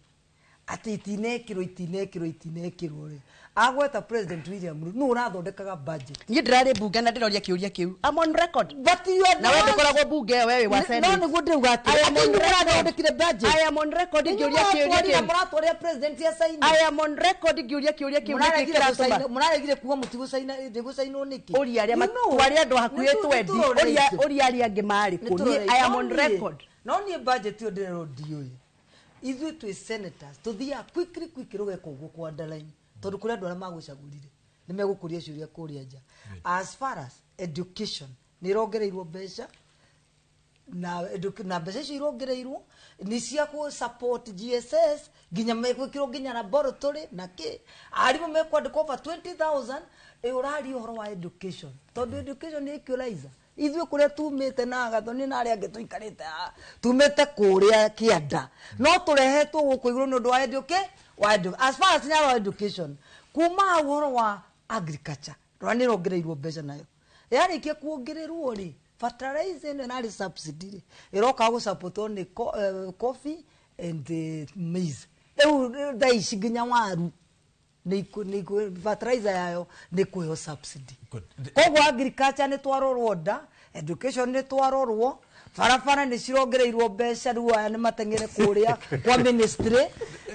atĩ itinekĩrwo itinekĩrwo itinekĩrwo rĩ, agweta President William Ruto nũ ũrathondekaga budget? Niĩ ndĩrarĩ mbunge na ndĩroria kĩũria kĩu. I'm on record. But you are Na we not- ndũkoragwo mbunge ĩyo, we wĩ wa No, Senate. nĩguo ndĩrauga atĩrĩ, I am atĩ on nĩ record. mũrathondekire budget. I am on record ngĩũria kĩũria kĩu. Mũratwarĩra president ya saini. I am on record ngĩũria kĩũria kĩu nĩkĩ Mũraregire kĩratũma. mũraregire kuga mũtigũcaina ndĩgũcainwo nĩkĩ? Ũria arĩa You know, twarĩ andũ hakuhĩ nĩ twendi. tũroreitio. Ũria arĩa angĩ marĩ Nĩ kũ. Niĩ tũroreitio. I am on No niĩ- record. no niĩ budget ĩyo ndĩrerwo ndiũĩ. Ithuĩ twĩ senators tũthiaga quickly quickly ũgeka ũguo kwa underline tondũ kũrĩ andũ arĩa magũcagũrire nĩ megũkũria ciũria kũrĩa nja. As far as education nĩ ĩrongereirwo mbeca na mbeca icio irongereirwo nĩ cia kũ support GSS nginya megwĩkĩrwo nginya laboratory na kĩ arimũ mekwandĩkwo over 20,000. Ĩ ũraria ũhoro wa education tondũ education nĩ equalizer. Ithuĩ kũrĩa tumĩte na Gathoni na arĩa angĩ tũikarĩte haha tumĩte kũrĩa kĩanda no tũrehetwo gũkũ igũrũ nĩ ũndũ wa wa as far as nĩ wa education. Kuma hau ũhoro wa agriculture rora nĩ ĩrongereirwo mbeca nayo yarĩkia kuongererwo rĩ, fertilizer ĩno ĩrarĩ subsidy rĩ, ĩroka gũsupportwo nĩ coffee and maize. Rĩu thaa ici nginya waru fertilizer yayo nĩ kũheo subsidy. Koguo agriculture nĩ twarorwo nda, education nĩ twarorwo, barabara nĩ cirongereirwo mbeca. Rĩu aya nĩ mateng'ere kũrĩa kwa ministry,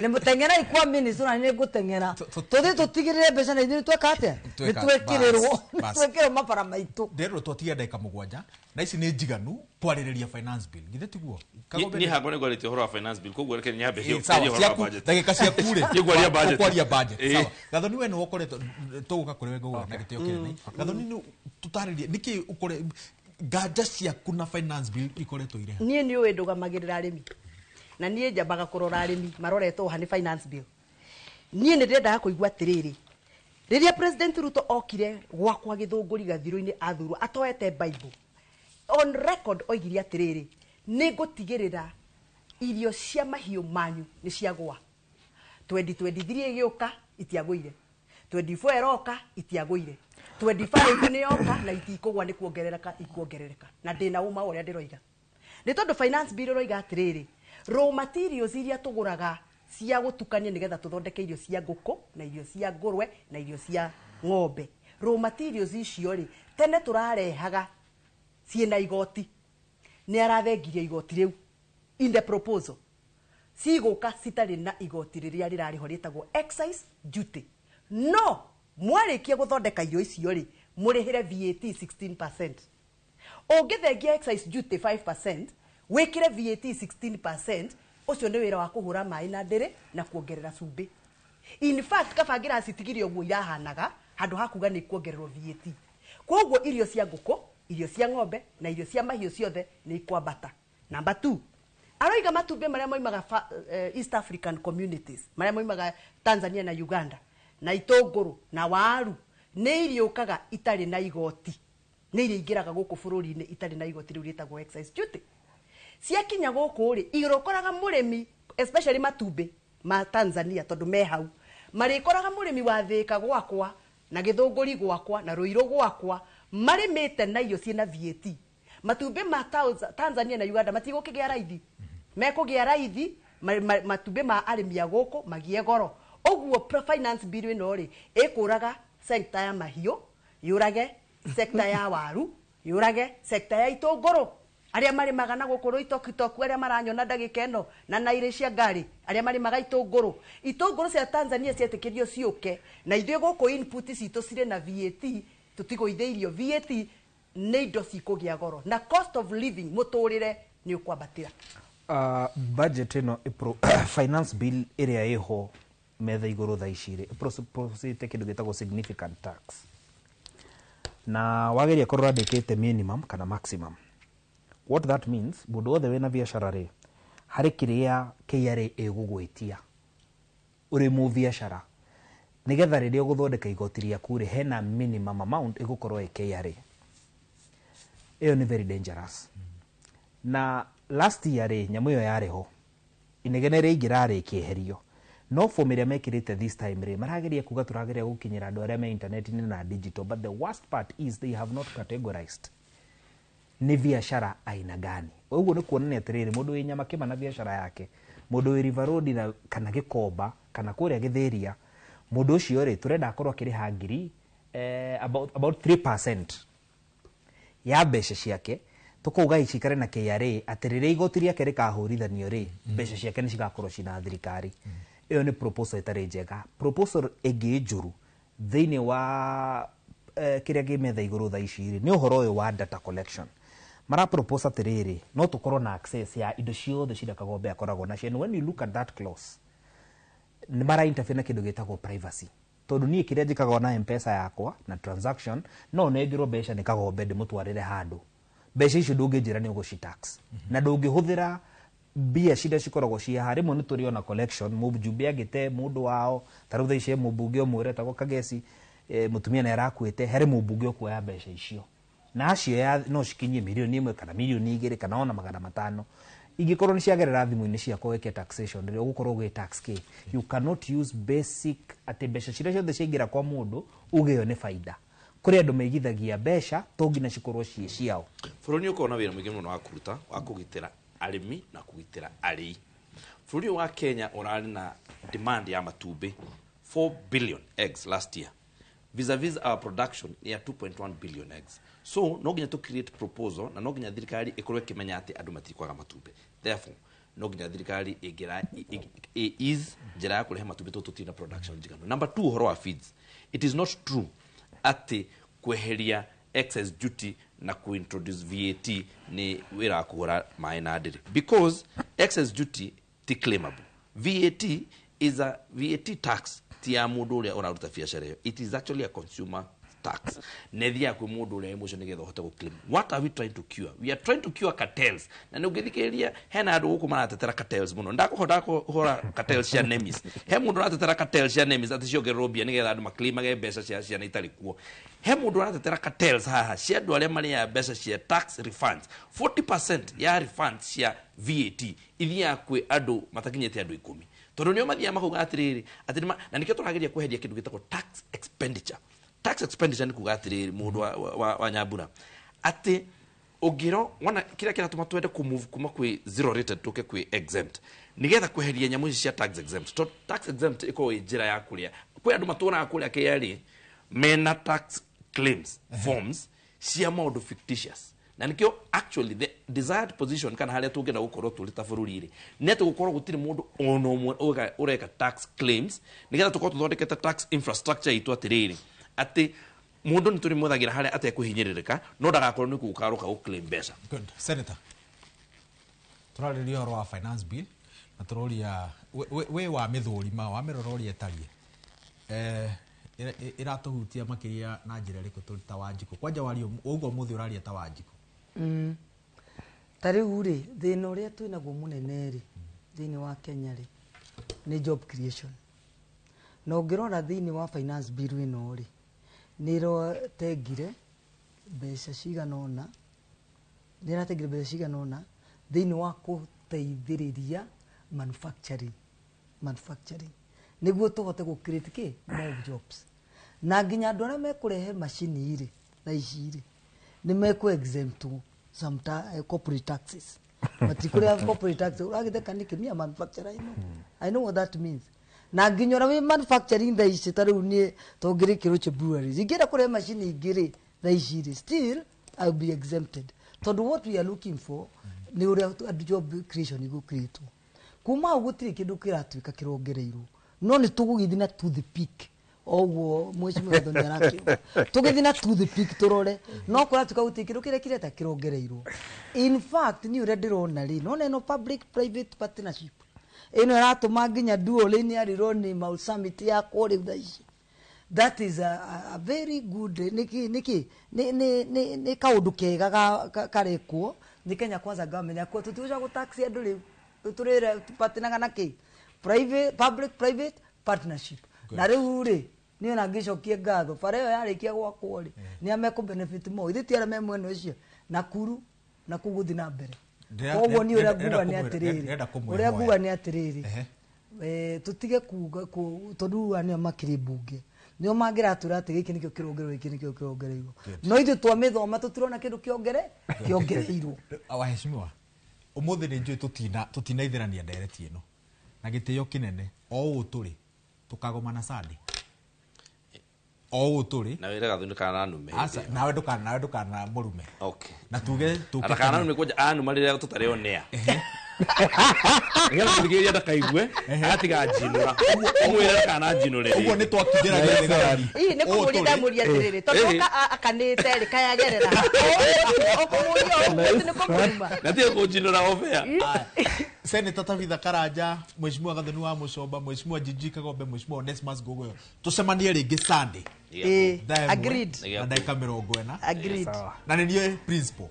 nĩ mũteng'erai kwa ministry, na nĩ ngũteng'era tũthiĩ tũtigĩrĩre mbeca na ithuĩ nĩ tweka atĩa, nĩ Tweka- twekĩrĩrwo bas, nĩ bas. twekĩrwo mabara maitũ. Nderwo twatigia ndagĩka 7 na ici nĩ njiganu kwarĩrĩria finance bill, githĩ tiguo? Kagombe? Niĩ hakwa nĩ ngwarĩtie ũhoro wa finance bill, koguo reke nyambe Ĩ, sawa, njarie ũhoro wa ciaku, budget. ndagĩka ciaku rĩ, Niĩ ngwaria budget. ũkwaria budget. Ĩ. Sawa. Gathoni, we nĩwe ũkoretwo tũgũka kũrĩ we ngũgũra na gĩtĩo kĩnene. Gathoni, nĩ tũtarĩrie nĩkĩ ũkore nganja ciaku na finance bill ikoretwo irĩ ha? Niĩ nĩ ũĩ ndũgamagĩrĩra arĩmi na niĩ njambaga kũrora arĩmi maroretwo ha nĩ finance bill. Niĩ nĩ ndĩrendaga kũigua atĩrĩrĩ, rĩrĩa President Ruto okire gwakwa Gĩthũngũri gathirũ-inĩ athurwo atoete Bible on record oigire atĩrĩrĩ, nĩ ngũtigĩrĩra irio cia mahiũ manyu nĩ ciagũa. 2023 ĩgĩũka itiagũire, 24 ĩroka itiagũire, 25 nĩ yoka na itikũgwa, nĩ kuongerereka ikuongerereka. Na ndĩna ũma wa ũrĩa ndĩroiga nĩ tondũ finance bill ĩroiga atĩrĩrĩ, raw materials iria tũgũraga cia gũtukania nĩgetha tũthondeke irio cia ngũkũ na irio cia ngũrwe na irio cia ng'ombe, raw materials icio rĩ, tene tũrarehaga ciĩna igoti, nĩ arathengirie igoti rĩu. In the proposal cigũka citarĩ na igoti rĩrĩa rĩrarĩho rĩtagwo excise duty, no mwarĩkia gũthondeka irio icio rĩ, mũrĩhĩre VAT 16%. Ũngĩthengia excise duty 5% wĩkĩre VAT 16%, ũcio nĩ wĩra wa kũhũra maĩ na ndĩrĩ na kuongerera cumbĩ. In fact, kaba ngĩracitigire ũguo irahanaga handũ ha kuga nĩ kuongererwo VAT. Koguo irio cia ngũkũ, irio cia ng'ombe na irio cia mahiũ ciothe nĩ ikwambata. Number 2, aroiga matumbĩ marĩa moimaga East African communities, marĩa moimaga Tanzania na Uganda, na itũngũrũ na waru, nĩ iriũkaga itarĩ na igoti, nĩ iria ingĩraga gũkũ bũrũri-inĩ itarĩ na igoti rĩu rĩtagwo excise duty. Ciakinya gũkũ rĩ, irĩkoraga mũrĩmi, especially matumbĩ ma Tanzania tondũ me hau, marĩkoraga mũrĩmi wa Thĩka gwakwa na Gĩthũngũri gwakwa na Rũirũ gwakwa marĩmĩte na irio ciĩna VAT. Matumbĩ ma Tanzania na Uganda matigũkĩgĩa raithi, mekũgĩa raithi, matumbĩ ma arĩmi a gũkũ magĩe goro. Ũguo finance bill ĩno rĩ, ĩkũraga sector ya mahiũ, yũrage sector ya waru, yũrage sector ya itũngũrũ. Arĩa marĩmaga na gũkũ Rũitokitoku, arĩa maranyona ndagĩka ĩno na nairĩ cia ngari, arĩa marĩmaga itũngũrũ, itũngũrũ cia Tanzania cietĩkĩrio ciũke na ithuĩ gũkũ input citũ cirĩ na VAT, tũtigũithĩirio VAT, nĩ indo cikũgĩa goro na cost of living, mũtũrĩre nĩ ũkwambatĩra. Budget ĩno finance bill ĩrĩa ĩho metha igũrũ thaa ici rĩ, ĩproposĩte kĩndũ gĩtagwo significant tax, na wageria kũrora ndĩkĩte minimum kana maximum. What that means, mũndũ wothe wĩna biacara rĩ, Harĩ kĩrĩa KRA ĩgũgwĩtia ũrĩ mũbiacara nĩgetha rĩrĩa ũgũthondeka igoti rĩaku rĩ, hena minimum amount ĩgũkorwo ĩ KRA. Ĩyo nĩ very dangerous. Na last year rĩ, nyamũ ĩyo yarĩ ho, inegene rĩingĩ rĩkĩeherio, no form ĩrĩa mekĩrĩte this time rĩ, marageria kuga tũrageria gũkinyĩra andũ arĩa me internet-inĩ na digital, but the worst part is they have not categorized nĩ biacara aina gani. Ũguo nĩ kuonania atĩrĩrĩ, mũndũ wĩ Nyamakĩma na biacara yake, mũndũ wĩ River Road na kana Gĩkomba kana kũrĩa Gĩthĩria, mũndũ ũcio rĩ, tũrenda akorwo akĩrĩha ngiri about 3% ya mbeca ciake, tukauga cikare na KRA atĩ rĩrĩa igoti rĩake rĩkahũrithanio rĩ, mbeca ciake nĩ cigakorwo cina thirikari. Ĩyo nĩ proposal ĩtarĩ njega. Proposal ĩngĩ njũru thĩinĩ wa kĩrĩa kĩ metha igũrũ thaa ici rĩ, nĩ ũhoro ũyũ wa data collection. Mara propose atĩrĩrĩ, no tũkorwo na access ya indo ciothe ciria Kagombe akoragwo nacio. And when you look at that clause, nĩ mara interfere na kĩndũ gĩtagwo privacy, tondũ niĩ kĩrĩa njĩkaga na M-Pesa yakwa na transaction, no nengerwo mbeca nĩ Kagombe ndĩmũtwarĩre handũ, mbeca icio ndũngĩnjĩra nĩ ũgũci-tax na ndũngĩhũthĩra mbia ciria cikoragwo ciĩ haha. Rĩmwe nĩ tũrĩ ona collection, mũjumbe angĩte mũndũ wao, ta rĩu thaa ici he mũmbunge ũmwe ũretagwo Kagesi, mũtumia nĩ arakuĩte, harĩ mũmbunge ũkuoya mbeca icio na acio ya no cikinyie 1 mirioni kana 2 mirioni kana ona 500. Ingĩkorwo nĩ ciagerera thimũ-inĩ ciakwa wĩke taxation rĩrĩa ũgũkorwo ũgĩ tax kĩ, you cannot use basic atĩ mbeca ciria ciothe ciaingĩra kwa mũndũ uge ĩyo nĩ baida. Kũrĩ andũ maigithagia mbeca to nginya cikorwo ciĩ ciao. Bũrũri nĩ ũkoragwo na wĩra mũingĩ mũno wa kũruta wa kũgitĩra arĩmi na kũgitĩra arĩi. Bũrũri ũyũ wa Kenya ũrarĩ na demand ya matumbĩ 4 billion eggs last year, vis-a-vis our production ya 2.1 billion eggs. So no nginya to create proposal na no nginya thirikari ĩkorwo ĩkĩmenya atĩ andũ matikwaga matumbĩ. Therefore no nginya thirikari ĩngĩra is njĩra ya kũrehe matumbĩ tondũ tũtirĩ na production njiganu. Number two, ũhoro wa feeds, it is not true atĩ kweheria excess duty na kuintroduce VAT nĩ wĩra wa kũgũra maĩ na ndĩrĩ, because excess duty ti claimable. VAT is a VAT tax ti ya mũndũ ũrĩa ũraruta biacara ĩyo, it is actually a consumer tax na ĩthiaga kwĩ mũndũ ũrĩa wĩ mũcio nĩgetha ũhote gũclaim. What are we trying to cure? We are trying to cure cartels. Na nĩ ũngĩthikĩrĩria hena andũ gũkũ maratetera cartels mũno, ndakũhota kũhũra cartels cia NEMIS. He mũndũ ũratetera cartels cia NEMIS atĩ ciongererwo mbia nĩgetha andũ maclaimage mbeca cia ciana itarĩ kuo. He mũndũ ũratetera cartels haha cia andũ arĩa marĩaga mbeca cia tax refunds. 40% ya refunds cia VAT ithiaga kwĩ andũ matakinyĩte andũ 10, tondũ nĩo mathiaga makauga atĩrĩrĩ atĩ na nĩkĩo tũrageria kweheria kĩndũ gĩtagwo tax expenditure. Tax expenditure nĩ kuga atĩrĩrĩ, mũndũ wa Nyambura, atĩ ũngĩro wona kĩrĩa kĩratũma twende kũmove kuma kwĩ zero rated tũke kwĩ exempt nĩgetha kweheria nyamũ ici cia tax exempt, to tax exempt ĩkorwo ĩ njĩra ya kũrĩa kwĩ andũ matũraga kũrĩa KRA mena tax claims forms cia maũndũ fictitious. Na nikio actually the desired position kana harĩa tũngĩenda gũkorwo tũrĩ ta bũrũri rĩ, nĩ atĩ gũkorwo gũtirĩ mũndũ ona ũmwe ũreka tax claims, nĩgetha tũkorwo tũthondekete tax infrastructure itũ atĩrĩrĩ, atĩ mũndũ nĩ tũrĩmwethagĩra harĩa atekũhinyĩrĩrĩka, no ndagakorwo nĩ gũkaroka gũclaim mbeca. Good. Senator, tũrarĩrĩria ũhoro wa finance bill na tũroria wĩ wa mĩthũrima wa mĩrora ũrĩa ĩtariĩ, ĩratũhutia makĩria na njĩra ĩrĩkũ tũrĩ ta Wanjikũ? Kwanja wario ũguo mũthĩ ũraria ta Wanjikũ. Ta rĩu rĩ, thĩna ũrĩa twĩnaguo mũnene rĩ thĩinĩ wa Kenya rĩ, nĩ job creation. Na ũngĩrora thĩinĩ wa finance bill ĩno rĩ, nĩ ĩratengire mbeca cigana ũna, nĩ ĩratengire mbeca cigana ũna thĩinĩ wa gũteithĩrĩria manufacturing nĩguo tũhote gũ create kĩ more jobs. Na nginya andũ arĩa mekũrehe macini rĩ, thaa ici rĩ, nĩ mekũ exemptwo some corporate taxes, matikũrĩa corporate tax. Ũragĩtheka nĩkĩ? Me a manufacturer, I know what that means. Na nginya ũrĩa wĩ manufacturing thaa ici, ta rĩu niĩ tongĩrĩ Kĩrũche Breweries, ingĩenda kũrehe macini ingĩ rĩ, thaa ici rĩ, still I will be exempted, tondũ what we are looking for nĩ ũrĩa andũ job creation ĩgũ-createwo. Kuma hau gũtirĩ kĩndũ kĩratuĩka kĩrongereirwo, no nĩ tũgũgĩthiĩ na to the peak oguo mheshimiwa Gathoni arakiuga, tũgĩthiĩ na to the peak tũrore no kũratuĩka gũtirĩ kĩndũ kĩrĩa kĩreta kĩrongereirwo. In fact, niĩ ũrĩa ndĩrona rĩ, nona ĩno public private partnership ĩno ĩratũma nginya dual lane yarirwo nĩ Mau Summit yakwo rĩu thaa ici, that is a very good niki niki nĩ kaũndũ kega karekwo nĩ Kenya Kwanza government yakwo. Tũtigũcoka gũ tax andũ rĩu. Tũrĩra tũpatinaga na kĩ? Private, public private partnership. Na rĩu rĩ, niĩ ona ngĩcokie ngatho, bara ĩyo yarĩkia gwakwo rĩ, nĩ a mekũ benefit more. Ithuĩ ti arĩa me mwena ũcio, Nakuru na kũu gũthiĩ na mbere. Koguo niĩ ũrĩa nguga nĩ atĩrĩrĩ, ũrĩa nguga nĩ atĩrĩrĩ, tũtige kuga tondũ rĩu aya nĩo makĩrĩ mbunge, nĩo mangĩratwĩra atĩ gĩkĩ nĩkĩo kĩrongereirwo, gĩkĩ nĩkĩo kĩrongereirwo, no ithuĩ twamĩthoma tũtirona kĩndũ kĩongereirwo. Waheshimiwa, ũmũthĩ nĩ njũĩ tũtinaithĩrania ndereti ĩno na gĩtĩo kĩnene, o ũũ tũrĩ tũkagomana Sunday, o ũũ tũrĩ na wĩra gathuni kana nume. Aca, nawe ndũkana mũrume. Okay. Na tuge tũke Ata kana nume kwanja anuma rĩrĩa tũtarĩ onea. Nĩgetha mũthikĩrĩria ndakaigue, agatiga njinũra. Ũmwĩre kana njinũrĩrie. Ũguo nĩ twakindĩra gĩathĩ gĩtheri. Ii nĩ kũmũria ndamũria atĩrĩrĩ, tondũ oka akanĩte rĩ, kayagerera. Ũkũmũria ũguo nĩ kũmũruma. Na tiga kũnjinũra obea. Senator Tabitha Karanja, Mheshimiwa Gathoni wa Mũcomba, Mheshimiwa Gigi Kagombe, Mheshimiwa Onesmus Ngogoyo. Tũcemanie rĩngĩ Sunday. Thaa ĩmwe Agreed. na ndagĩka 40. Agreed. Na nĩ niĩ principal.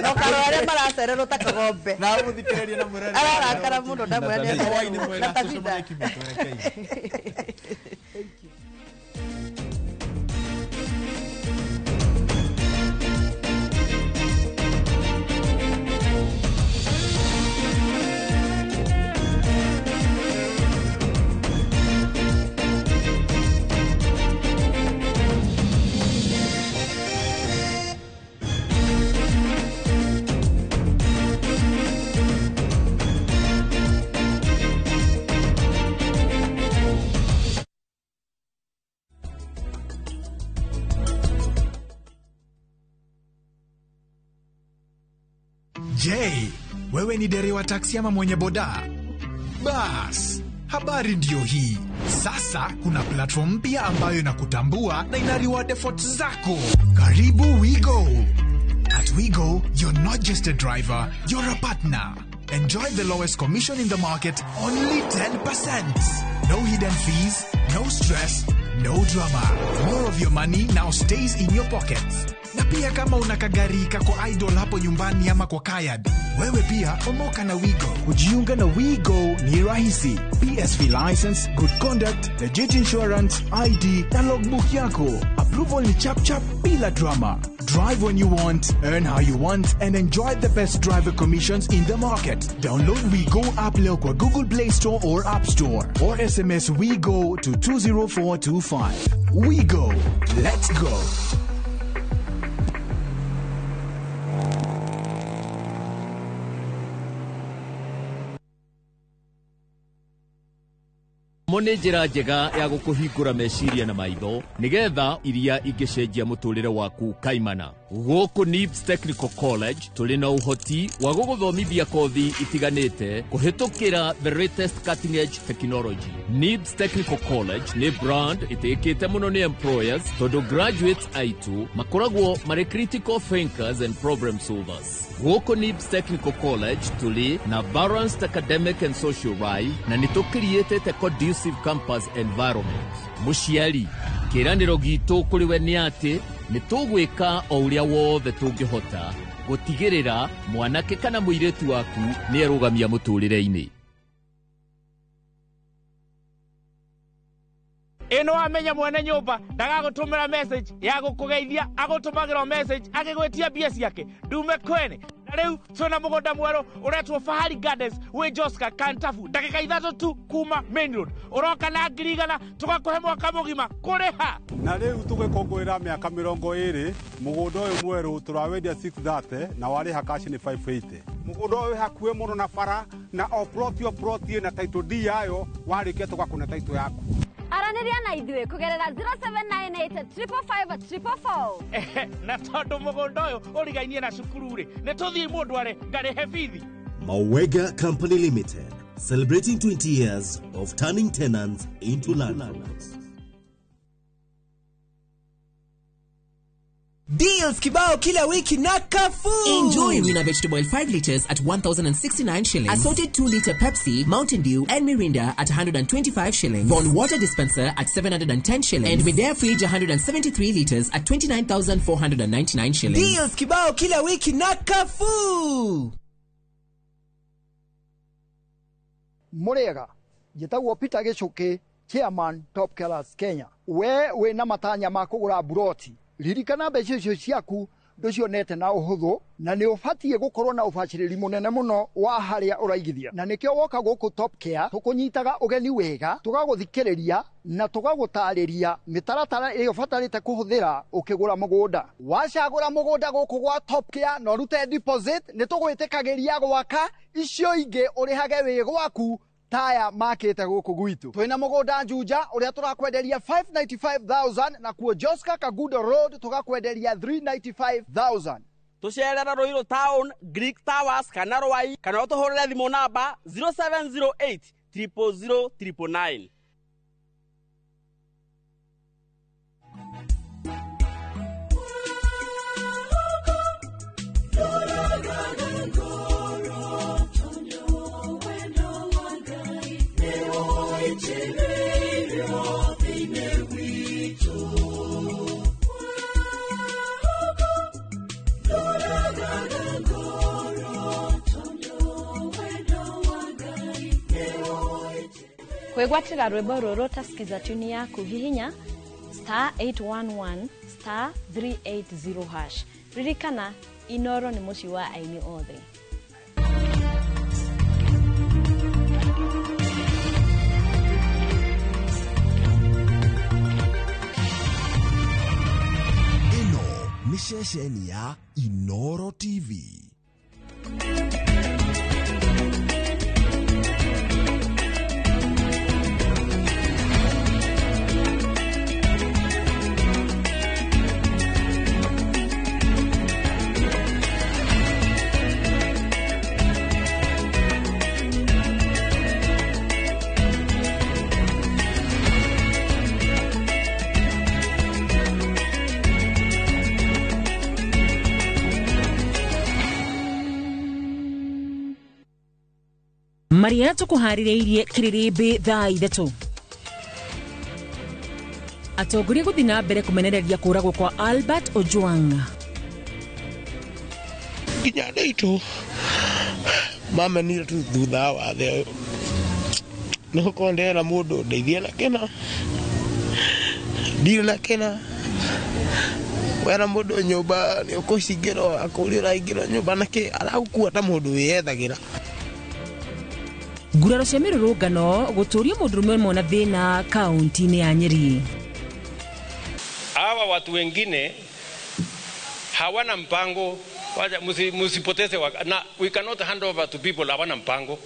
No karora arĩa maracererwo ta Kagombe. Na mũthikĩrĩria na mwĩrore. Ararakara mũno ndamwĩra nĩ Hwaĩ-inĩ acererwo. mwega, Na Tabitha. tũcemanie kiumia twerekeire. Je, wewe ni dereva taksi ama mwenye boda? Bas, habari ndiyo hii. Sasa kuna platform mpya ambayo inakutambua na ina reward efforts zako. Karibu WeGo. At WeGo, you're not just a driver, you're a partner. Enjoy the lowest commission in the market, only 10%. No hidden fees, no stress, no drama. More of your money now stays in your pockets. Na pia kama una kagari kako idle hapo nyumbani ama kwa kayad, wewe pia omoka na WeGo. Kujiunga na WeGo ni rahisi. PSV license, good conduct, legit insurance, ID na logbook yako. Approval ni chap chap bila drama. Drive when you want, earn how you want, and enjoy the best driver commissions in the market. Download WeGo app leo kwa Google Play Store or App Store, or SMS WeGo to 20425. WeGo. Let's go. Mo nĩ njĩra njega ya gũkũhingũra meciria na maitho nĩgetha iria ingĩcenjia mũtũrĩre waku kaimana. Gũkũ NIBS Technical College tũrĩ na ũhoti wa gũgũthomithia kothi itiganĩte kũhĩtũkĩra the latest cutting edge technology. NIBS Technical College nĩ brand ĩtĩkĩte mũno nĩ employers tondũ graduates aitũ makoragwo marĩ critical thinkers and problem solvers. Gũkũ NIBS Technical College tũrĩ na balanced academic and social life na nĩ tũkiriĩtĩte conducive campus environment. Mũciari, kĩĩranĩro gitũ kũrĩ we nĩ atĩ nĩ tũgwĩka o ũrĩa wothe tũngĩhota gũtigĩrĩra mwanake kana mũirĩtu waku nĩ erũgamia mũtũrĩre-inĩ. Ĩno wamenya mwene nyũmba ndagagũtũmĩra message ya gũkũgeithia, agũtũmagĩra message agĩgwĩtia mbia ciake ndume kwene. Na rĩu twĩna mũgũnda mwerũ ũretwo Fahari Gardens wĩ Joska Kantafu, ndagĩka 3 tu kuma main road. Ũroka na 100,000 tũgakũhe mwaka mũgima kũrĩha. Na rĩu tũgĩkũngũĩra mĩaka 20 mũgũnda ũyũ mwerũ tũrawendia 630 na warĩha cash nĩ 580. Mũgũnda ũyũ wĩ hakuhĩ mũno na bara na o plot o plot ĩna title deed yayo, warĩkia tũgakũne title yaku. Aranĩria na ithuĩ kũgerera 0798 555 444. Na tondũ mũgũnda ũyũ ũrigainie na cukuru rĩ, nĩ tũthiĩ mũndũ are ngarĩhe bithi. Mawega Company Limited, celebrating 20 years of turning tenants into landlords. Deals kibao kila wiki na Carrefour. Enjoy Rina vegetable oil 5 liters at 1,069 shillings. Assorted 2 liter Pepsi, Mountain Dew and Mirinda at 125 shillings. Bon water dispenser at 710 shillings. And Midea fridge 173 liters at 29,499 shillings. Deals kibao kila wiki na Carrefour. Mũrĩega, njĩtagwo Peter Gĩcũkĩ, chairman Top Killers Kenya. We wĩna matanya ma kũgũra mburoti, ririkana mbeca icio ciaku ndũcionete na ũhũthũ, na nĩ ũbatiĩ gũkorwo na ũbacĩrĩri mũnene mũno wa harĩa ũraigithia, na nĩkĩo woka gũkũ Top Care tũkũnyitaga ũgeni wega, tũgagũthikĩrĩria na tũgagũtarĩria mĩtaratara ĩrĩa ũbatarĩte kũhũthĩra ũkĩgũra mũgũnda. Wacagũra mũgũnda gũkũ gwa Top Care na ũrute deposit, nĩ tũgwĩtĩkagĩria gwaka icio ingĩ ũrĩhage wĩ gwaku taya makĩte gũkũ gwitũ. Twĩna mũgũnda Juja ũrĩa tũrakwenderia 595,000, na kuo Joska Kagudo Road tũgakwenderia 395,000. Tũcerera Ruiru Town, Greek Towers kana Rwai, kana ũtũhũrĩre thimũ namba 0708 000 999. Kwĩgwatĩra rwĩmbo rũrũ tasikiza tuni yaku hihinya star 811 star 380 hash. Ririkana Inoro nĩ mũciĩ wa aini othe. Ĩno nĩ ceceni ya Inoro TV. Maria tukuharirĩirie kĩrĩrĩmbĩ thaa 3. Atongoria gũthiĩ na mbere kũmenereria kũragwo kwa Albert Ojwang. Nginya andũ aitũ mamenire tu thutha wa wathe ũyũ, nĩ gũkorwo ndĩrera mũndũ ndeithie na kĩna, ndirĩ na kĩna. Wera mũndũ nyũmba nĩ ũkũcingĩrwo, akũria ũraingĩrwo nyũmba nakĩ, aragũkua ta mũndũ wĩyethagĩra. Nguraro cia mĩrũrũngano gũtũria mũndũrũme ũmwe na thĩna kaunti-inĩ ya Nyeri. Hawa watu wengine hawana mpango, musipoteze na we cannot hand over to people hawana mpango.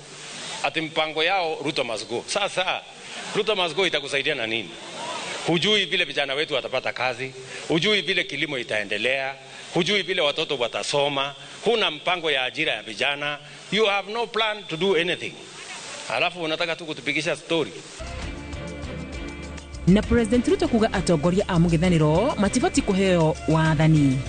Ati mpango yao Ruto must go. Sasa Ruto must go itakusaidia na nini? Hujui vile vijana wetu watapata kazi, hujui vile kilimo itaendelea, hujui vile watoto watasoma, huna mpango ya ajira ya vijana, you have no plan to do anything. Alafu unataka tu kutupigisha story. Na President Ruto kuga atongoria a mũng'ethanĩro matibatiĩ kũheo wathani.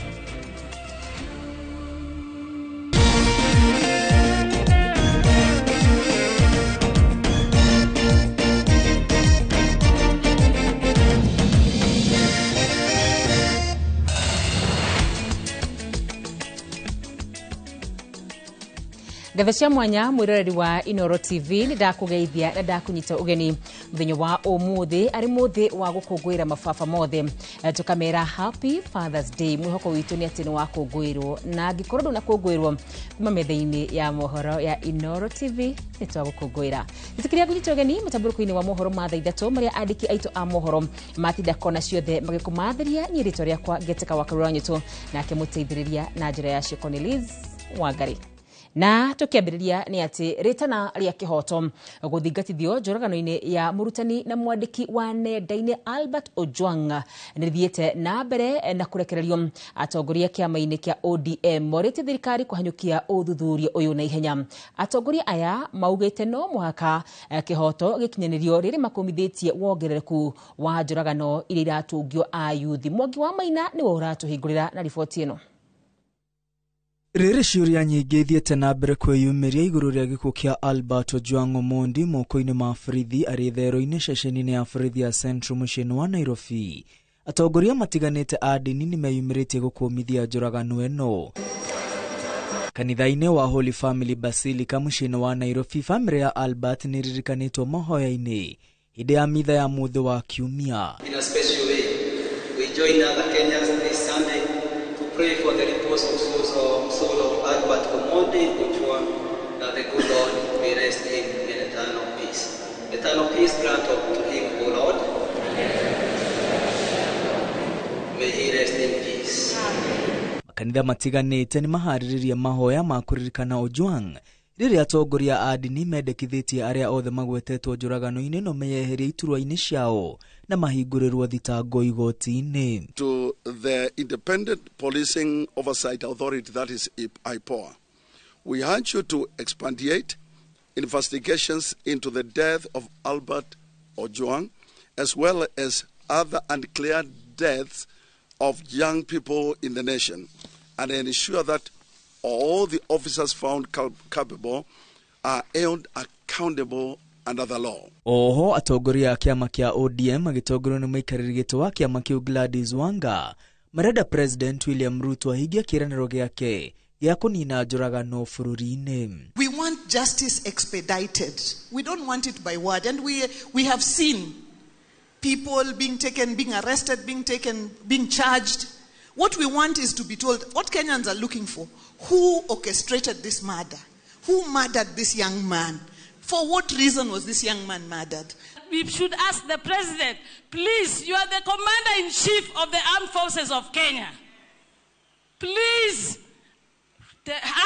Ngatho cia mwanya mwiroreri wa Inoro TV nĩ ndakũgeithia na ndakũnyita ũgeni mũthenya wa ũmũthĩ arĩ mũthĩ wa gũkũngũĩra mababa mothe, tũkamera Happy Father's Day. Mwĩhoko witũ nĩ atĩ nĩ wakũngũĩrwo, na angĩkorwo ndũnakũngũĩrwo kuma metha-inĩ ya mohoro ya Inoro TV nĩ twagũkũngũĩra. Gĩtĩkĩria ngũnyita ũgeni mũtambũrũko-inĩ wa mohoro ma thaa 3 marĩa andĩki aitũ a mohoro matinda kona ciothe magĩkũmathĩria. Niĩ rĩtwa rĩakwa Ngetĩka wa Karura Nyũtũ, nake mũteithĩrĩria na njĩra ya ciĩko nĩ Liz Wangari. Na tukiambĩrĩria nĩ atĩ rĩtana rĩa kĩhoto gũthingatithio njũragano-inĩ ya mũrutani na mwandĩki wa nenda-inĩ Albert Ojwang nĩrĩthiĩte na mbere na kũrekererio. Atongoria kĩama-inĩ kĩa ODM morĩtie thirikari kũhanyũkia ũthuthuria ũyũ na ihenya. Atongoria aya maugĩte no mũhaka kĩhoto gĩkinyanĩrio rĩrĩ makũmithĩtie wongerereku wa njũragano iria iratũngio ayuthi. Mwangi wa Maina nĩwe ũratũhingũrĩra na riboti ĩno. Rĩrĩ ciũria nyingĩ ithiĩte na mbere kwĩyumĩria igũrũ rĩa gĩkuũ kĩa Albert Ojwang Omondi moko-inĩ ma borithi arĩ therũ-inĩ ceceni-inĩ ya borithi ya Central mũciĩ-inĩ wa Nairobi. Atongoria matiganĩte a ndini nĩmeyumĩrĩtie gũkũmithia njũragano ĩno. Kanitha-inĩ wa Holy Family Basilica mũciĩ-inĩ wa Nairobi, bamĩrĩ ya Albert nĩririkanĩtwo mahoya-inĩ hĩndĩ ya mitha ya mũthĩ wa kiumia. In a special way, we join other Kenyans this Sunday to pray for the repose of soul of Albert Omondi Ojwang, that the good Lord may rest him in eternal peace. Eternal peace grant unto him, O Lord. May he rest in peace. Makanitha matiganĩte nĩ maharĩrĩria mahoya ma kũririkana Ojwang rĩrĩa atongoria a ndini mendekithĩtie arĩa othe magwetetwo njũragano-inĩ no meyeherie iturwa-inĩ ciao na mahingũrĩrwo thitango igoti-inĩ. To the Independent Policing Oversight Authority, that is IPOA, we urge you to expedite investigations into the death of Albert Ojwang, as well as other unclear deaths of young people in the nation, and ensure that all the officers found culpable are held accountable under the law. Oho atongoria a kĩama kĩa ODM magĩtongorio nĩ mũikarĩri gĩtĩ wa kĩama kĩu Gladys Wanga marenda President William Ruto ahingie kĩĩranĩro gĩake gĩa kũnina njũragano bũrũri-inĩ. We want justice expedited. We don't want it by word, and we have seen people being taken, being arrested, being taken, being charged. What we want is to be told what Kenyans are looking for. Who orchestrated this murder? Who murdered this young man? For what reason was this young man murdered? We should ask the president, please, you are the commander-in-chief of the armed forces of Kenya. Please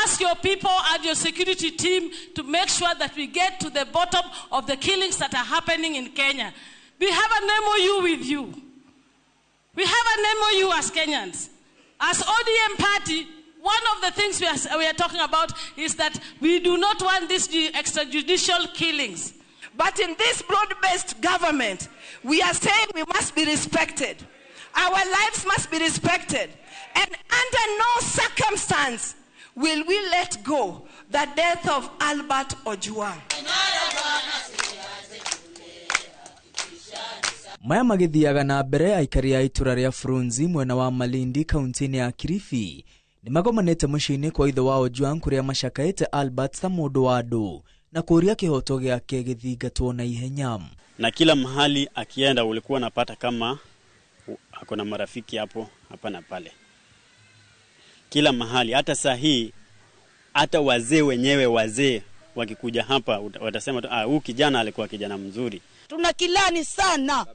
ask your people and your security team to make sure that we get to the bottom of the killings that are happening in Kenya. We have an MOU with you. We have an MOU as Kenyans. As ODM party, one of the things we are talking about is that we do not want these extrajudicial killings. But in this broad-based government, we are saying we must be respected. Our lives must be respected. And under no circumstance will we let go the death of Albert Ojwang. Maya magĩthiaga na mbere aikari a itũra rĩa Frunzi mwena wa Malindi kaunti-inĩ ya Kilifi nĩmagomanĩte mũciĩ-inĩ kwa ithe wa Ojwang kũrĩa macakaĩte Albert ta mũndũ wa andũ na kũũria kĩhoto gĩake gĩthingatwo na ihenya. Na kila mahali akienda ulikuwa unapata kama ako na marafiki hapo hapa na pale. Kila mahali, hata saa hii hata wazee wenyewe wazee wakikuja hapa watasema tu, huyu kijana alikuwa kijana mzuri. Tunakilani sana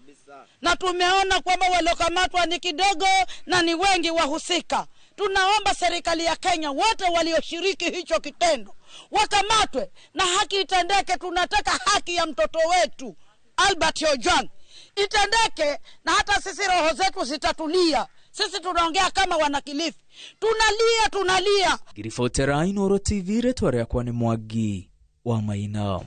na tumeona kwamba waliokamatwa ni kidogo na ni wengi wahusika. Tunaomba serikali ya Kenya wote walioshiriki hicho kitendo wakamatwe na haki itendeke. Tunataka haki ya mtoto wetu Albert Ojwang itendeke, na hata sisi roho zetu zitatulia. Sisi tunaongea kama wanakilifi, tunalia, tunalia. Girifotera Inooro TV, retwa rĩakwa nĩ Mwangi wa Maina.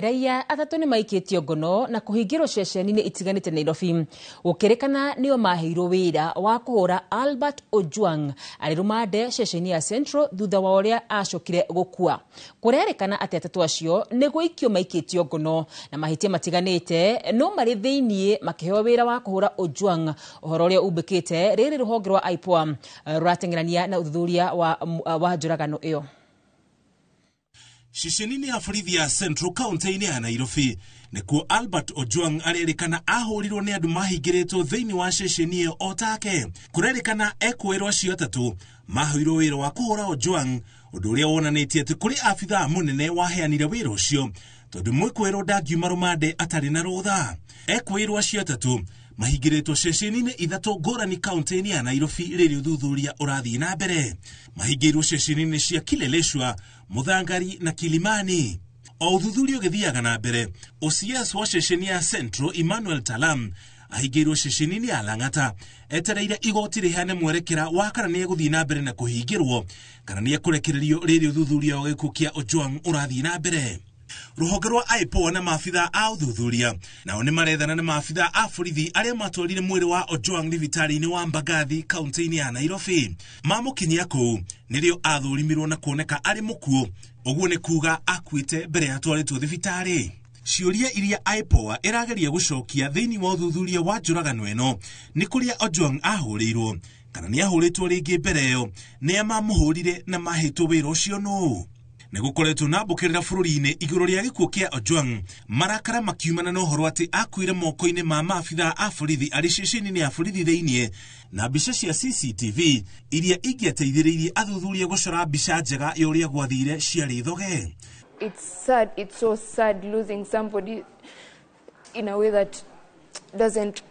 Raia atatũ nĩ maikĩtio ngono na kũhingĩrwo ceceni-inĩ itiganĩte Nairobi gũkĩrĩkana nĩo maheirwo wĩra wa kũhũra Albert Ojwang arĩ rũmande ceceni ya Central thutha wa ũrĩa acokire gũkua. Kũrerĩkana atĩ atatũ acio nĩ gũikio maikĩtio ngono na mahĩtia matiganĩte no marĩ thĩiniĩ makĩheo wĩra wa kũhũra Ojwang, ũhoro ũrĩa umbĩkĩte rĩrĩ rũhonge rwa IPOA rũrateng'erania na ũthuthuria wa njũragano ĩyo. Ceceni-inĩ ya borithi ya Central kaunti-inĩ ya Nairobi nĩkuo Albert Ojwang arerĩkana ahũrirwo nĩ andũ mahingĩrĩtwo thĩinĩ wa ceceni ĩyo o take. Kũrerĩkana ekũĩrwo acio atatũ maheirwo wĩra wa kũhũra Ojwang, ũndũ ũrĩa wonanĩtie atĩ kũrĩ abithaa mũnene waheanire wĩra ũcio tondũ mwĩkũĩrwo ndangiuma rũmande atarĩ na rũtha. Ekũĩrwo acio atatũ mahingĩrĩtwo ceceni-inĩ ithatũ ngũrani kaunti-inĩ ya Nairobi rĩrĩa ũthuthuria ũrathiĩ na mbere. Mahingĩirwo ceceni-inĩ cia Kileleshwa, Muthangari na Kilimani. O ũthuthuria ũgĩthiaga na mbere, OCS wa ceceni ya Central Emmanuel Talam ahingĩirwo ceceni-inĩ ya Lang'ata etereire igoti rĩheane mwerekera wa kana nĩegũthiĩ na mbere na kũhingĩrwo kana nĩekũrekererio rĩrĩa ũthuthuria wa gĩkuũ kĩa Ojwang ũrathiĩ na mbere. Rũhonge rwa IPOA na maabithaa a ũthuthuria nao nĩmarethana na maabithaa a borithi arĩa matwarire mwĩrĩ wa Ojwang thibitarĩ-inĩ wa Mbagathi kaunti-inĩ ya Nairobi. Mamũkinyia kũu nĩrĩo athũrimirwo na kuoneka arĩ mũkuũ, ũguo nĩ kuga akuĩte mbere ya atwarĩtwo thibitarĩ. Ciũria iria IPOA ĩrageria gũcokia thĩinĩ wa ũthuthuria wa njũragano ĩno nĩ kũrĩa Ojwang ahũrĩirwo, Kana nĩ ahũrĩtwo rĩngĩ mbere ĩyo, nĩa mamũhũrire na mahĩtwo wĩra ũcio nũũ? Nĩ gũkoretwo na mbũkĩrĩra bũrũri-inĩ igũrũ rĩa gĩkuũ kĩa Ojwang, marakara makiumana na ũhoro atĩ akuire moko-inĩ ma maabithaa a borithi arĩ ceceni-inĩ ya borithi thĩinĩ, na mbica cia CCTV iria ingĩateithĩrĩirie athuthuria gũcora mbica njega ya ũrĩa gwathire ciarĩ thoge. It's sad, it's so sad losing somebody in a way that doesn't.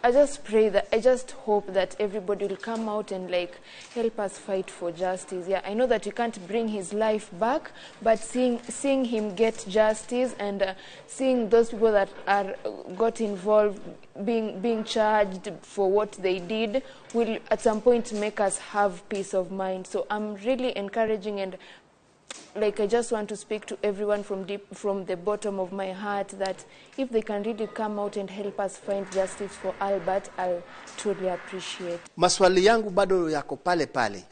I just pray that, I just hope that everybody will come out and like help us fight for justice. Yeah, I know that we can't bring his life back, but seeing him get justice and seeing those people that are got involved being charged for what they did will at some point make us have peace of mind. So I'm really encouraging and like I just want to speak to everyone from deep, from the bottom of my heart, that if they can really come out and help us find justice for Albert, I'll truly appreciate. Maswali yangu bado yako pale pale,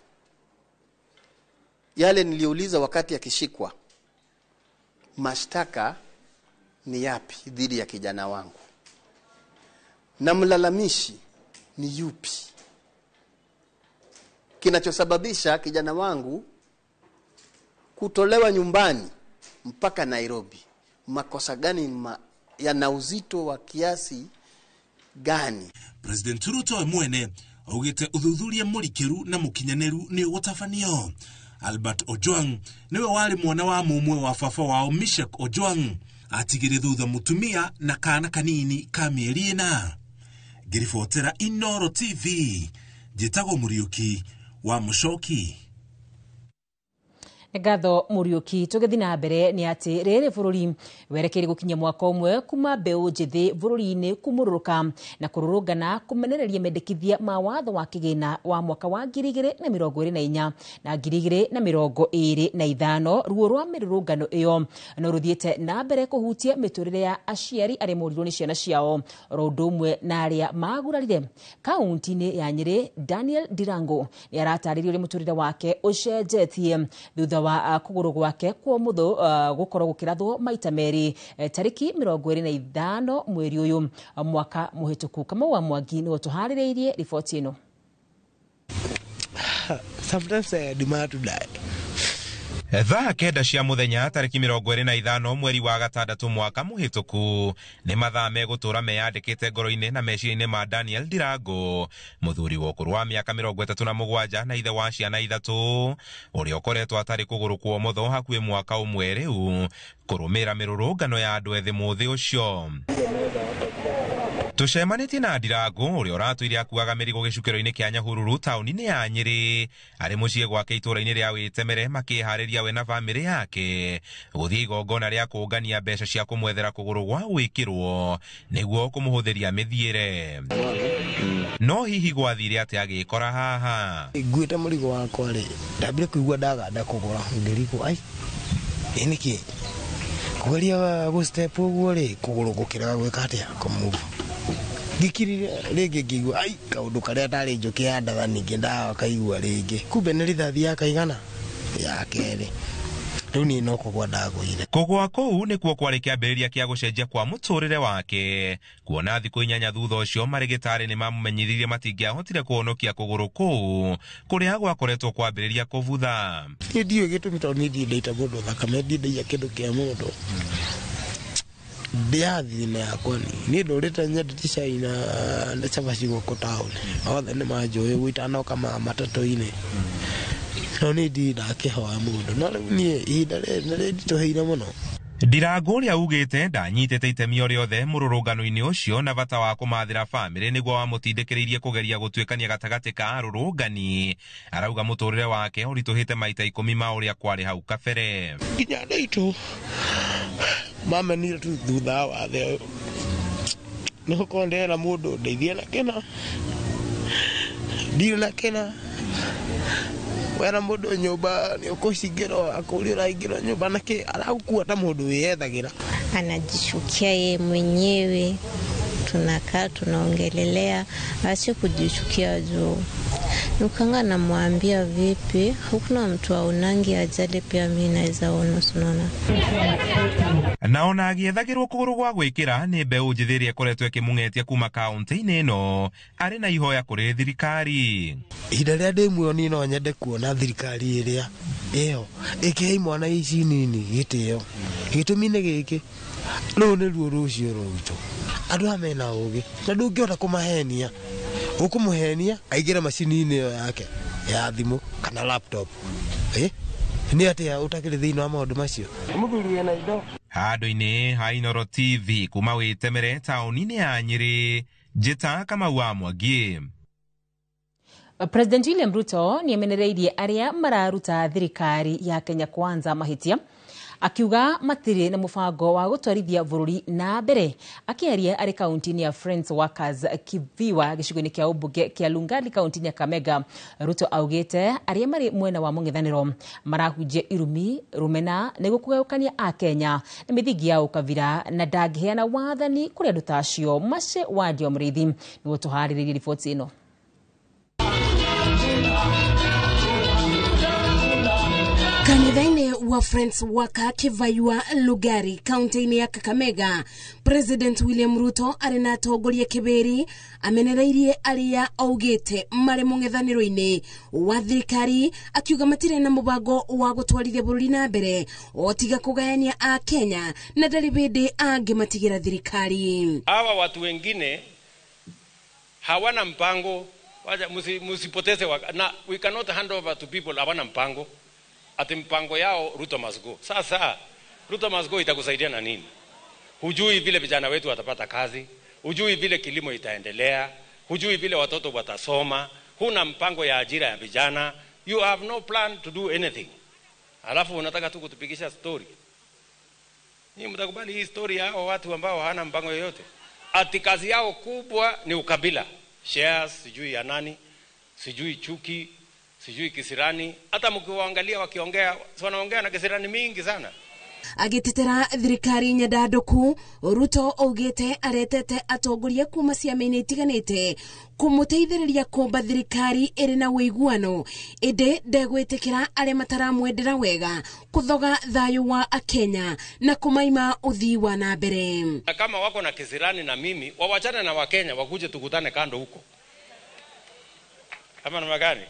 yale niliuliza wakati akishikwa. Mashtaka ni yapi dhidi ya kijana wangu? Na mlalamishi ni yupi? Kinachosababisha kijana wangu kutolewa nyumbani mpaka Nairobi, makosa gani yana uzito wa kiasi gani? President Ruto mwene augite uthuthuria murikiru na mukinyaneru ni ugutabanio. Albert Ojwang niwe wari mwana wa mumwe wa baba wao Mishek Ojwang, atigire thutha mutumia na kana kanini ka mieri 4. Ngiribotera Inooro TV, njitagwo Muriuki wa Mucoki. Ngatho Muriuki. Tugithi na mbere ni ati riri bururi werekeire gukinya mwaka umwe kuma mbeu njithi bururi-ini kumururuka na kururungana kumenereria mendekithia ma watho wa kigina wa mwaka wa 2024 na 2025. Ruo rwa mirurungano iyo no ruthiete na mbere kuhutia miturire ya aciari aria morirwo ni ciana ciao oro undu umwe na aria magurarire. Kaunti-ini ya Nyeri, Daniel Ndirango ni aratarĩria ũrĩa mũtũrĩre wake ũcenjetie thutha wa kũgũrũ gwake kwa mũthũ gũkorwo gũkĩrathwo maita merĩ tarĩki 25 mweri ũyũ mwaka mũhĩtũku. Kamau wa Mwangi nĩwe ũtũharĩrĩirie riboti ĩno. Sometimes I demand to die. Thaa 9 cia muthenya tariki 25 mweri wa gatandatũ mwaka mũhĩtũku nĩ mathaa megũtũra meyandĩkĩte ngoro-inĩ na meciria-inĩ ma Daniel Ndirango, mũthuri wa ũkũrũ wa mĩaka 37 na ithe wa ciana 3 ũrĩa ũkoretwo atarĩ kũgũrũ kwa ũmotho hakuhĩ mwaka ũmwe rĩu kũrũmĩrĩra mĩrũrũngano ya andũ ethĩ mũthĩ ũcio. Tũcemanĩtie na Ndirango ũrĩa ũratũire akuaga mĩrigo gĩcukĩro-inĩ kĩa Nyahururu taũni-inĩ ya Nyĩrĩ arĩ mũciĩ gwake itũũra-inĩ rĩa Wĩtemere makĩharĩria we na bamĩrĩ yake gũthiĩ igongona rĩa kũngania mbeca cia kũmwethera kũgũrũ gwa gwĩkĩrwo nĩguo kũmũhũthĩria mĩthiĩre. No hihi gwathire atĩa agĩkora haha? Nguĩte mũrigo wakwa rĩ, ndambire kũigua ndaganda kũgũra ngĩrigwo ai ĩ nĩkĩ kũgeria gũ step ũguo rĩ kũgũrũ gũkĩrega gwĩka atĩa kũmove. Ngĩkirire rĩngĩ ngĩigua ai kaũndũ karĩa ndarĩ njũkĩ ya ndatha ningĩ ndakaigua rĩngĩ, kumbe nĩ rithathi ya kaigana ya kerĩ. Rĩu niĩ no kũgwa ndagũire. Kũgwa kũu nĩkuo kwarĩ kĩambĩrĩria kĩa gũcenjia kwa mũtũrĩre wake, kuona thikũ 8 thutha ũcio marĩgĩtarĩ nĩmamũmenyithirie matingĩahotire kũhonokia kũgũrũ kũu kũrĩa gwakoretwo kwambĩrĩria kũbutha. Niĩ ndiũĩ gĩtũmi tondũ niĩ ndirĩ ndaita mũndũ thakame, ndirĩ ndaiya kĩndũ kĩa mũndũ. Ndiathina yakwa ni ndũrĩte nyendete cai na cabaci gũkũ taũni, othe nĩ manjũĩ ũguo itanoka matatũ-inĩ, no niĩ ndirĩ ndakĩhoya mũndũ, no rĩu niĩ ihinda rĩrĩ nĩ rĩnditũhĩire mũno. Ndirango ũrĩa ugĩte ndanyitĩte itemi o rĩothe mũrũrũngano-inĩ ũcio na bata wa kũmathĩra bamĩrĩ nĩguo wamũtindĩkĩrĩirie kũgeria gũtuĩkania gatagatĩ ka arũrũngani. Arauga mũtũrĩre wake ũritũhĩte maita 10 ma ũrĩa kwarĩ hau kabere. Nginya andũ aitũ mamenire tu thutha wa thĩ ũyũ, nĩ gũkorwo ndĩrera mũndũ ndeithie na kĩna, ndirĩ na kĩna. Wera mũndũ nyũmba nĩ ũkũcingĩrwo akũria ũraingĩrwo nyũmba na kĩ aragũkua ta mũndũ wĩyethagĩra. Anajishukia yeye mwenyewe, Tunakaa tunaongelelea, aache kujichukia juu nukanga namwambia vipi, hakuna mtu aonangi ajali, pia mi naweza ona, unaona. Na ona agĩethagĩrwo kũgũrũ gwa gwĩkĩra nĩ mbeũ njĩthĩ ĩrĩa ĩkoretwo ĩkĩmũng'etia kuma kaunti-inĩ ĩno, arĩ na ihoya kũrĩ thirikari. Ihinda rĩrĩa ndĩ muoyo niĩ no nyende kuona thirikari ĩrĩa ĩho ĩkĩhe imwana ici nini gĩtĩo. Gĩtũmi nĩ gĩkĩ, rũrũ nĩruo rũciũ rwitũ. Andũ aya mena ũgĩ na ndũngĩhota kũmahenia. Ũkũmũhenia aingĩre macini-inĩ ĩyo yake ya thimũ kana laptop. Nĩ atĩa ũtakĩrĩ thĩinĩ wa maũndũ macio? Mũthuri wĩna indo. Handũ-inĩ ha Inooro TV kuma Wĩtemere taũni-inĩ ya Nyĩrĩ, Njĩta Kamau wa Mwangi. President William Ruto nĩamenereirie arĩa mararuta thirikari ya Kenya Kwanza mahĩtia, akiuga matirĩ na mũbango wa gũtwarithia bũrũri na mbere. Akĩaria arĩ kaunti-inĩ ya Friends Workers Kiviwa gĩcigo-inĩ kĩa ũmbunge kĩa Lungali kaunti-inĩ ya Kakamega, Ruto augĩte arĩa marĩ mwena wa mũng'ethanĩro marahunjia irumi rũmena nĩguo kũgayũkania akenya na mĩthingi ya ũkabira, na ndangĩheana wathani kũrĩ andũ ta acio. Mace Wandio Mũrĩithi nĩguo tũharĩrĩrie riboti ĩno. Kanitha-inĩ wa Friends Worker Kivayua Lugari kaunti-inĩ ya Kakamega, President William Ruto arĩ na atongoria kĩbĩri amenereirie arĩa augĩte marĩ mũng'ethanĩro-inĩ wa thirikari, akiuga matirĩ na mũbango wa gũtwarithia bũrũri na mbere o tiga kũgayania a Kenya na ndarĩ hĩndĩ angĩmatigĩra thirikari. Hawa watu wengine hawana mpango, msipoteze na we cannot hand over to people hawana mpango. Ati mpango yao Ruto must go. Sasa Ruto must go itakusaidia na nini? Hujui vile vijana wetu watapata kazi, hujui vile kilimo itaendelea, hujui vile watoto watasoma, huna mpango ya ajira ya vijana, you have no plan to do anything. Alafu unataka tu kutupigisha story. Nyinyi mtakubali hii story ya hao watu ambao hawana mpango yoyote? Ati kazi yao kubwa ni ukabila, shares, sijui ya nani, sijui chuki, sijui kisirani. Hata mkiwaangalia wakiongea, wanaongea na kisirani mingi sana. Agĩtetera thirikari nyandandũku, Ruto augĩte aretete atongoria kuma ciama-inĩ itiganĩte kũmũteithĩrĩria kũmba thirikari ĩrĩ na ũiguano, ĩndĩ ndegwĩtĩkĩra arĩa mataramwendera wega kũthoga thayũ wa akenya na kũmaima ũthii wa na mbere. Na kama wako na kisirani na mimi, wawachane na Wakenya wakuje tukutane kando huko. Kama namna gani?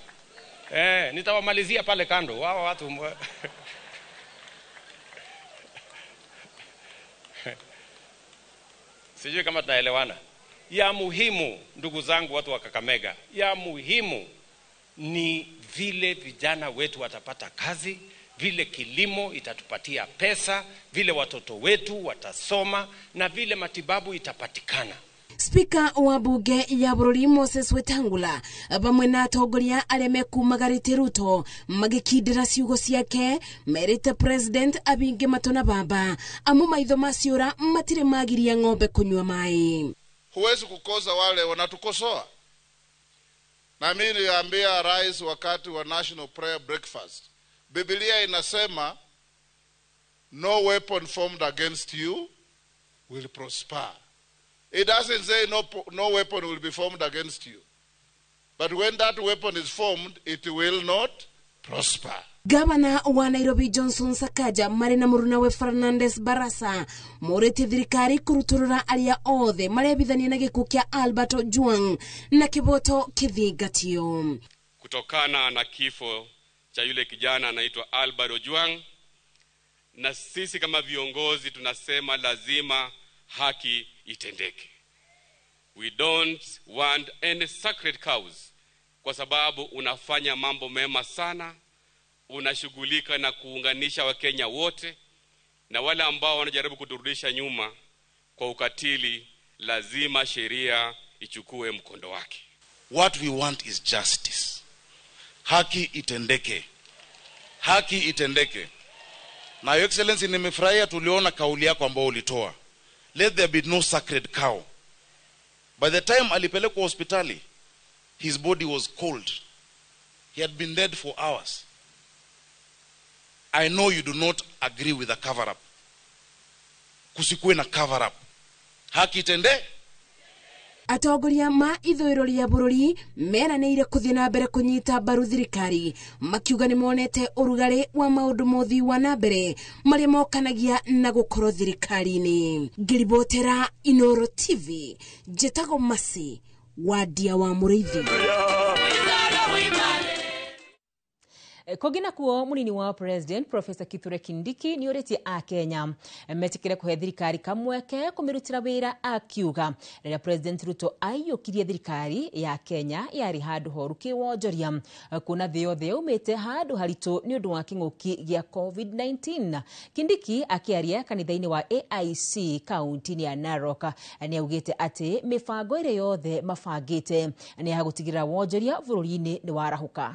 Nitawamalizia pale kando wao watu. Sijui kama tunaelewana. Ya muhimu ndugu zangu watu wa Kakamega, ya muhimu ni vile vijana wetu watapata kazi, vile kilimo itatupatia pesa, vile watoto wetu watasoma na vile matibabu itapatikana. Spika wa bunge ya bũrũri Moses Wetangula vamwe na atongoria arĩa mekumagarĩte Ruto magĩkindĩra ciugo ciake merĩte president abinge matũ na baba amu maitho maciũra matirĩ magiria ng'ombe kunyua maĩ. Huwezi kukosa wale wanatukosoa. Na mimi niliambia rais wakati wa National Prayer Breakfast, Biblia inasema no weapon formed against you will prosper. It doesn't say no weapon will be formed against you. But when that weapon is formed, it will not prosper. Gavana wa Nairobi Johnson Sakaja marĩ na mũrunawe Fernandez Barasa morĩtie thirikari kũrutũrũra arĩa othe marebithania na gĩkuũ kĩa Albert Ojwang na kĩboto kĩthingatio. Kutokana na kifo cha yule kijana anaitwa Albert Ojwang, na sisi kama viongozi tunasema lazima haki itendeke. We don't want any sacred cows, kwa sababu unafanya mambo mema sana, unashughulika na kuunganisha Wakenya wote, na wale ambao wanajaribu kuturudisha nyuma kwa ukatili, lazima sheria ichukue mkondo wake. What we want is justice. Haki itendeke. Haki itendeke. Na Your Excellency, nimefurahia tuliona kauli yako ambayo ulitoa. Let there be no sacred cow. By the time alipelekwa hospitali, his body was cold. He had been dead for hours. I know you do not agree with the cover-up. Kusikuwe na cover-up. Haki itende. Atongoria ma ithũĩro rĩa bũrũri meranĩire kũthiĩ na mbere kũnyita mbaru thirikari, makiuga nĩ monete ũrugarĩ wa maũndũ mothi wa na mbere marĩa mokanagia na gũkorwo thirikari-inĩ. Ngĩribotera Inoro TV, njĩtagwo Masi Wadia wa Mũrĩithi. Kũngĩ nakuo mũnini wa President Professor Kithure Kindiki nĩ ũrĩtie Akenya metikire kũhe thirikari kamweke kũmĩrutĩra wĩra, akiuga rĩrĩa President Ruto aiyũkirie thirikari ya Kenya yarĩ handũ horu kĩwonjoria, kuona thĩ yothe yaumĩte handũ haritũ nĩ ũndũ wa kĩng'ũki gĩa COVID-19. Kindiki akĩaria kanitha-inĩ wa AIC kaunti-inĩ ya Narok nĩ augĩte atĩ mĩbango ĩrĩa yothe mabangĩte nĩ ya gũtigĩrĩra wonjoria bũrũri-inĩ nĩ warahũka.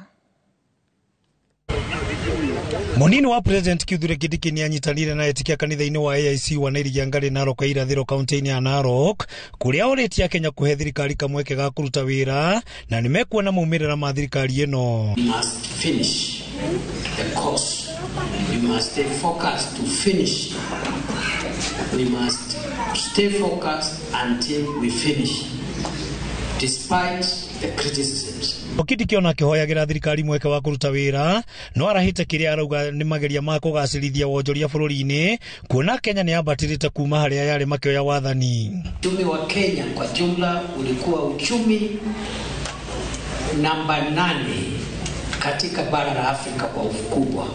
Munini wa President Kithure Kindiki ni anyitanire na etikia kanitha-inĩ wa AIC wa Nairiangarĩ Narok irathĩro kaunti-inĩ ya Narok kũrĩa orĩtie Akenya kũhe thirikari kamweke ga kũruta wĩra na nĩ mekuona maumĩrĩra ma thirikari ĩno. We must finish the course. We must stay focused to finish. We must stay focused until we finish, despite the criticisms. Kindiki ona akĩhoyagĩra thirikari mweke wa kũruta wĩra no arahĩte kĩrĩa arauga nĩ mageria ma kũgacĩrithia wonjoria bũrũri-inĩ, kuona Kenya nĩ yambatĩrĩte kuma harĩa yarĩ makĩoya wathani. Uchumi wa Kenya kwa jumla ulikuwa uchumi namba 8 katika bara la Afrika kwa ukubwa.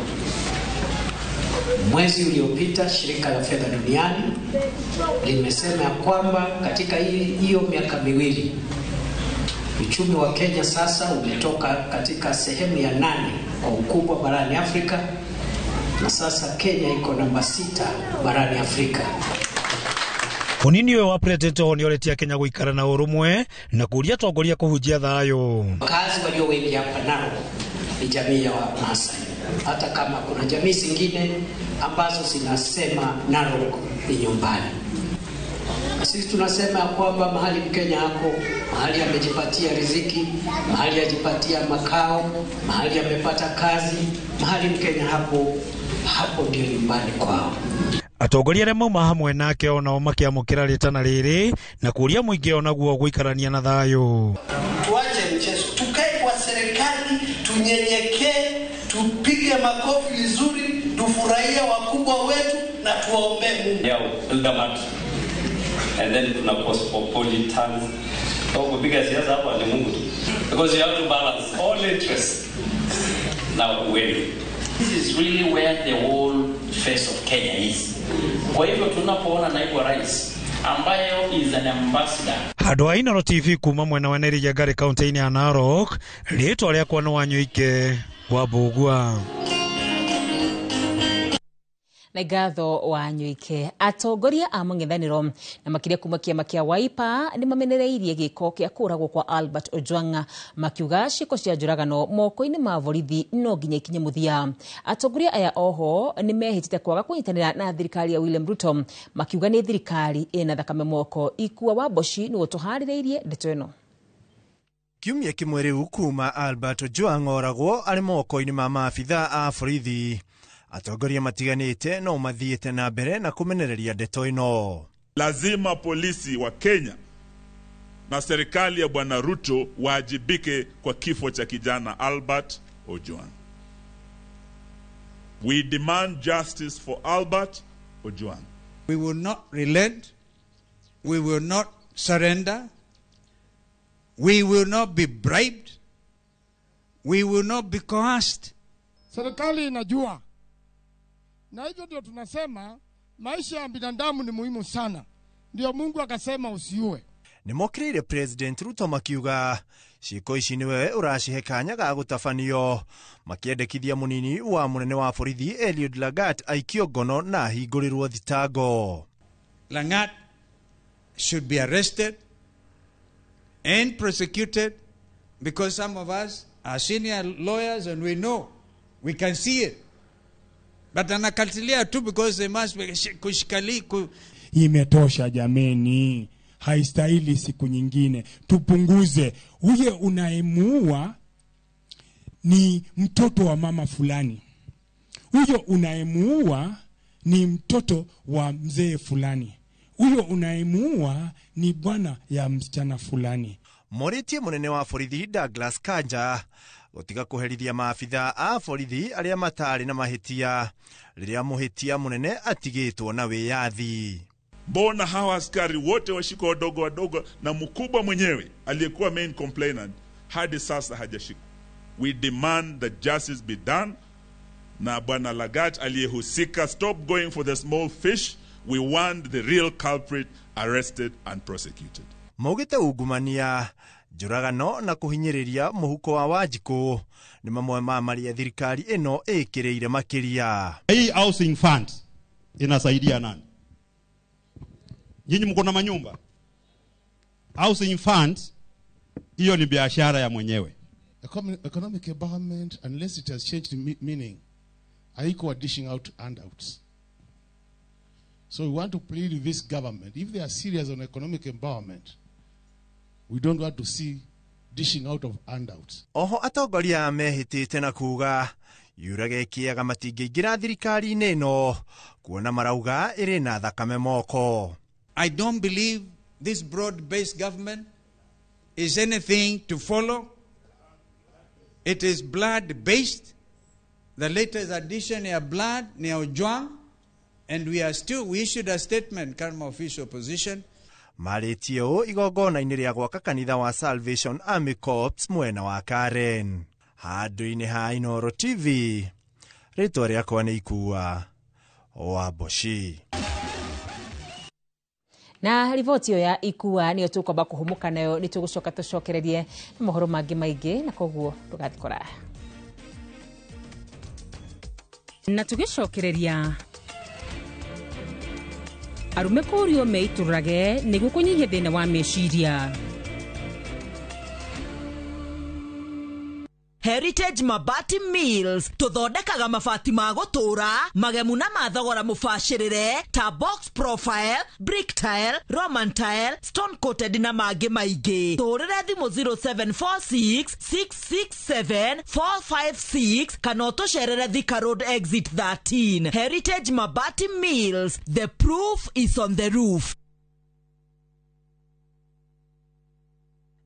Mwezi uliopita shirika la fedha duniani limesema ya kwamba katika hiyo miaka miwili uchumi wa Kenya sasa umetoka katika sehemu ya 8 kwa ukubwa barani Afrika, na sasa Kenya iko namba 6 barani Afrika. Munini ũyũ wa President oho nĩoretie Kenya gũikara na ũrũmwe na kũria atongoria kũhunjia thayũ. Wakazi walio wengi hapa Narok ni jamii ya Wamasai, hata kama kuna jamii zingine ambazo zinasema Narok ni nyumbani. Sisi tunasema kwamba mahali Mkenya hako, mahali amejipatia riziki, mahali ajipatia makao, mahali amepata kazi, mahali Mkenya hapo, hapo ndio nyumbani kwao. Atongoria arĩa mauma hamwe nake onao makĩamũkĩra rĩtana rĩrĩ na kũria mũingĩ onaguo gũikarania na thayũ. Tuache mchezo, tukae kwa serikali, tunyenyekee, tupige makofi vizuri, tufurahie wakubwa wetu na tuwaombee Mungu. Yao Eldoret and then tuna cosmopolitans. So kupiga siasa hapa ni Mungu tu, because you have to balance all interests. Now when this is really where the whole face of Kenya is. Kwa hivyo tunapoona naibu rais ambayo is an ambassador. Handũ ha Inoro TV kuma mwena wa Nairiangarĩ kaunti-inĩ ya Narok, rĩtwa rĩakwa nĩ Wanyũike wa Mbũgua. Na ngatho wa Nyuike. Atongoria a mũng'ethanĩro na makĩria kuma kĩama kĩa Wiper nĩ mamenereirie gĩko kĩa kũragwo kwa Albert Ojwang, makiuga ciĩko cia njũragano moko-inĩ ma borithi no nginya ikinye mũthia. Atongoria aya oho nĩ mehĩtĩte kwaga kũnyitanĩra na thirikari ya William Ruto, makiuga nĩ thirikari ĩna thakame moko. Ikua wa Mboci nĩwe ũtũharĩrĩirie ndeto ĩno. Kiumia kĩmwe rĩu kuma Albert Ojwang oragwo arĩ moko-inĩ ma maabitha a borithi, atongoria matiganĩte no mathiĩte na mbere na kũmenereria ndeto ĩno. Lazima polisi wa Kenya na serikali ya Bwana Ruto waajibike kwa kifo cha kijana Albert Ojwang. We demand justice for Albert Ojwang. We will not relent. We will not surrender. We will not be bribed. We will not be coerced. Serikali inajua. Na hivyo ndio tunasema maisha ya binadamu ni muhimu sana. Ndio Mungu akasema usiue. Nĩmokĩrĩire President Ruto makiuga ciĩko ici nĩwe ũracihe kanya ga gũtabanio, makĩendekithia mũnini wa mũnene wa borithi Eliud Lagat aikio ngono na ahingũrĩrwo thitango. Langat should be arrested and prosecuted because some of us are senior lawyers and we know, we can see it. But anakatilia tu because they must be kushikali. Imetosha jameni, haistahili siku nyingine. Tupunguze. Uye unayemuua ni mtoto wa mama fulani. Huyo unayemuua ni mtoto wa mzee fulani. Huyo unayemuua ni bwana ya msichana fulani. Morĩtie mũnene wa borithi Douglas Kanja gũtiga kũherithia maabitha a borithi arĩa matarĩ na mahĩtia rĩrĩa mũhĩtia mũnene atigĩtwo na wĩyathi. Mbona hawa askari wote washikwa wadogo wadogo na mkubwa mwenyewe aliyekuwa main complainant hadi sasa hajashikwa? We demand that justice be done. Na bwana Lagat aliyehusika, stop going for the small fish. We want the real culprit arrested and prosecuted. Maugĩte ungumania, njũragano na kũhinyĩrĩria mũhuko wa Wanjikũ nĩ mamwe ma marĩa thirikari ĩno ĩkĩrĩire makĩria. Hii housing fund inasaidia nani? Nyinyi mko na manyumba? Housing fund hiyo ni biashara ya mwenyewe. Economic empowerment, unless it has changed meaning, haiko dishing out handouts. So we want to plead with this government, if they are serious on economic empowerment, we don't want to see dishing out of handouts. Oho atongoria mehĩtĩte na kuga yurage kĩaga matingĩingĩra thirikari-inĩ ĩno kuona marauga ĩrĩ na thakame moko. I don't believe this broad-based government is anything to follow. It is blood-based. The latest addition ya blood ni ya Ojwang, and we are still, we issued a statement kama official position. Marĩtie ũũ igongona-inĩ rĩa gwaka kanitha wa Salvation Army Corps mwena wa Karen. Handũ-inĩ ha Inooro TV, rĩtwa rĩakwa nĩ Ikua wa Mboci. Na riboti ĩyo ya Ikua nĩyo tũkwamba kũhũmũka nayo, nĩ tũgũcoka tũcokererie na mohoro mangĩ maingĩ, na koguo ndũgathiĩ kũraya. Na tũgĩcokereria arume kũrio meitũrũrage nĩguo kũnyihia thĩna wa meciria. Heritage Mabati Mills tuthondekaga mabati ma gũtũũra magemu na mathogora mũbacĩrĩre ta box profile, brick tile, Roman tile, stone coated na mangĩ maingĩ. Tũhũrĩre thimũ 0746 667 456 kana ũtũcerere Thika Road exit 13. Heritage Mabati Mills, the proof is on the roof.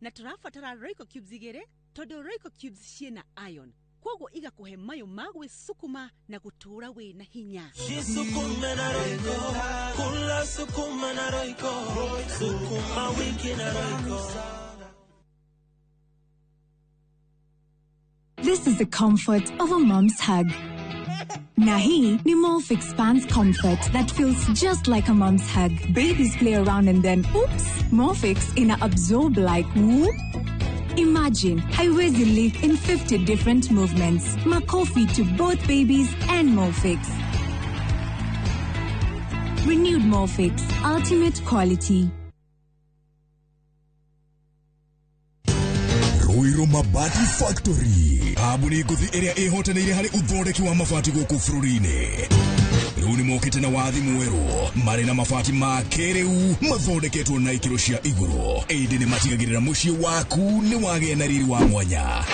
Na tũrabatara Royco cubes igĩrĩ tondũ Royco cubes ciĩna iron, koguo igakũhe mayũ ma gwĩcukuma na gũtũũra wĩna hinya. Jisukume na Royco, kula sukuma na Royco, sukuma wiki na Royco. This is the comfort of a mom's hug. Na hii ni Molfix Pants Comfort that feels just like a mom's hug. Babies play around and then, oops, Molfix ina absorb like whoop. Imagine haiwezi leak in 50 different movements. Makofi to both babies and Molfix. Renewed Molfix, ultimate quality. Ruiru Mabati Factory kambuni ngũthi ĩrĩa ĩhotanĩire harĩ ũthondeki wa mabati gũkũ bũrũri-inĩ. Rĩu nĩ mokĩte na wathi mwerũ marĩ na mabati ma kĩrĩu mathondeketwo na ikĩro cia igũrũ, ĩndĩ nĩ matigagĩrĩra mũciĩ waku nĩ wagĩa na riri wa mwanya.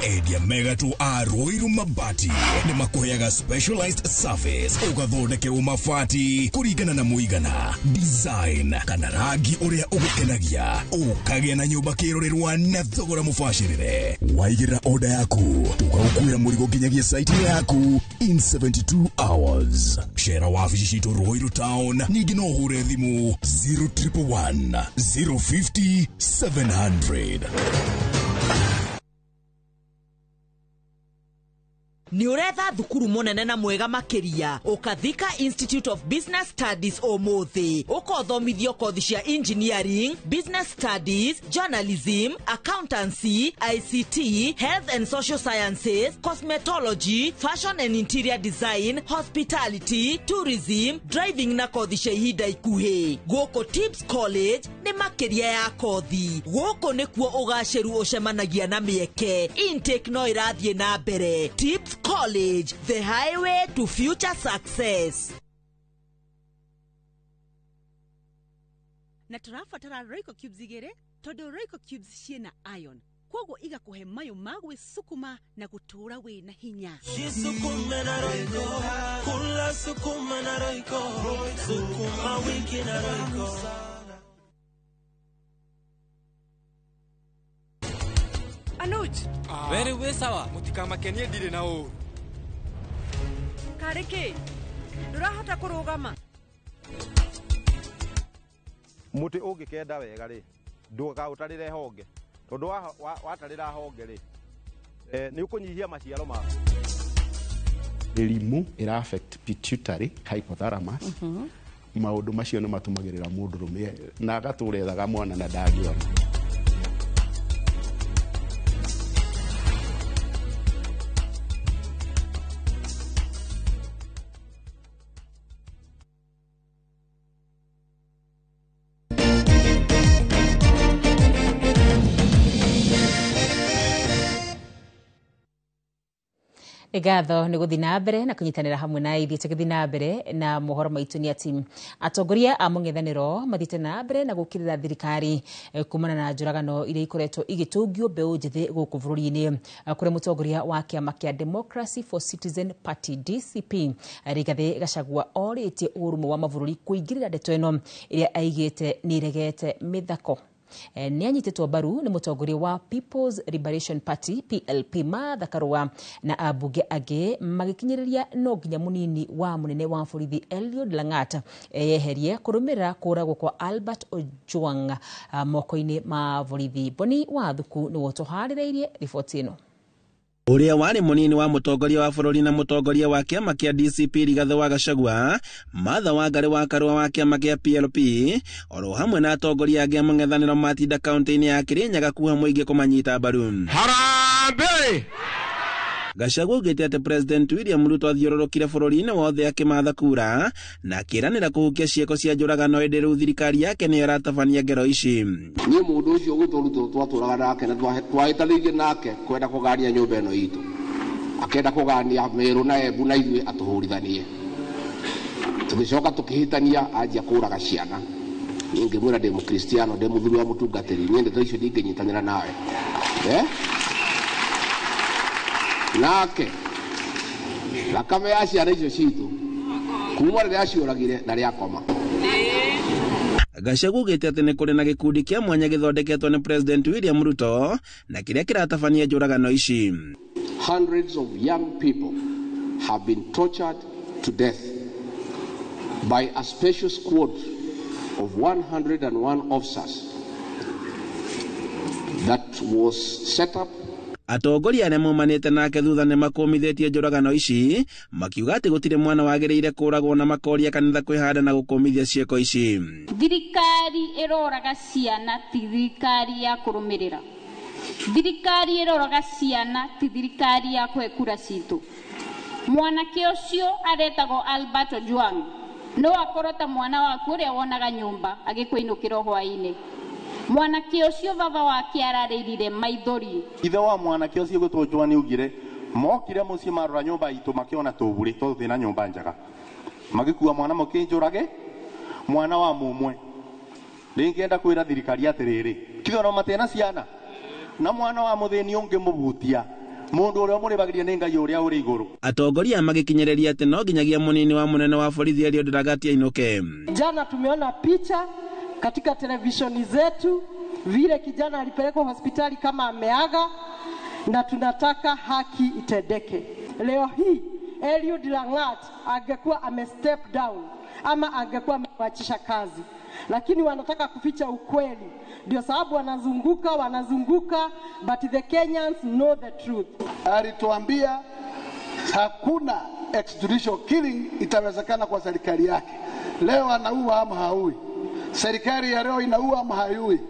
Endia megatũ a Ruiru Mabati nĩ makũheaga specialized service, ũgathondekerwo mabati kũringana na mũigana, design kana rangi ũrĩa ũgũkenagia, ũkagĩa na nyũmba kĩrorerwa na thogora mũbacĩrĩre. Waigĩrĩra order yaku tũgagũkuĩra mũrigo nginyagia site yaku in 72 hours. Cera wabici citũ Ruiru Town, ningĩ no ũhũre thimũ 0111 050 700. Nĩ ũretha thukuru mũnene na mwega makĩria, ũkathika Institute of Business Studies ũmũthĩ, ũkothomithio kothi cia engineering, business studies, journalism, accountancy, ICT, health and social sciences, cosmetology, fashion and interior design, hospitality, tourism, driving na kothi cia ihinda ikuhĩ. Gũkũ Tips College nĩ makĩria ya kothi. Gũkũ nĩkuo ũgacĩru ũcemanagia na mĩeke. Intake no ĩrathiĩ na mbere. Tips College, the highway to future success. Na tũrabatara Royco cubes igĩrĩ tondũ Royco cubes ciĩna iron, Koguo igakũhe mayũ ma gwĩcukuma na gũtũũra wĩna hinya. Jisukume na Royco, kula sukuma na Royco, sukuma wiki na Royco. Anuj. Very we sawa, mutikamakenie ndire na ũru. Karĩ kĩ? Ndũrahota kũrũgama. Mũtĩ ũngĩkenda wega rĩ, ndũkaũtarĩre honge. Tondũ watarĩra honge rĩ, nĩ ũkũnyihia maciaro maku. Mĩrimũ ĩra affect pituitary hypothalamus. Maũndũ macio nĩ matũmagĩrĩra mũndũrũme na agatũra ethaga mwana na ndangĩona. Ngatho nĩ gũthiĩ na mbere na kũnyitanĩra hamwe na ithuĩ tũgĩthiĩ na mbere na mohoro maitũ nĩ atĩ atongoria a mũng'ethanĩro mathiĩte na mbere na gũkĩrĩra thirikari kumana na njũragano iria ikoretwo igĩtũngio mbeũ njĩthĩ gũkũ bũrũri-inĩ kũrĩa mũtongoria wa kĩama kĩa Democracy for Citizen Party DCP Rigathĩ Gachagua orĩtie ũrũmwe wa mabũrũri kũingĩrĩra ndeto ĩno ĩrĩa aigĩte nĩ ĩregete mĩthako. Nĩ anyitĩtwo mbaru nĩ mũtongoria wa People's Liberation Party PLP Martha Karua na ambunge angĩ magĩkinyĩrĩria no nginya mũnini wa mũnene wa borithi Eliud Langat eyeherie kũrũmĩrĩra kũragwo kwa Albert Ojwang moko-inĩ ma borithi. Boni Wathuku nĩwe ũtũharĩrĩirie riboti ĩno. Ũrĩa warĩ mũnini wa mũtongoria wa bũrũri na mũtongoria wa kĩama kĩa DCP Rigathĩ wa Gachagua, Martha Wangari wa Karua wa kĩama kĩa PLP, oro hamwe na atongoria angĩ a mũng'ethanĩro matinda kaunti-inĩ ya Kirinyaga kuha mũingĩ kũmanyita mbaru. Harambee! Gachagua augĩte atĩ President William Ruto athiũrũrũkire bũrũri-inĩ wothe akĩmatha kura na akĩĩranĩra kũhukia ciĩko cia njũragano ĩndĩ rĩu thirikari yake nĩyo ĩratabania ngero ici. Niĩ mũndũ ũcio ũgwĩtwo Ruto twatũraga nake na twahĩtanĩirie nake kwenda kũgania nyũmba ĩno itũ, akĩenda kũgania Meru na Embu na ithuĩ atũhũrithanie, tũgĩcoka tũkĩhĩtania anjia kũraga ciana. Niĩ ngĩmwĩra ndĩ mũkristiano, ndĩ mũthuri wa mũtungatĩri, niĩ ndeto icio ndingĩnyitanĩra nawe. Nake thakame ya ciana icio citũ kuma rĩrĩa aciũragire na rĩakoma. Gachagua augĩte atĩ nĩ kũrĩ na gĩkundi kĩa mwanya gĩthondeketwo nĩ President William Ruto na kĩrĩa kĩratabania njũragano ici. Hundreds of young people have been tortured to death by a special squad of 101 officers that was set up. Atongoria arĩa maumanĩte nake thutha nĩ makũmithĩtie njũragano ici makiuga atĩ gũtirĩ mwana wagĩrĩire kũragwo na makoria kanitha kwĩhanda na gũkũmithia ciĩko ici. Thirikari ĩroraga ciana ti thirikari ya kũrũmĩrĩra. Thirikari ĩroraga ciana ti thirikari ya kũhe kura citũ. Mwanake ũcio aretagwo Albert Ojwang no akorwo ta mwana waku ũrĩa wonaga nyũmba agĩkũinũkĩra hwaĩ-inĩ. Mwanake ũcio baba wake ararĩrire maithori. Ithe wa mwanake ũcio gwĩtwo Joan augire mokire mũciĩ marora nyũmba itũ makĩona tũburĩ tondũ twĩna nyũmba njega, magĩkua mwana mũkĩnjũrage mwana wa mũmwe. Rĩngĩenda kwĩra thirikari atĩrĩrĩ, tiga no matena ciana na mwana wa mũthĩni ũngĩmũbutia mũndũ ũrĩa ũmũrĩbagĩria nĩ Ngai ũrĩa ũrĩ igũrũ. Atongoria magĩkinyĩrĩria atĩ no nginyagia mũnini wa mũnene wa borithi Eliud Langat ainũke. Jana tumeona picha katika televisheni zetu vile kijana alipelekwa hospitali kama ameaga, na tunataka haki itendeke. Leo hii Eliud Langat angekuwa ame step down ama angekuwa ameachisha kazi, lakini wanataka kuficha ukweli. Ndio sababu wanazunguka, but the Kenyans know the truth. Alituambia hakuna extrajudicial killing itawezekana kwa serikali yake. Leo anaua ama haui? Serikali ya leo inaua ama haiui?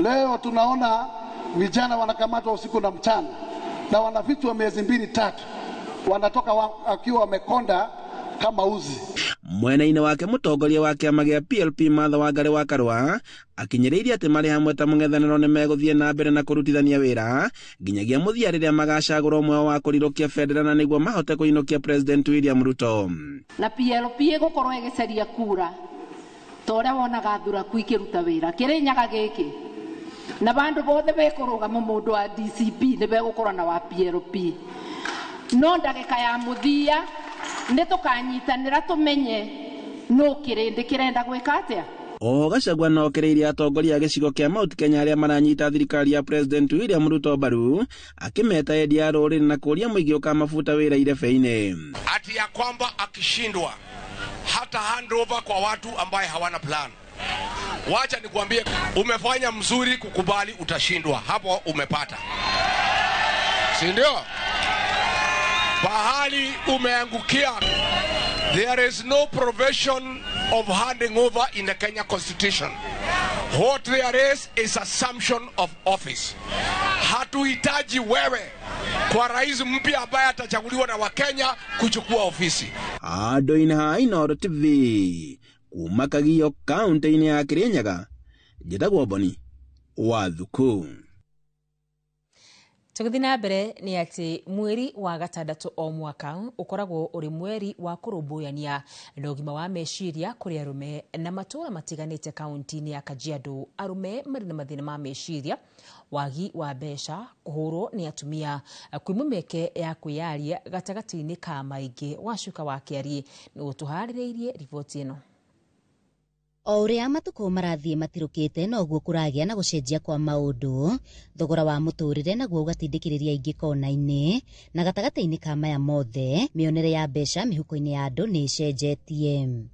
Leo tunaona vijana wanakamatwa usiku na mchana na wanafichwa miezi 2-3, wanatoka wakiwa wamekonda kama uzi. Mwena-inĩ wake mũtongoria wa kĩama gĩa PLP Martha Wangari wa Karua akinyĩrĩirie atĩ marĩ hamwe ta mũng'ethanĩro nĩ megũthiĩ na mbere na kũrutithania wĩra nginyagia mũthia rĩrĩa magacagũra ũmwe wa kũrirũkia bendera na nĩguo mahote kũinũkia President William Ruto. Na PLP ĩgũkorwo ĩgĩcaria kura ta ũrĩa wonaga thuraku ikĩruta wĩra. Kĩrĩnyaga gĩkĩ Na bandu bothe bekurugama mundu wa DCP ni begukorwo na wa PLP. No ndagika ya muthia ni tukanyitanira tumenye no kirindi kirenda gwika atia. Oho Gachagua no okereirie atongoria a gĩcigo kĩa Mount Kenya arĩa maranyita thirikari ya President William Ruto mbaru akĩmeta endia a rũrĩrĩ na kũria mũingĩ ũkamabuta wĩra irebe-inĩ. Ati ya kwamba akishindwa hata handover kwa watu ambaye hawana plan. Wacha nikuambie, umefanya mzuri kukubali utashindwa, hapo umepata, si ndio? Pahali umeangukia. There is no provision of handing over in the Kenya Constitution. What there is assumption of office. Hatuhitaji wewe kwa rais mpya ambaye atachaguliwa na Wakenya kuchukua ofisi. Handũ-inĩ ha Inooro TV kuma Kagio kaunti-inĩ ya Kirinyaga, njĩtagwo Boni wa Thuku. Tũgĩthiĩ na mbere nĩ atĩ mweri wa gatandatũ o mwaka ũkoragwo ũrĩ mweri wa kũrũmbũyania na ũgima wa meciria kũrĩ arũme na matũũra matiganĩte kaunti-inĩ ya Kajiado. Arũme marĩ na mathĩna ma meciria, wagi wa mbeca, kũhũrwo nĩ atumia, kwĩmwo mĩeke ya kwĩyaria gatagatĩ-inĩ ka maingĩ. Wacuka wa Kĩarie nĩ ũtũharĩrĩirie riboti ĩno. O ũrĩa matukũ marathiĩ matirũkĩte noguo kũragĩa na gũcenjia kwa maũndũ, thogora wa mũtũrĩre naguo ũgatindĩkĩrĩria aingĩ kona-inĩ, na gatagatĩ-inĩ ka maya mothe mĩonere ya mbeca mĩhuko-inĩ ya andũ nĩ ĩcenjetie.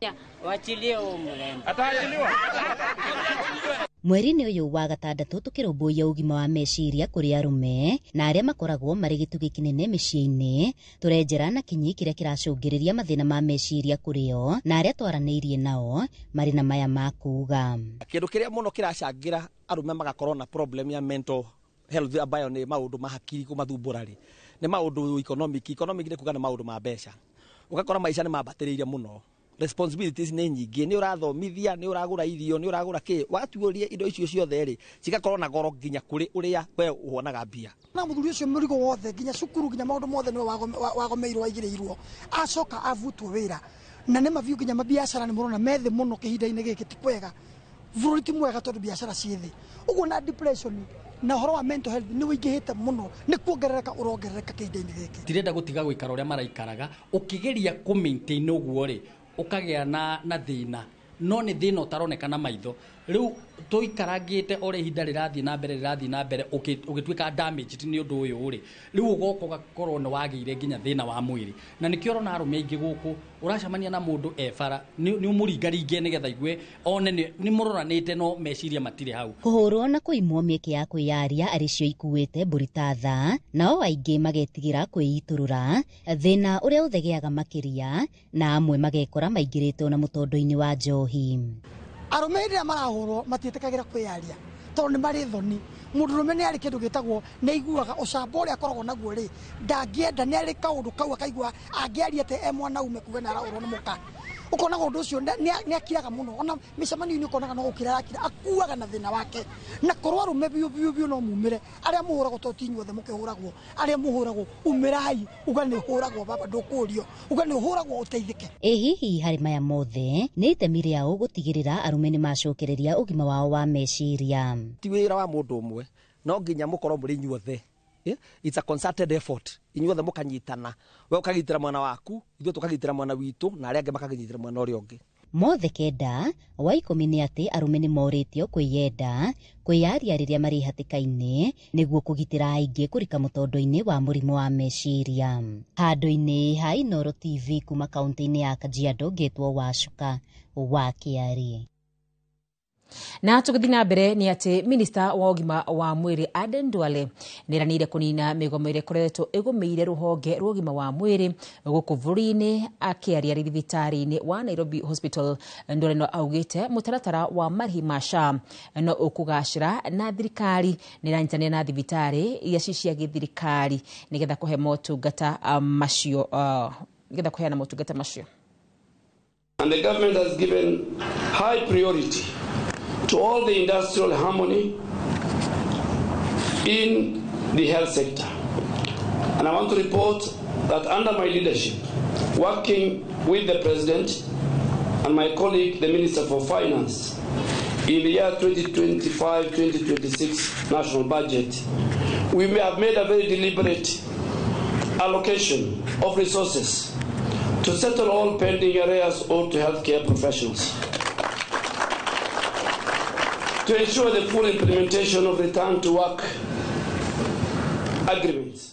Mweri-inĩ ũyũ wa gatandatũ tũkĩrũmbũiya ũgima wa meciria kũrĩ arũme na arĩa makoragwo marĩ gĩtugĩ kĩnene mĩciĩ-inĩ, tũrenjera na kinyi kĩrĩa kĩracũngĩrĩria mathĩna ma meciria kũrĩ o na arĩa twaranĩirie nao marĩ na maya ma kuga. Kĩndũ kĩrĩa mũno kĩracangĩra arũme magakorwo na problem ya mental health ambayo nĩ maũndũ ma hakiri kũmathumbũra rĩ, nĩ maũndũ economic. Economic nĩ kuga nĩ maũndũ ma mbeca. Ũgakora maica nĩ mambatĩrĩire mũno, responsibilities nĩ nyingĩ, nĩ ũrathomithia, nĩ ũragũra irio, nĩ ũragũra kĩ, watuũria indo icio ciothe rĩ cigakorwo na goro nginya kũrĩ ũrĩa we ũhonaga mbia. Na mũthuri ũcio mũrigo wothe nginya cukuru nginya maũndũ mothe nĩwe wagomeirwo waigĩrĩirwo, acoka avutwo wĩra na nĩ mabiũ nginya mabiacara nĩ mũrona methĩ mũno kĩhinda-inĩ gĩkĩ ti kwega, bũrũri ti mwega tondũ biacara ciĩ thĩ ũguo, na depression na ũhoro wa mental health nĩ ũingĩhĩte mũno, nĩ kuongerereka ũrongerereka kĩhinda-inĩ gĩkĩ. Tirenda gũtiga gũikara ũrĩa maraikaraga, ũkĩgeria kũ maintain ũguo rĩ ũkagĩa na thĩna, no nĩ thĩna ũtaroneka na maitho. Rĩu tũikarangĩte o ũrĩa ihinda rĩrathiĩ na mbere rĩrathiĩ na mbere ũgĩtuĩka damaged nĩ ũndũ ũyũ rĩ, rĩu ũgoka ũgakorwo nĩ wagĩire nginya thĩna wa mwĩrĩ. Na nĩkĩo ũrona arũme aingĩ gũkũ ũracemania na mũndũ e bara nĩ ũmũringaringe nĩgetha igue one nĩ mũroranĩte no meciria matirĩ hau. Kũhũrwo na kũimwo mĩeke ya kwĩyaria arĩ cio ikuĩte mbũri ta tha, nao aingĩ magetigĩra kwĩitũrũra, thĩna ũrĩa ũthegeaga makĩria, na amwe magekora maingĩrĩtwo na mũtondo-inĩ wa njohi. Arũme hĩndĩ ĩrĩa marahũrwo matiĩtĩkagĩra kwĩyaria tondũ nĩ marĩ thoni. Mũndũrũme nĩ arĩ kĩndũ gĩtagwo nĩ aiguaga ũcamba ũrĩa akoragwo naguo rĩ, ndangĩenda, nĩ arĩ kaũndũ kau akaigua angĩaria atĩ e mwanaume kuga nĩ arahũrwo nĩ mũka, ũkonaga ũndũ ũcio nĩ akiraga mũno. Ona mĩcemanio-inĩ ũkonaga no gũkira arakira, akuaga na thĩna wake. Na korwo arũme biũ biũ biũ no mumĩre, arĩa mũhũragwo to ti inyuothe mũkĩhũragwo, arĩa mũhũragwo umĩrai, uga nĩ ũhũragwo baba, ndũkũrio, uga nĩ ũhũragwo ũteithĩke. Ĩ hihi harĩ maya mothe nĩ itemi rĩao gũtigĩrĩra arũme nĩ macokereria ũgima wao wa meciria? Ti wĩra wa mũndũ ũmwe, no nginya mũkorwo mũrĩ inyuothe. It's a concerted effort, inyuothe mũkanyitana, we ũkagitĩra mwana waku, ithuĩ tũkagitĩra mwana witũ, na arĩa angĩ makagitĩra mwana ũrĩa ũngĩ. Mothe kenda wa 10 nĩ atĩ arũme nĩ morĩtio kwĩyenda, kwĩyaria rĩrĩa marĩ hatĩka-inĩ nĩguo kũgitĩra aingĩ kũrika mũtondo-inĩ wa mũrimũ wa meciria. Handũ-inĩ ha Inooro TV kuma kaunti-inĩ ya Kajiado, ngĩtwo Wacuka wa Kĩarie. Na tũgĩthiĩ na mbere nĩ atĩ minista wa ũgima wa mwĩrĩ Aden Duale nĩeranĩire kũnina mĩgomo ĩrĩa ĩkoretwo ĩgũmĩire rũhonge rwa ũgima wa mwĩrĩ gũkũ bũrũri-inĩ. Akĩaria arĩ thibitarĩ-inĩ wa Nairobi Hospital, Duale no augĩte mũtaratara wa marĩhi ma SHA no ũkũgacĩra na thirikari nĩĩranyitanĩra na thibitarĩ iria ci cia gĩthirikari nĩgetha kũhe motungata macio, nĩgetha kũheana motungata macio. And the government has given high priority to all the industrial harmony in the health sector. And I want to report that under my leadership, working with the President and my colleague, the Minister for Finance, In the year 2025-2026 national budget, we may have made a very deliberate allocation of resources to settle all pending arrears owed to healthcare professionals, to ensure the full implementation of return to work agreements.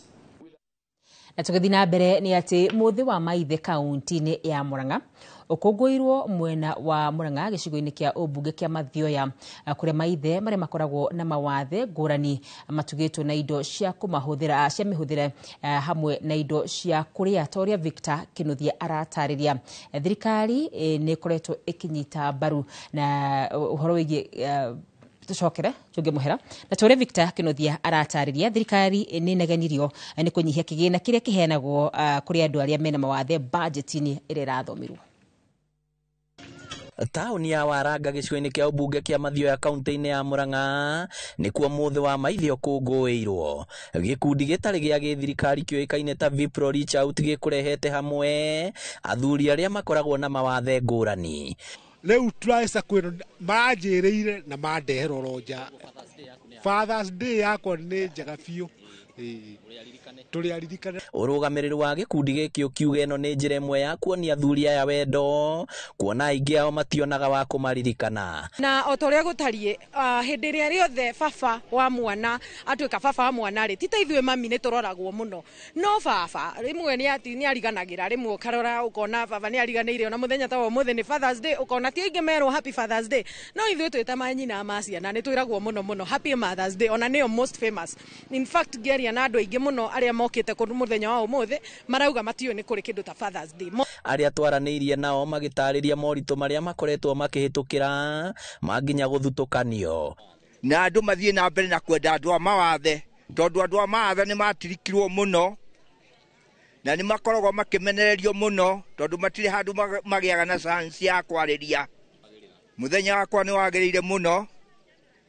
Na tũgĩthiĩ na mbere nĩ atĩ mũthĩ wa maithe kaunti-inĩ ya Murang'a ũkũngũĩirwo mwena wa Murang'a gĩcigo-inĩ kĩa ũmbunge kĩa Mathioya, kũrĩa maithe marĩa makoragwo na mawathe ngũrani matugĩtwo na indo cia kũmahũthĩra cia mĩhũthĩre, hamwe na indo cia kũrĩa, ta ũrĩa Victor Kinuthia aratarĩria. Thirikari nĩ ĩkoretwo ĩkĩnyita mbaru na ũhoro wĩgiĩ tucokere tũnge mũhera na tũrĩa Victor Kinuthia aratarĩria, thirikari nĩ ĩnegenirio nĩ kũnyihia kĩgĩna kĩrĩa kĩheanagwo kũrĩ andũ arĩa mena mawathe bajeti-inĩ ĩrĩa ĩrathomirwo. Taũni ya Waranga gĩcigo-inĩ kĩa ũmbunge kĩa Mathioya kaunti-inĩ ya Murang'a nĩkuo mũthĩ wa maithe ũkũngũĩirwo. Gĩkundi gĩtarĩ gĩa gĩthirikari kĩũĩkaine ta Vipro Reach Out gĩkũrehete hamwe athuri arĩa makoragwo na mawathe ngũrani. Rĩu tũraca kwĩrwo manjĩrĩire na mandehera oro nja. Father's Day yakwa nĩ njega biũ. Tũrĩ aririkane. Ũrũgamĩrĩri wa gĩkundi gĩkĩ ũkiuga ĩno nĩ njĩra ĩmwe ya kuonia athuri aya wendo, kuona aingĩ ao mationaga wa kũmaririkana. Na o ta ũrĩa gũtariĩ, hĩndĩ ĩrĩa rĩothe baba wa mwana atuĩka baba wa mwana rĩ, ti ta ithuĩ mami nĩ tũroragwo mũno, no baba rĩmwe nĩ ariganagĩra, rĩmwe ũkarora ũkona baba nĩ ariganĩire. Ona mũthenya ta wa ũmũthĩ nĩ Father's Day, ũkona ti aingĩ merwo happy Father's Day, no ithuĩ twĩ ta manyina ma ciana nĩ twĩragwo mũno mũno happy Mother's Day, ona nĩyo most famous. In fact ngĩaria na andũ aingĩ mũno arĩa mokĩte kũndũ mũthenya wa ũmũthĩ marauga matiũĩ nĩ kũrĩ kĩndũ ta Father's Day. Arĩa twaranĩirie nao magĩtarĩria moritũ marĩa makoretwo makĩhĩtũkĩra manginya gũthutũkanio. Na andũ mathiĩ na mbere na kwenda andũ a mawathe, tondũ andũ a mawathe nĩ matirikirwo mũno na nĩ makoragwo makĩmenererio mũno, tondũ matirĩ handũ magĩaga na chance ya kwarĩria. Mũthenya wakwa nĩ wagĩrĩire mũno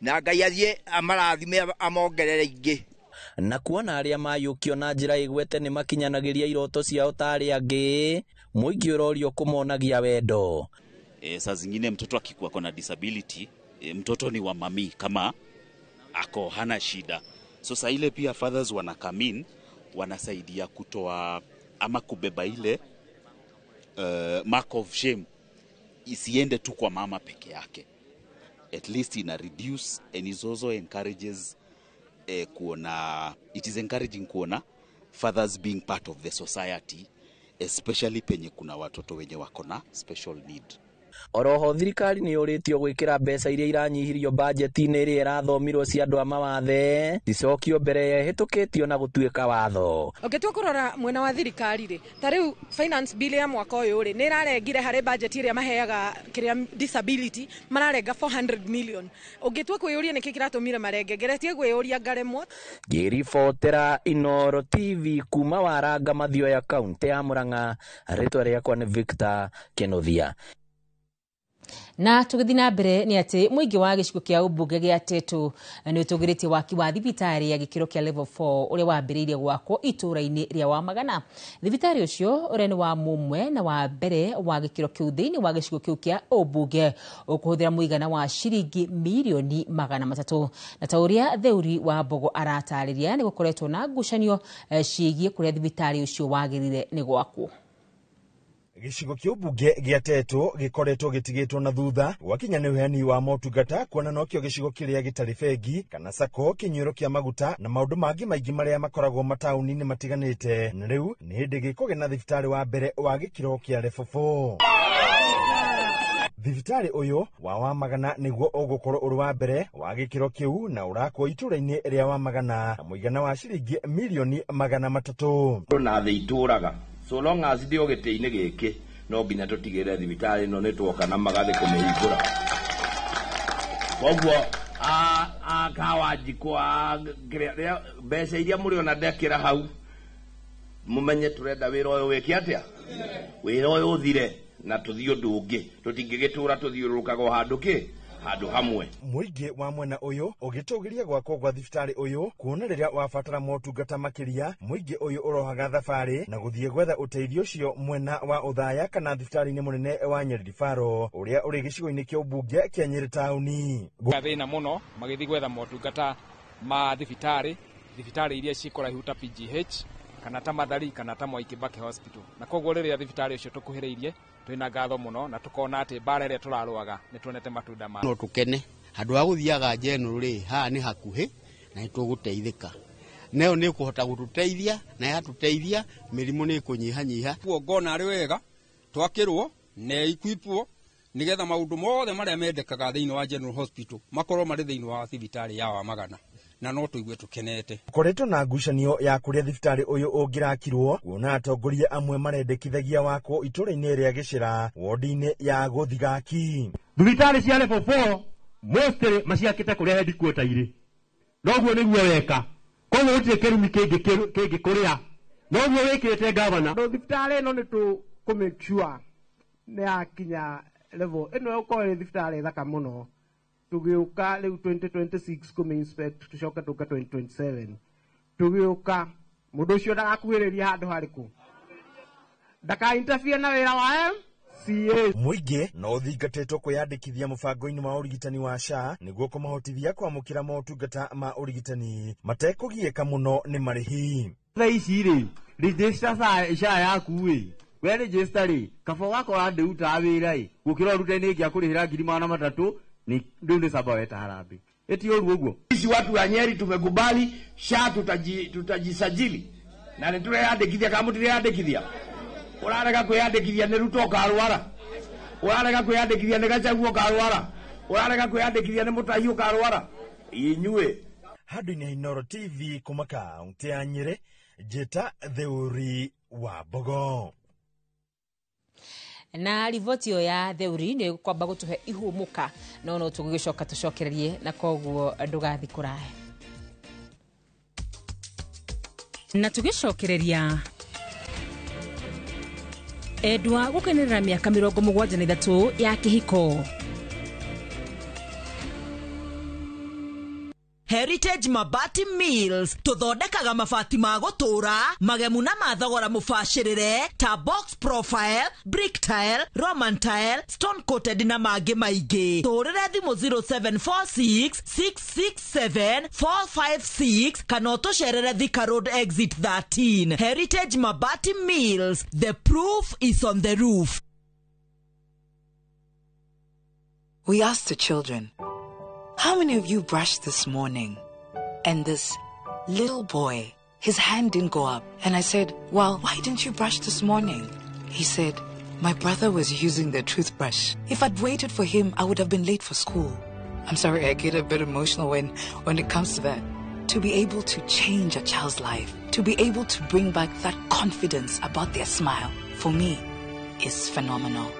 na Ngai athiĩ amarathime amongerere ingĩ. Na kuona arĩa mayũkio na njĩra ĩgwete nĩ makinyanagĩria iroto ciao ta arĩa angĩ, mũingĩ ũrorio kũmonagia wendo. Saa zingine mtoto akikuwa kona disability, mtoto ni wa mami kama ako hana shida. So saa ile pia fathers wana come in, wanasaidia kutoa ama kubeba ile mark of shame isiende tu kwa mama peke yake. At least ina reduce and is also encourages kuona, it is encouraging kuona fathers being part of the society, especially penye kuna watoto wenye wako na special need. Oroho thirikari nĩ yũrĩtio gwĩkĩra mbeca iria iranyihirio bajeti-inĩ ĩrĩa ĩrathomirwo cia andũ a mawathe cicokio mbere ĩhĩtũkĩtio na gũtuĩka watho. Ũngĩtua kũrora mwena wa thirikari rĩ, ta rĩu finance bill ya mwaka ũyũ rĩ, nĩ ĩrarengire harĩ budget ĩrĩa maheaga kĩrĩa disability, mararenga 400 million. Ũngĩtua kwĩyũria nĩkĩ kĩratũmire marenge, ngeretie kwĩyũria ngaremwo. Ngĩribotera Inooro TV kuma Waranga Mathioya kaunti ya Murang'a, rĩtwa rĩakwa nĩ Victor Kinuthia. Na tũgĩthiĩ na mbere nĩ atĩ mũingĩ wa gĩcigo kĩa ũmbunge gĩa Tetu nĩ ũtũgĩrĩtie waki wa thibitarĩ ya gĩkĩro kĩa level 4 ũrĩa wambĩrĩirie gwakwo itũũra-inĩ rĩa Wamagana. Thibitarĩ ũcio ũrĩa nĩ wa mũmwe na wa mbere wa gĩkĩro kĩu thĩinĩ wa gĩcigo kĩu kĩa ũmbunge ũkũhũthĩra mũigana wa ciringi mirioni 300. Na ta ũrĩa Theuri wa Mbogo aratarĩria, nĩ gũkoretwo na ngucanio ciĩgiĩ kũrĩa thibitarĩ ũcio wagĩrĩire nĩ gwakwo. Gĩcigo kĩa ũmbunge gĩa Tetu gĩkoretwo gĩtigĩtwo na thutha gwakinya nĩ ũheani wa motungata, kuona nokĩo gĩcigo kĩrĩa gĩtarĩ bengi kana sako, kĩnyuĩro kĩa maguta na maũndũ mangĩ maingĩ marĩa makoragwo mataũni-inĩ matiganĩte. Na rĩu nĩ hĩndĩ gĩkũgĩa na thibitarĩ wa mbere wa gĩkĩro kĩa level 4. Thibitarĩ ũyũ wa Wamagana nĩguo ũgũkorwo ũrĩ wa mbere wa gĩkĩro kĩu na ũrakwo itũũra-inĩ rĩa Wamagana na mũigana wa ciringi mirioni 300. Na thĩ itũraga so long as ndio gĩtĩ-inĩ gĩkĩ no nginya tũtigĩrĩre thibitarĩ ĩno nĩ tuoka na magathĩ kũmĩhingũra. Koguo Kawanjikũ mbeca iria mũrĩona ndekĩra hau mũmenye tũrenda wĩra ũyũ wĩke atĩa, wĩra ũyũ ũthire na tũthiĩ ũndũ ũngĩ. Tũtingĩgĩtũra tũthiũrũrũkaga o handũ kĩ Handũ hamwe. Mũingĩ wa mwena ũyũ ũgĩtũgĩria gwakwo gwa thibitarĩ ũyũ, kuona rĩrĩa wabatara motungata makĩria, mũingĩ ũyũ ũrohaga thabarĩ na gũthiĩ gwetha ũteithio ũcio mwena wa Othaya kana thibitarĩ-inĩ mũnene wa Nyeri Referral ũrĩa ũrĩ gĩcigo-inĩ kĩa ũmbunge kĩa Nyeri taũni. Thĩna mũno magĩthiĩ gwetha motungata ma thibitarĩ, thibitarĩ iria ciĩ kũraihu ta PGH kana ta Mathari kana ta Mwai Kibaki Hospital, na koguo rĩrĩa thibitarĩ ũcio tũkuhĩrĩirie, twĩna ngatho mũno na tũkona atĩ mbara ĩrĩa tũrarũaga nĩ tuonete matunda ma. No tũkene handũ ha gũthiaga general rĩ, haha nĩ hakuhĩ na nĩ tũgũteithĩka, nayo nĩ ĩkũhota gũtũteithia, na yatũteithia mĩrimũ nĩ ĩkũnyihanyiha. Kuo ngona arĩ wega twakĩrwo na equipwo nĩgetha maũndũ mothe marĩa mendekaga thĩinĩ wa General Hospital makorwo marĩ thĩinĩ wa thibitarĩ ya Wamagana, na no tũigue tũkenete. Koretwo na ngucanio ya kũrĩa thibitarĩ ũyũ ũngĩrakirwo, kuona atongoria amwe marendekithagia wakwo itũũra-inĩ rĩa Gĩcĩra, wodi-inĩ ya Gũthigaki. Thibitarĩ cia level 4 mostly maciakĩte kũrĩa headquarter irĩ, noguo nĩguo weka, koguo gũtirĩ kĩrumi kĩngĩ kũrĩa, noguo wĩkĩte gavana. Thibitarĩ ĩno nĩ tũkũ make sure nĩ yakinya level ĩno, ĩgũkorwo ĩrĩ thibitarĩ thaka mũno. Tũgĩũka rĩu 2026 kũmĩ inspect, tũcoke tũke 2027 tũgĩũka, mũndũ ũcio ndagakuhĩrĩria handũ harĩkũ, ndaka interfere na wĩra wa MCA. Mũingĩ no ũthingatĩtwo kwĩyandĩkithia mũbango-inĩ wa ũrigitani wa SHA nĩguo kũmahotithia kwamũkĩra motungata ma ũrigitani matekũgiĩka mũno nĩ marĩhi. Thaa ici rĩ, register SHA yaku ĩ, we register rĩ, kaba ũgakora ndĩrutaga wĩra ĩ, gũkĩra ũrute nĩ ĩngĩ akũrĩhĩra 300,000, ni rĩu nĩ camba weta harambĩ. Ĩti ũru ũguo. Sisi watu wa Nyeri tumekubali SHA, tutajisajili na nĩ tũreyandĩkithia. Kana mũtireyandĩkithia? Ũrarega kwĩyandĩkithia nĩ Ruto ũkarwara, ũrarega kwĩyandĩkithia nĩ Gachagua ũkarwara, ũrarega kwĩyandĩkithia nĩ Mũtahi ũkarwara, inyuĩ. Handũ-inĩ ha Inooro TV kuma kaũntĩ ya Nyĩrĩ, njĩta Theuri wa Mbogo. Na riboti ĩyo ya Theuri nĩ kwamba gũtũhe ihũmũka, no no tũgũgĩcoka tũcokererie, na koguo ndũgathi kũraya. Na tũgĩcokereria, endwa gũkenerera mĩaka 73 ya kĩhiko. Heritage Mabati Mills tũthondekaga mabati ma gũtũũra magemu na ma thogora mũbacĩrĩre ta box profile, brick tile, roman tile, stone coated na mangĩ maingĩ. Tũhũrĩre thimũ 0746 667 456 kana ũtũcerere Thika Road exit 13. Heritage Mabati Mills, the proof is on the roof. We asked the children, "How many of you brushed this morning?" And this little boy, his hand didn't go up. And I said, "Well, why didn't you brush this morning?" He said, "My brother was using the toothbrush. If I'd waited for him, I would have been late for school." I'm sorry, I get a bit emotional when it comes to that. To be able to change a child's life, to be able to bring back that confidence about their smile, for me, is phenomenal.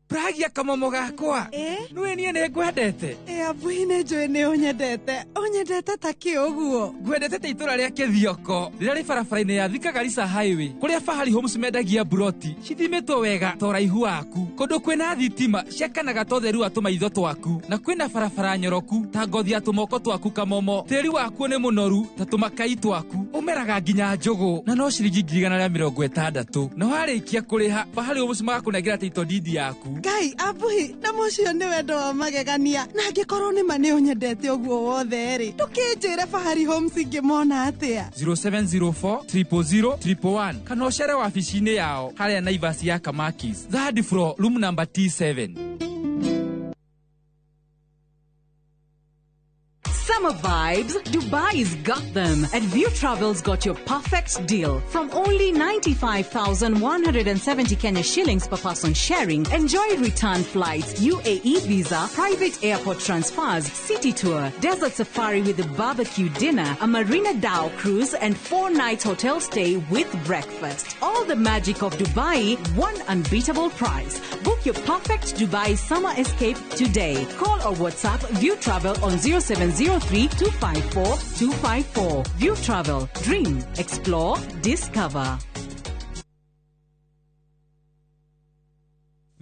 Pragia kamomo gakwa, nĩwe niĩ nĩ ngwendete. Abuhi, nĩ njũĩ nĩ ũnyendete. Ũnyendete ta kĩ ũguo? Ngwendete ta itũra rĩa Kĩthioko rĩrĩa rĩ barabara-inĩ ya Thika Garissa Highway, kũrĩa Fahari Homes mendagia mburoti cithimĩtwo wega ta ũraihu waku, kũndũ kwĩna thitima ciakanaga ta ũtheru wa tũmaitho twaku, na kwĩna barabara nyoroku ta ngothi ya tũmoko twaku kamomo. Tĩri wakuo nĩ mũnoru ta tũmakai twaku, ũmeraga nginya njũgũ, na no ciringi 160,000, na warĩkia kũrĩha Fahari Homes magakũnengera title deed yaku. Ngai, abuhi, na mũcio nĩ wendo wa magegania, na angĩkorwo nĩ ma nĩ ũnyendete ũguo wothe rĩ, ndũkĩnjĩre Fahari Homes ingĩmona atĩa? 0704 000 111 kana ũcere wabici-inĩ yao harĩa Naivas ya Kamakis, third floor, room number T7. Summer vibes, Dubai's got them. At View Travel's got your perfect deal. From only 95,170 Kenya shillings per person sharing, enjoy return flights, UAE visa, private airport transfers, city tour, desert safari with a barbecue dinner, a Marina Dhow cruise, and 4 nights hotel stay with breakfast. All the magic of Dubai, one unbeatable price. Book your perfect Dubai summer escape today. Call or WhatsApp View Travel on 0703 254 254. View Travel. Dream, explore, discover.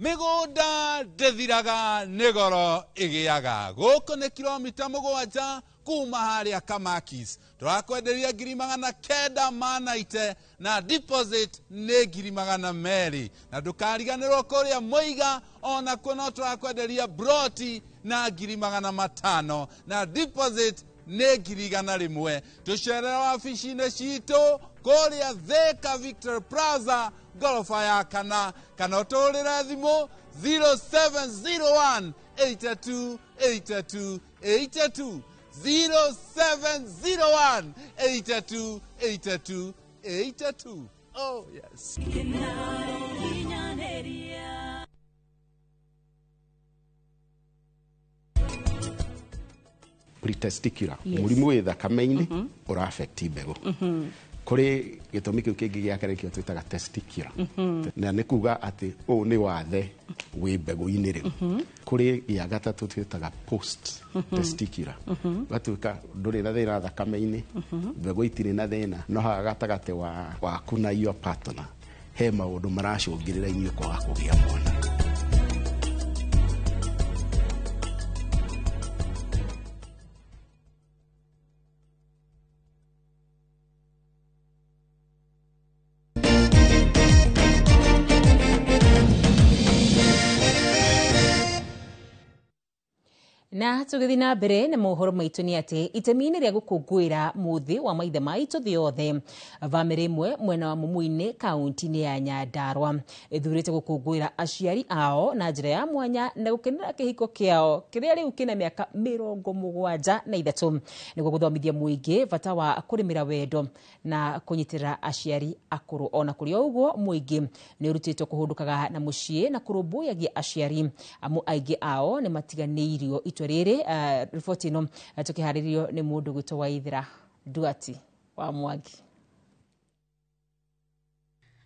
Mĩgũnda ndĩthiraga nĩ goro ĩgĩaga. Gũkũ nĩ kilomita 7 kuma harĩa Kamakis. Tũrakwenderia 990 na deposit nĩ 200,000. Na ndũkariganĩrwo kũrĩa Mũiga onakuo no tũrakwenderia broti na 500,000 na deposit nĩ 100,000. Tũcerere wabici-inĩ citũ kũrĩa Thika Victor Plaza ngoroba ya kana, kana ũtũhũrĩre thimũ 0701 82 82 82 0701 82 82 82. Oh yes. Pretesticular. Yes. Mũrimũ wĩ thakame-inĩ ũra affect mbegũ. Kũrĩ gĩtũmi kĩu kĩngĩ gĩa kerĩ kĩo twĩtaga testicular. Na nĩ kuga atĩ ũũ nĩ wathe wĩ mbegũ-inĩ rĩu. Kũrĩ gĩa gatatũ twĩtaga post testicular. Ũgatuĩka ndũrĩ na thĩna thakame-inĩ, mbegũ itirĩ na thĩna, no haha gatagatĩ waku na your partner he maũndũ maracũngĩrĩra inyuĩ kwaga kũgĩa mwana. Na tũgĩthiĩ na mbere na mohoro maitũ nĩ atĩ itemi-inĩ rĩa gũkũngũĩra mũthĩ wa maithe maitũ thĩ yothe, bamĩrĩ ĩmwe mwena wa Mumu-inĩ kaunti-inĩ ya Nyandarua ĩthurĩte gũkũngũĩra aciari ao na njĩra ya mwanya na gũkenera kĩhiko kĩao kĩrĩa rĩu kĩna mĩaka 73 nĩguo gũthomithia mũingĩ bata wa kũrĩmĩra wendo na kũnyitĩrĩra aciari akũrũ. Ona kũrĩ o ũguo mũingĩ nĩ ũrutĩtwo kũhũndũkaga na mũciĩ na kũrũmbũyagia aciari amu aingĩ ao nĩ matiganĩirio. Itua rĩrĩ riboti ĩno tũkĩharĩrio nĩ mũndũ gwĩtwo Waithera Duati wa Mwangi.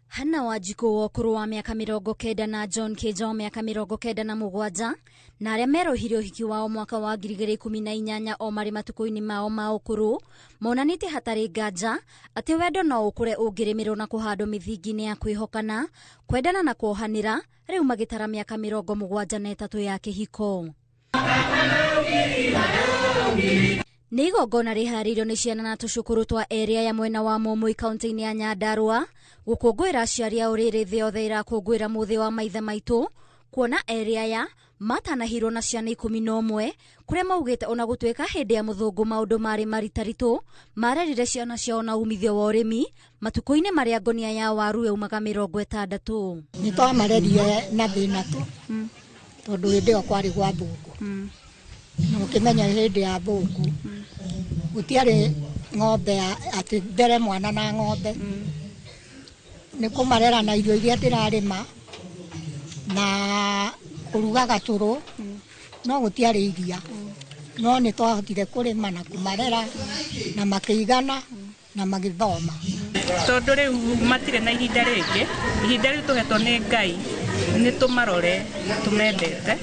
Hannah Wanjikũ wa ũkũrũ wa mĩaka 90 na John Kĩnja wa mĩaka 97 na arĩa merohire ũhiki wao mwaka wa 2018 o marĩ matukũ-inĩ mao ma ũkũrũ monanĩtie hatarĩ nganja atĩ wendo no ũkũre ũngĩrĩmĩrwo na kũhandwo mĩthingi-inĩ ya kwĩhokana, kwendana na kuohanĩra, rĩu magĩtara mĩaka 73 ya kĩhiko. Nĩ igongona rĩharĩirio nĩ ciana na tũcukuru twa area ya mwena wa Momoi kaunti-inĩ ya Nyandarua gũkũngũĩra aciari ao rĩrĩ thĩ yothe ĩrakũngũĩra mũthĩ wa maithe maitũ, kuona area ya matanahirwo na ciana 11 kũrĩa maugĩte ona gũtuĩka hĩndĩ ya mũthũngũ maũndũ marĩ maritaritũ marerire ciana ciao na umithio wa ũrĩmi matukũ-inĩ marĩa ngonia ya waru yaumaga 60. Nĩ twamarerire na thĩna tu tondũ hĩndĩ ĩyo kwarĩ gwa thũngũ. Na ũkĩmenya hĩndĩ ya thũngũ gũtiarĩ ng'ombe atĩ ndere mwana na ng'ombe, nĩ kũmarera na irio iria ndĩrarĩma na kũruga gatũrũ, no gũtiarĩ iria, no nĩ twahotire kũrĩma na kũmarera na makĩigana na magĩthoma. Tondũ rĩu matirĩ na ihinda rĩngĩ, ihinda rĩu tũhetwo nĩ Ngai nĩ tũmarore tũmendete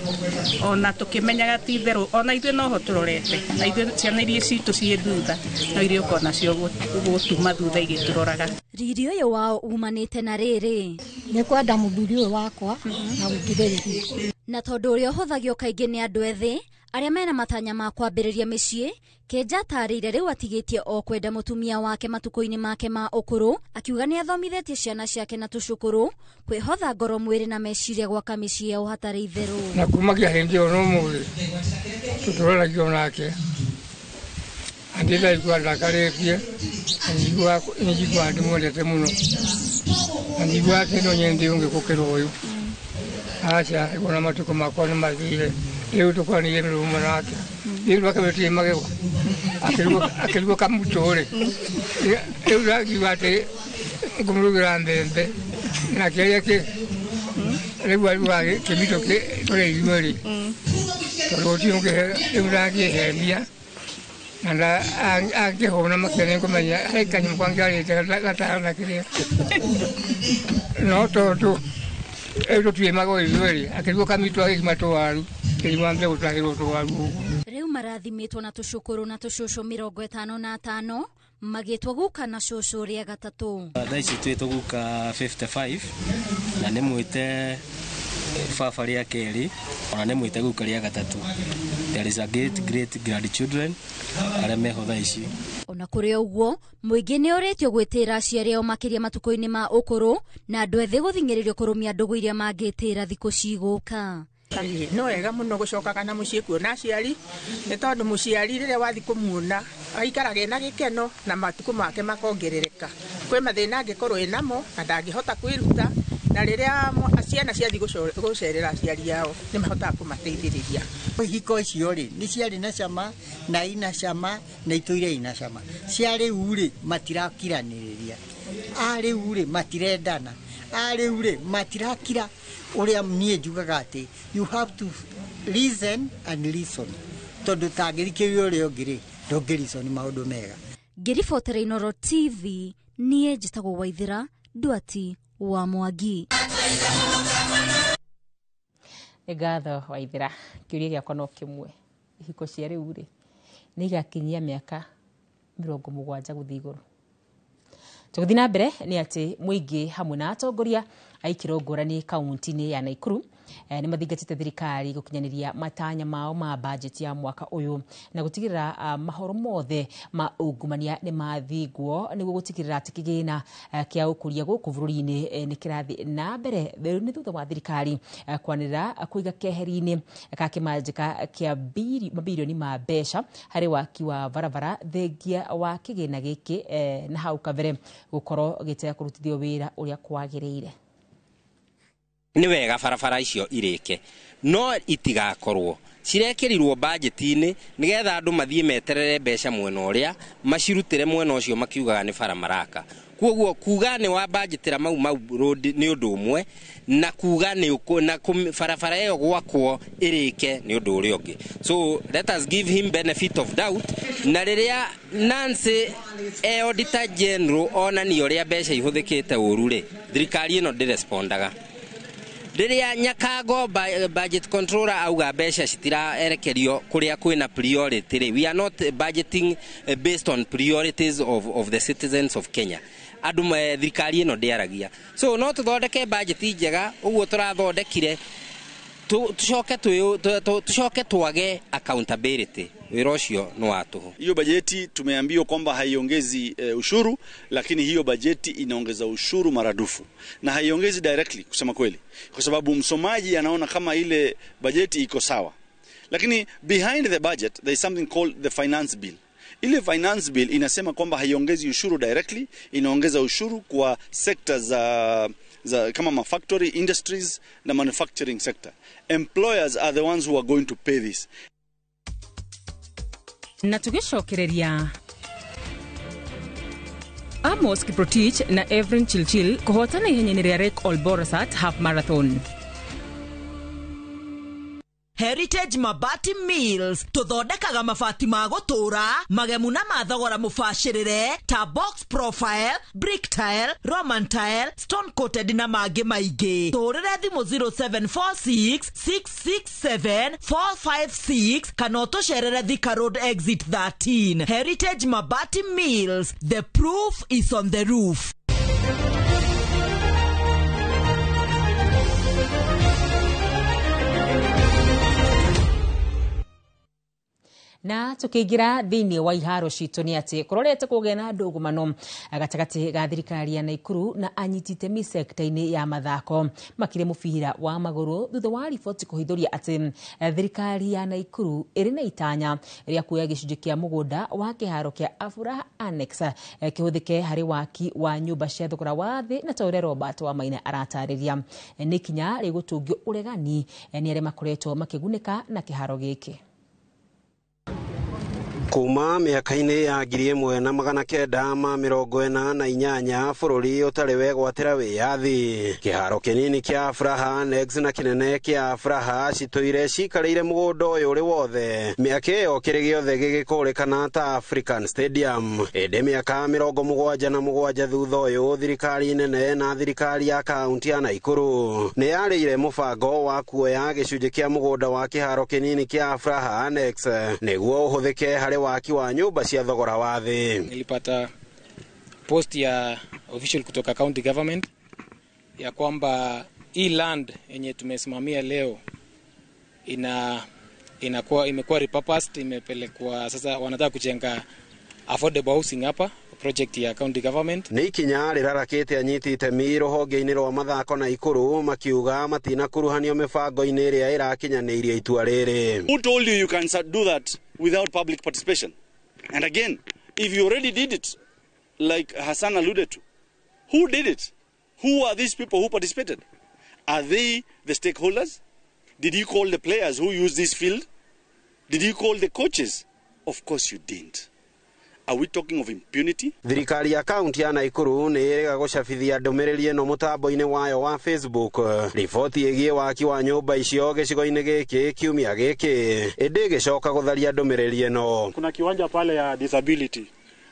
ona tũkĩmenyaga ti itherũ ona ithuĩ noho tũrorete, na ithuĩ ciana iria citũ ciĩ thutha no irĩũka onacio gũtuma thutha igĩtũroraga. Riri ũyũ wao umanĩte na rĩrĩ nĩ kwenda mũthuri ũyũ wakwa na gũkirĩrĩria, na tondũ ũrĩa ũhũthagio kaingĩ nĩ andũ ethĩ arĩa mena matanya ma kwambĩrĩria mĩciĩ, Kĩnja atarĩire rĩu atigĩtie o kwenda mũtumia wake matukũ-inĩ make ma ũkũrũ, akiuga nĩ athomithĩtie ciana ciake na tũcũkũrũ kwĩhotha ngoro mwĩrĩ na meciria gwaka mĩciĩ yao hatarĩ itherũ. Na kumagia hĩndĩ ĩyo no mũthĩ tũtũranagia nake andĩndaigua ndakarĩtie, njiguaga ndĩmwendete mũno na njiguaga atĩ no nyende ũngĩ gũkĩra ũyũ. Aca ona matukũ makwa nĩ mathire rĩu tũkwanĩire mĩrũmo nake rĩu twakĩmĩtie magego akĩrugwo kamutũ rĩ rĩu ndakiuga atĩ ngũmũrugĩra mbembe na kĩrĩa kĩ rĩu arugaga kĩmitũ tũrĩ ithuĩ rĩ tondũ gũtirĩ ũngĩ rĩu ndangĩhenia na angĩhũna makĩria nĩngũmenya he kanyamũ kangĩ arĩte gatahana kĩrĩa no tondũ rĩu tũtirĩ magego ithuĩ rĩ akĩrugwo kamitũ agĩkima tũwaru. Rĩu marathimĩtwo na tũcũkũrũ na tũcũcũ 55 magĩtwo guka na cũcũ rĩa gatatũ. Thaa ici twĩ tũguka 55 na nĩ mwĩte Baba rĩa kerĩ, ona nĩ mwĩte guka rĩa gatatũ. There is a great great grandchildren arĩa meho thaa ici. Ona kũrĩ ũguo, mũingĩ nĩ ũrĩtio gwĩtĩra aciari ao makĩria matukũ-inĩ ma ũkũrũ na andũ ethĩ gũthing'ĩrĩrio kũrũmia ndũgũ iria mangĩtĩra thikũ cigũka. No wega mũno gũcokaga na mũciĩ kuona aciari, nĩ tondũ mũciari rĩrĩa wathiĩ kũmuona aikaraga ena gĩkeno na matukũ make makongerereka. Kwĩ mathĩna angĩkorwo enamo na ndangĩhota kwĩruta, na rĩrĩa ciana ciathiĩ gũcerera aciari ao nĩ mahotaga kũmateithĩrĩria. Ihiko icio rĩ nĩ ciarĩ na cama na ina cama na itũire ina cama. Cia rĩu rĩ matirakiranĩrĩria, a rĩu rĩ matirendana, a rĩu rĩ matirakira. Ũrĩa niĩ njugaga atĩ you have to listen and listen, tondũ tangĩthikĩrĩria ũrĩa ũngĩ rĩ ndũngĩ reason maũndũ mega. Ngĩribotera Inooro TV, niĩ njĩtagwo Waithĩra Ndwati wa Mwangi. Nĩ ngatho Waithĩra. Kĩũria gĩakwa no kĩmwe, ihiko cia rĩu rĩ nĩ igakinyia mĩaka 70 gũthiĩ igũrũ? Tũgĩthiĩ na mbere nĩ atĩ mũingĩ hamwe na atongoria a ikĩro ngũrani kaunti-inĩ ya Nakuru nĩ mathingatĩte thirikari gũkinyanĩria matanya mao ma bajeti ya mwaka ũyũ na gũtigĩrĩra mahoro mothe ma ungumania nĩ mathingwo nĩguo gũtigĩrĩra atĩ kĩgĩna kĩa ũkũria gũkũ bũrũri-inĩ nĩ kĩrathiĩ na mbere. Nĩ thutha wa thirikari kwanĩrĩra kũiga keheri-inĩ ka kĩmanjĩka kĩa mabirioni ma mbeca harĩ waki wa barabara thengia wa kĩgĩna gĩkĩ na hau kabere gũkorwo gĩtekũrutithio wĩra ũrĩa kwagĩrĩire. Nĩ wega barabara icio irĩke, no itigakorwo cirekĩrirwo bajeti-inĩ nĩgetha andũ mathiĩ meterere mbeca mwena ũrĩa macirutĩre mwena ũcio makiugaga nĩ bara maraka. Koguo kuga nĩ wa budgetĩra Mau Mau Road nĩ ũndũ ũmwe na kuga nĩ na barabara ĩyo gwakwo ĩrĩke nĩ ũndũ ũrĩa ũngĩ. So let us give him benefit of doubt. Na rĩrĩa Nancy e Auditor General onania ũrĩa mbeca ihũthĩkĩte ũru rĩ, thirikari ĩno ndĩrespondaga. Rĩrĩa Nyakango budget controller auga mbeca citiraerekerio kũrĩa kwĩna priority rĩ, we are not budgeting based on priorities of the citizens of Kenya. Andũ thirikari ĩno ndĩaragia. So no tũthondeke budget njega ũguo tũrathondekire, tucoke twage accountability. Wĩra ũcio nĩ wa tũhũ. Hiyo bajeti tumeambiwa kwamba haiongezi ushuru, lakini hiyo bajeti inaongeza ushuru maradufu na haiongezi directly kusema kweli, kwa sababu msomaji anaona kama ile bajeti iko sawa, lakini behind the budget there is something called the finance bill. Ile finance bill inasema kwamba haiongezi ushuru directly, inaongeza ushuru kwa sectors za kama ma factory industries na manufacturing sector. Employers are the ones who are going to pay this. Na tũgĩcokereria Amos Kiprotich na Evren Chilchil kũhotana ihenya-inĩ rĩa Lake Olborosat Half Marathon. Heritage Mabati Mills tũthondekaga mabati ma gũtũũra magemu na ma thogora mũbacĩrĩre ta box profile, brick tile, Roman tile, stone coated na mangĩ maingĩ. Tũhũrĩre thimũ 0746 667 456 kana ũtũcerere Thika Road exit 13. Heritage Mabati Mills, the proof is on the roof. Na tukiingira thiini wa iharo citũ nĩ atĩ kũrorete kũgĩa na ndũgũmano gatagatĩ ga thirikari ya Nakuru na anyiti itemi sekta-inĩ ya mathako makĩria mũbira wa magũrũ thutha wa riboti kũhithũria atĩ thirikari ya Nakuru ĩrĩ na itanya rĩa kuoya gĩcunjĩ kĩa mũgũnda wa kĩharo kĩa Afuraha Annex kĩhũthĩke harĩ waki wa nyũmba cia thogora wa thĩ, na ta ũrĩa Robert Wamaina aratarĩria nĩ ikinya rĩgũtũngio ũregani nĩ arĩa makoretwo makĩgunĩka na kĩharo gĩkĩ. Kuma mĩaka-inĩ ya 1948 bũrũri ũtarĩ wegwatĩra wĩyathi, kĩharo kĩnini kĩa Afuraha Annex na kĩnene kĩa Afuraha citũire cikarĩire mũgũnda ũyũ ũrĩ wothe, mĩaka ĩyo kĩrĩ gĩothe gĩgĩkũrĩkana ta African Stadium. Ĩndĩ mĩaka 77 thutha ũyũ, thirikari nene na thirikari ya kaunti ya Nakuru nĩ yarĩire mũbango wa kuoya gĩcunjĩ kĩa mũgũnda wa kĩharo kĩnini kĩa Afuraha Annex nĩguo ũhũthĩke harĩ waki wa nyumba cia thogora wa thĩ. Nilipata post ya official kutoka county government ya kwamba Hii land yenye tumesimamia leo inakuwa imekuwa repurposed, imepelekwa sasa, wanataka kujenga affordable housing hapa, project ya county government. Nĩ ikinya rĩrarakĩte anyiti itemi rũhonge-inĩ rwa mathako na Ikuru makiuga matinakuruhanio mĩbango-inĩ ĩrĩa ĩrakinyanĩirie itua rĩrĩ. Who told you you can do that without public participation? And again, if you already did it, like Hassan alluded to, who did it? Who are these people who participated? Are they the stakeholders? Did you call the players who use this field? Did you call the coaches? Of course you didn't. Are we talking of impunity? Thirikari ya kaunti ya Nakuru nĩ ĩrĩga gũcabithia ndũmĩrĩri ĩno mũtambo-inĩ wayo wa Facebook. Riboti ĩgiĩ waki wa nyũmba icio gĩcigo-inĩ gĩkĩ kiumia gĩkĩ ĩndĩ ĩgĩcoka gũtharia ndũmĩrĩri ĩno. Kuna kiwanja pale ya disability,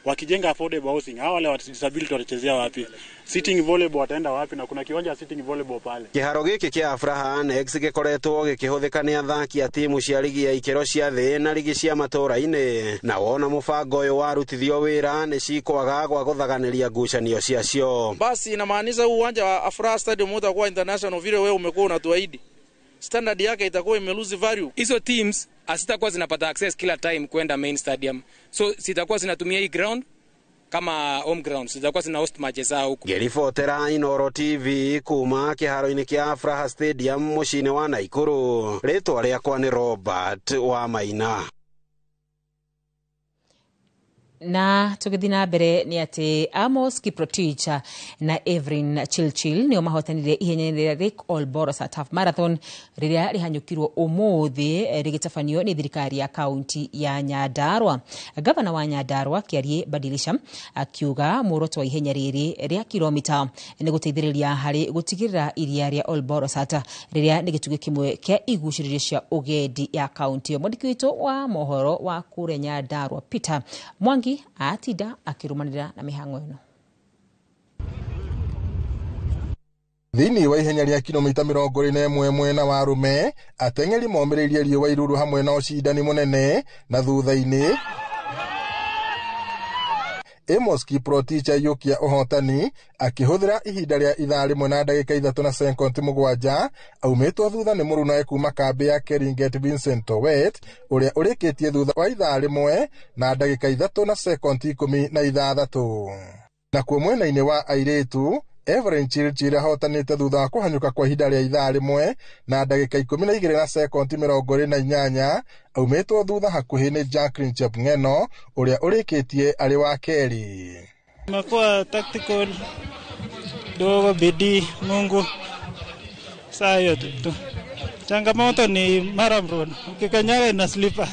wakijenga affordable housing, hawa wale wa disability watachezea wapi? Sitting volleyball wataenda wapi? Na kuna kiwanja sitting volleyball pale. Kĩharo gĩkĩ kĩa Afraha Annex gĩkoretwo gĩkĩhũthĩka nĩ athaki a timu cia ligi ya ikĩro cia thĩ na ligi cia matũũra-inĩ, na wona mũbango ũyũ warutithio wĩra nĩ cikwaga gwa gũthaganĩria ngucanio ciacio. Basi inamaanisha huu uwanja wa Afraha Stadium utakuwa international vile wewe umekuwa unatuahidi. Standard yake itakuwa imelose value. Hizo teams hazitakuwa zinapata access kila time kwenda main stadium, so zitakuwa zinatumia hii ground kama home ground, zitakuwa zina host matches zao huko. Ngĩribotera Inooro TV kuma kĩharo-inĩ kĩa Afraha Stadium mũciĩ-inĩ wa Nakuru, rĩtwa rĩakwa nĩ Robert wa Maina. Na tũgĩthiĩ na mbere nĩ atĩ Amos Kiprotich na Evelyn Chilchil nĩo mahotanire ihenya-inĩ rĩa Lake Ol Borosa Half Marathon rĩrĩa rĩhanyũkirwo ũmũthĩ rĩgĩtabanio nĩ thirikari ya kaunti ya Nyandarua. Gavana wa Nyandarua Kĩarie Badilisha akiuga muoroto wa ihenya rĩrĩ rĩa kilomita nĩ gũteithĩrĩria harĩ gũtigĩrĩra iria rĩa Ol Borosat rĩrĩa nĩ gĩtugĩ kĩmwe kĩa igucĩrĩrio cia ũgendi ya kaunti ĩyo. Mwandĩki witũ wa mohoro wa kũrĩa Nyandarua Peter Mwangi atinda akirumanĩrĩra na mĩhang'o ĩno. Thĩinĩ wa ihenya rĩa kilomita 21 mwena wa arũme, ateng'eri momĩrĩirie riũa iruru hamwe na ũcindani mũnene, na thutha-inĩ Amos Kiprotich aiyũkia ũhotani akĩhũthĩra ihinda rĩa ithaa rĩmwe na ndagĩka 3 na sekondi 7, aumĩtwo thutha nĩ mũrunawe kuma kambĩ ya Keringet Vincent Towet ũrĩa ũrĩkĩtie thutha wa ithaa rĩmwe na ndagĩka 3 na sekondi 16. Nakuo mwena-inĩ wa airĩtu, Evelyn Chirchir ahotanĩte thutha wa kũhanyũka kwa ihinda rĩa ithaa rĩmwe na ndagĩka 12 na sekondi 28, aumĩtwo thutha hakuhĩ nĩ Jacqueline Chepng'eno ũrĩa ũrĩkĩtie arĩ wa kerĩ. Imekuwa tactical dogo, bidii, Mungu saa hiyo tu. Changamoto ni Maram Road, ukikanyaga ina slipa.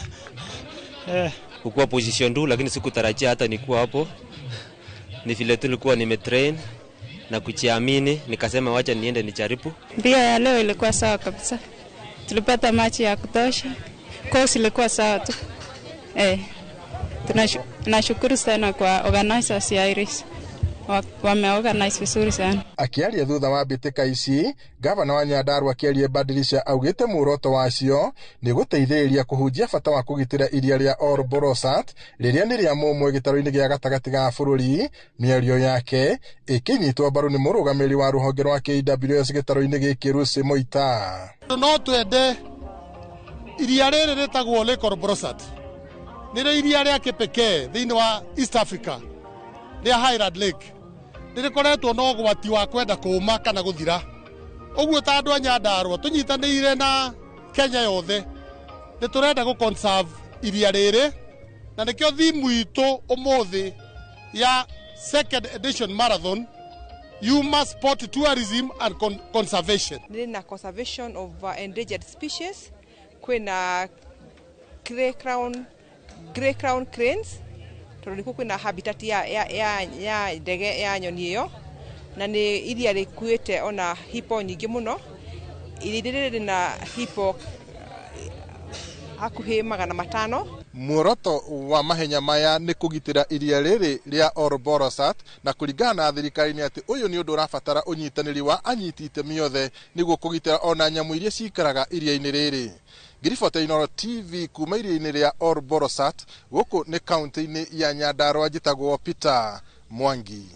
Kukuwa position 2, lakini sikutarajia hata nikuwa hapo. Ni vile tu nilikuwa nimetrain na kujiamini, nikasema wacha niende nijaribu. Mbio ya leo ilikuwa sawa kabisa. Tulipata machi ya kutosha. Course ilikuwa sawa tu. Tunashukuru sana kwa organizers ya Iris. Wameorganize vizuri sana. Akiaria thutha wa mbĩtĩka ici, gavana wa Nyandarua Kĩarie Badilisha augĩte muoroto wacio nĩ gũteithĩrĩria kũhunjia bata wa kũgitĩra iria rĩa Ol Borosat rĩrĩa nĩ rĩa mũmwe gĩtarũ-inĩ gĩa gatagatĩ ga bũrũri. Mĩario yake ĩkĩnyitwo mbaru nĩ mũrũgamĩrĩri wa rũhonge rwa KWS gĩtarũ-inĩ gĩkĩ Lucy Moita. No twende iria rĩrĩ rĩtagwo Lake Ol Borosat nĩrĩo iria rĩa kĩpekee thĩinĩ wa East Africa rĩa Highland Lake rĩrĩkoretwo na ũgwati wa kwenda kũũma kana gũthira. Ũguo ta andũ a Nyandarua tũnyitanĩire na Kenya yothe nĩ tũrenda gũ conserve iria rĩrĩ, na nĩkĩo thimu itũ ũmũthĩ ya second edition marathon yuma sport tourism and conservation. Nĩ na conservation of endangered species, kwĩna grey crown cranes tondũ nĩkuo kwĩna habitat ya ndege ya nyoni ĩyo, na nĩ iria rĩkuĩte ona hippo nyingĩ mũno. Iria rĩrĩ rĩna hippo hakuhĩ 500. Muoroto wa mahenya maya nĩ kũgitĩra iria rĩrĩ rĩa Ol Borosat, na kũringana na thirikari nĩ atĩ ũyũ nĩ ũndũ ũrabatara ũnyitanĩri wa anyiti itemi othe nĩguo kũgitĩra ona nyamũ iria cikaraga iria-inĩ rĩrĩ. Ngĩribota Inooro TV kuma iria-inĩ rĩa Ol Borosat gũkũ nĩ kaunti-inĩ ya Nyandarua, njĩtagwo Peter Mwangi.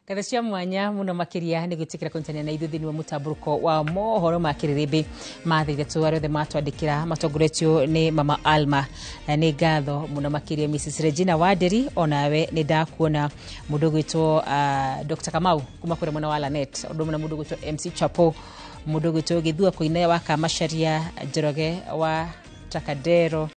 Ngatho cia mwanya muno makiria nä gwä tä kä ra kånyitanä na ithuä thä inä wa må tambå wa mohoro ma kä rä rä mbä ma thaa ithatå arä othe matwandä kä ra matongoretio nä mama Alma. Nä ngatho muno makiria Mrs Regina Wanderi, onawe nä ndakuona må ndå gwä Dr Kamau kuma kå rä mwena wa Lanet, å ndå na må ndå gwä MC Chapo, må ndå gwä two Gä thua Koine wa Kamacaria, Njoroge wa Takadero.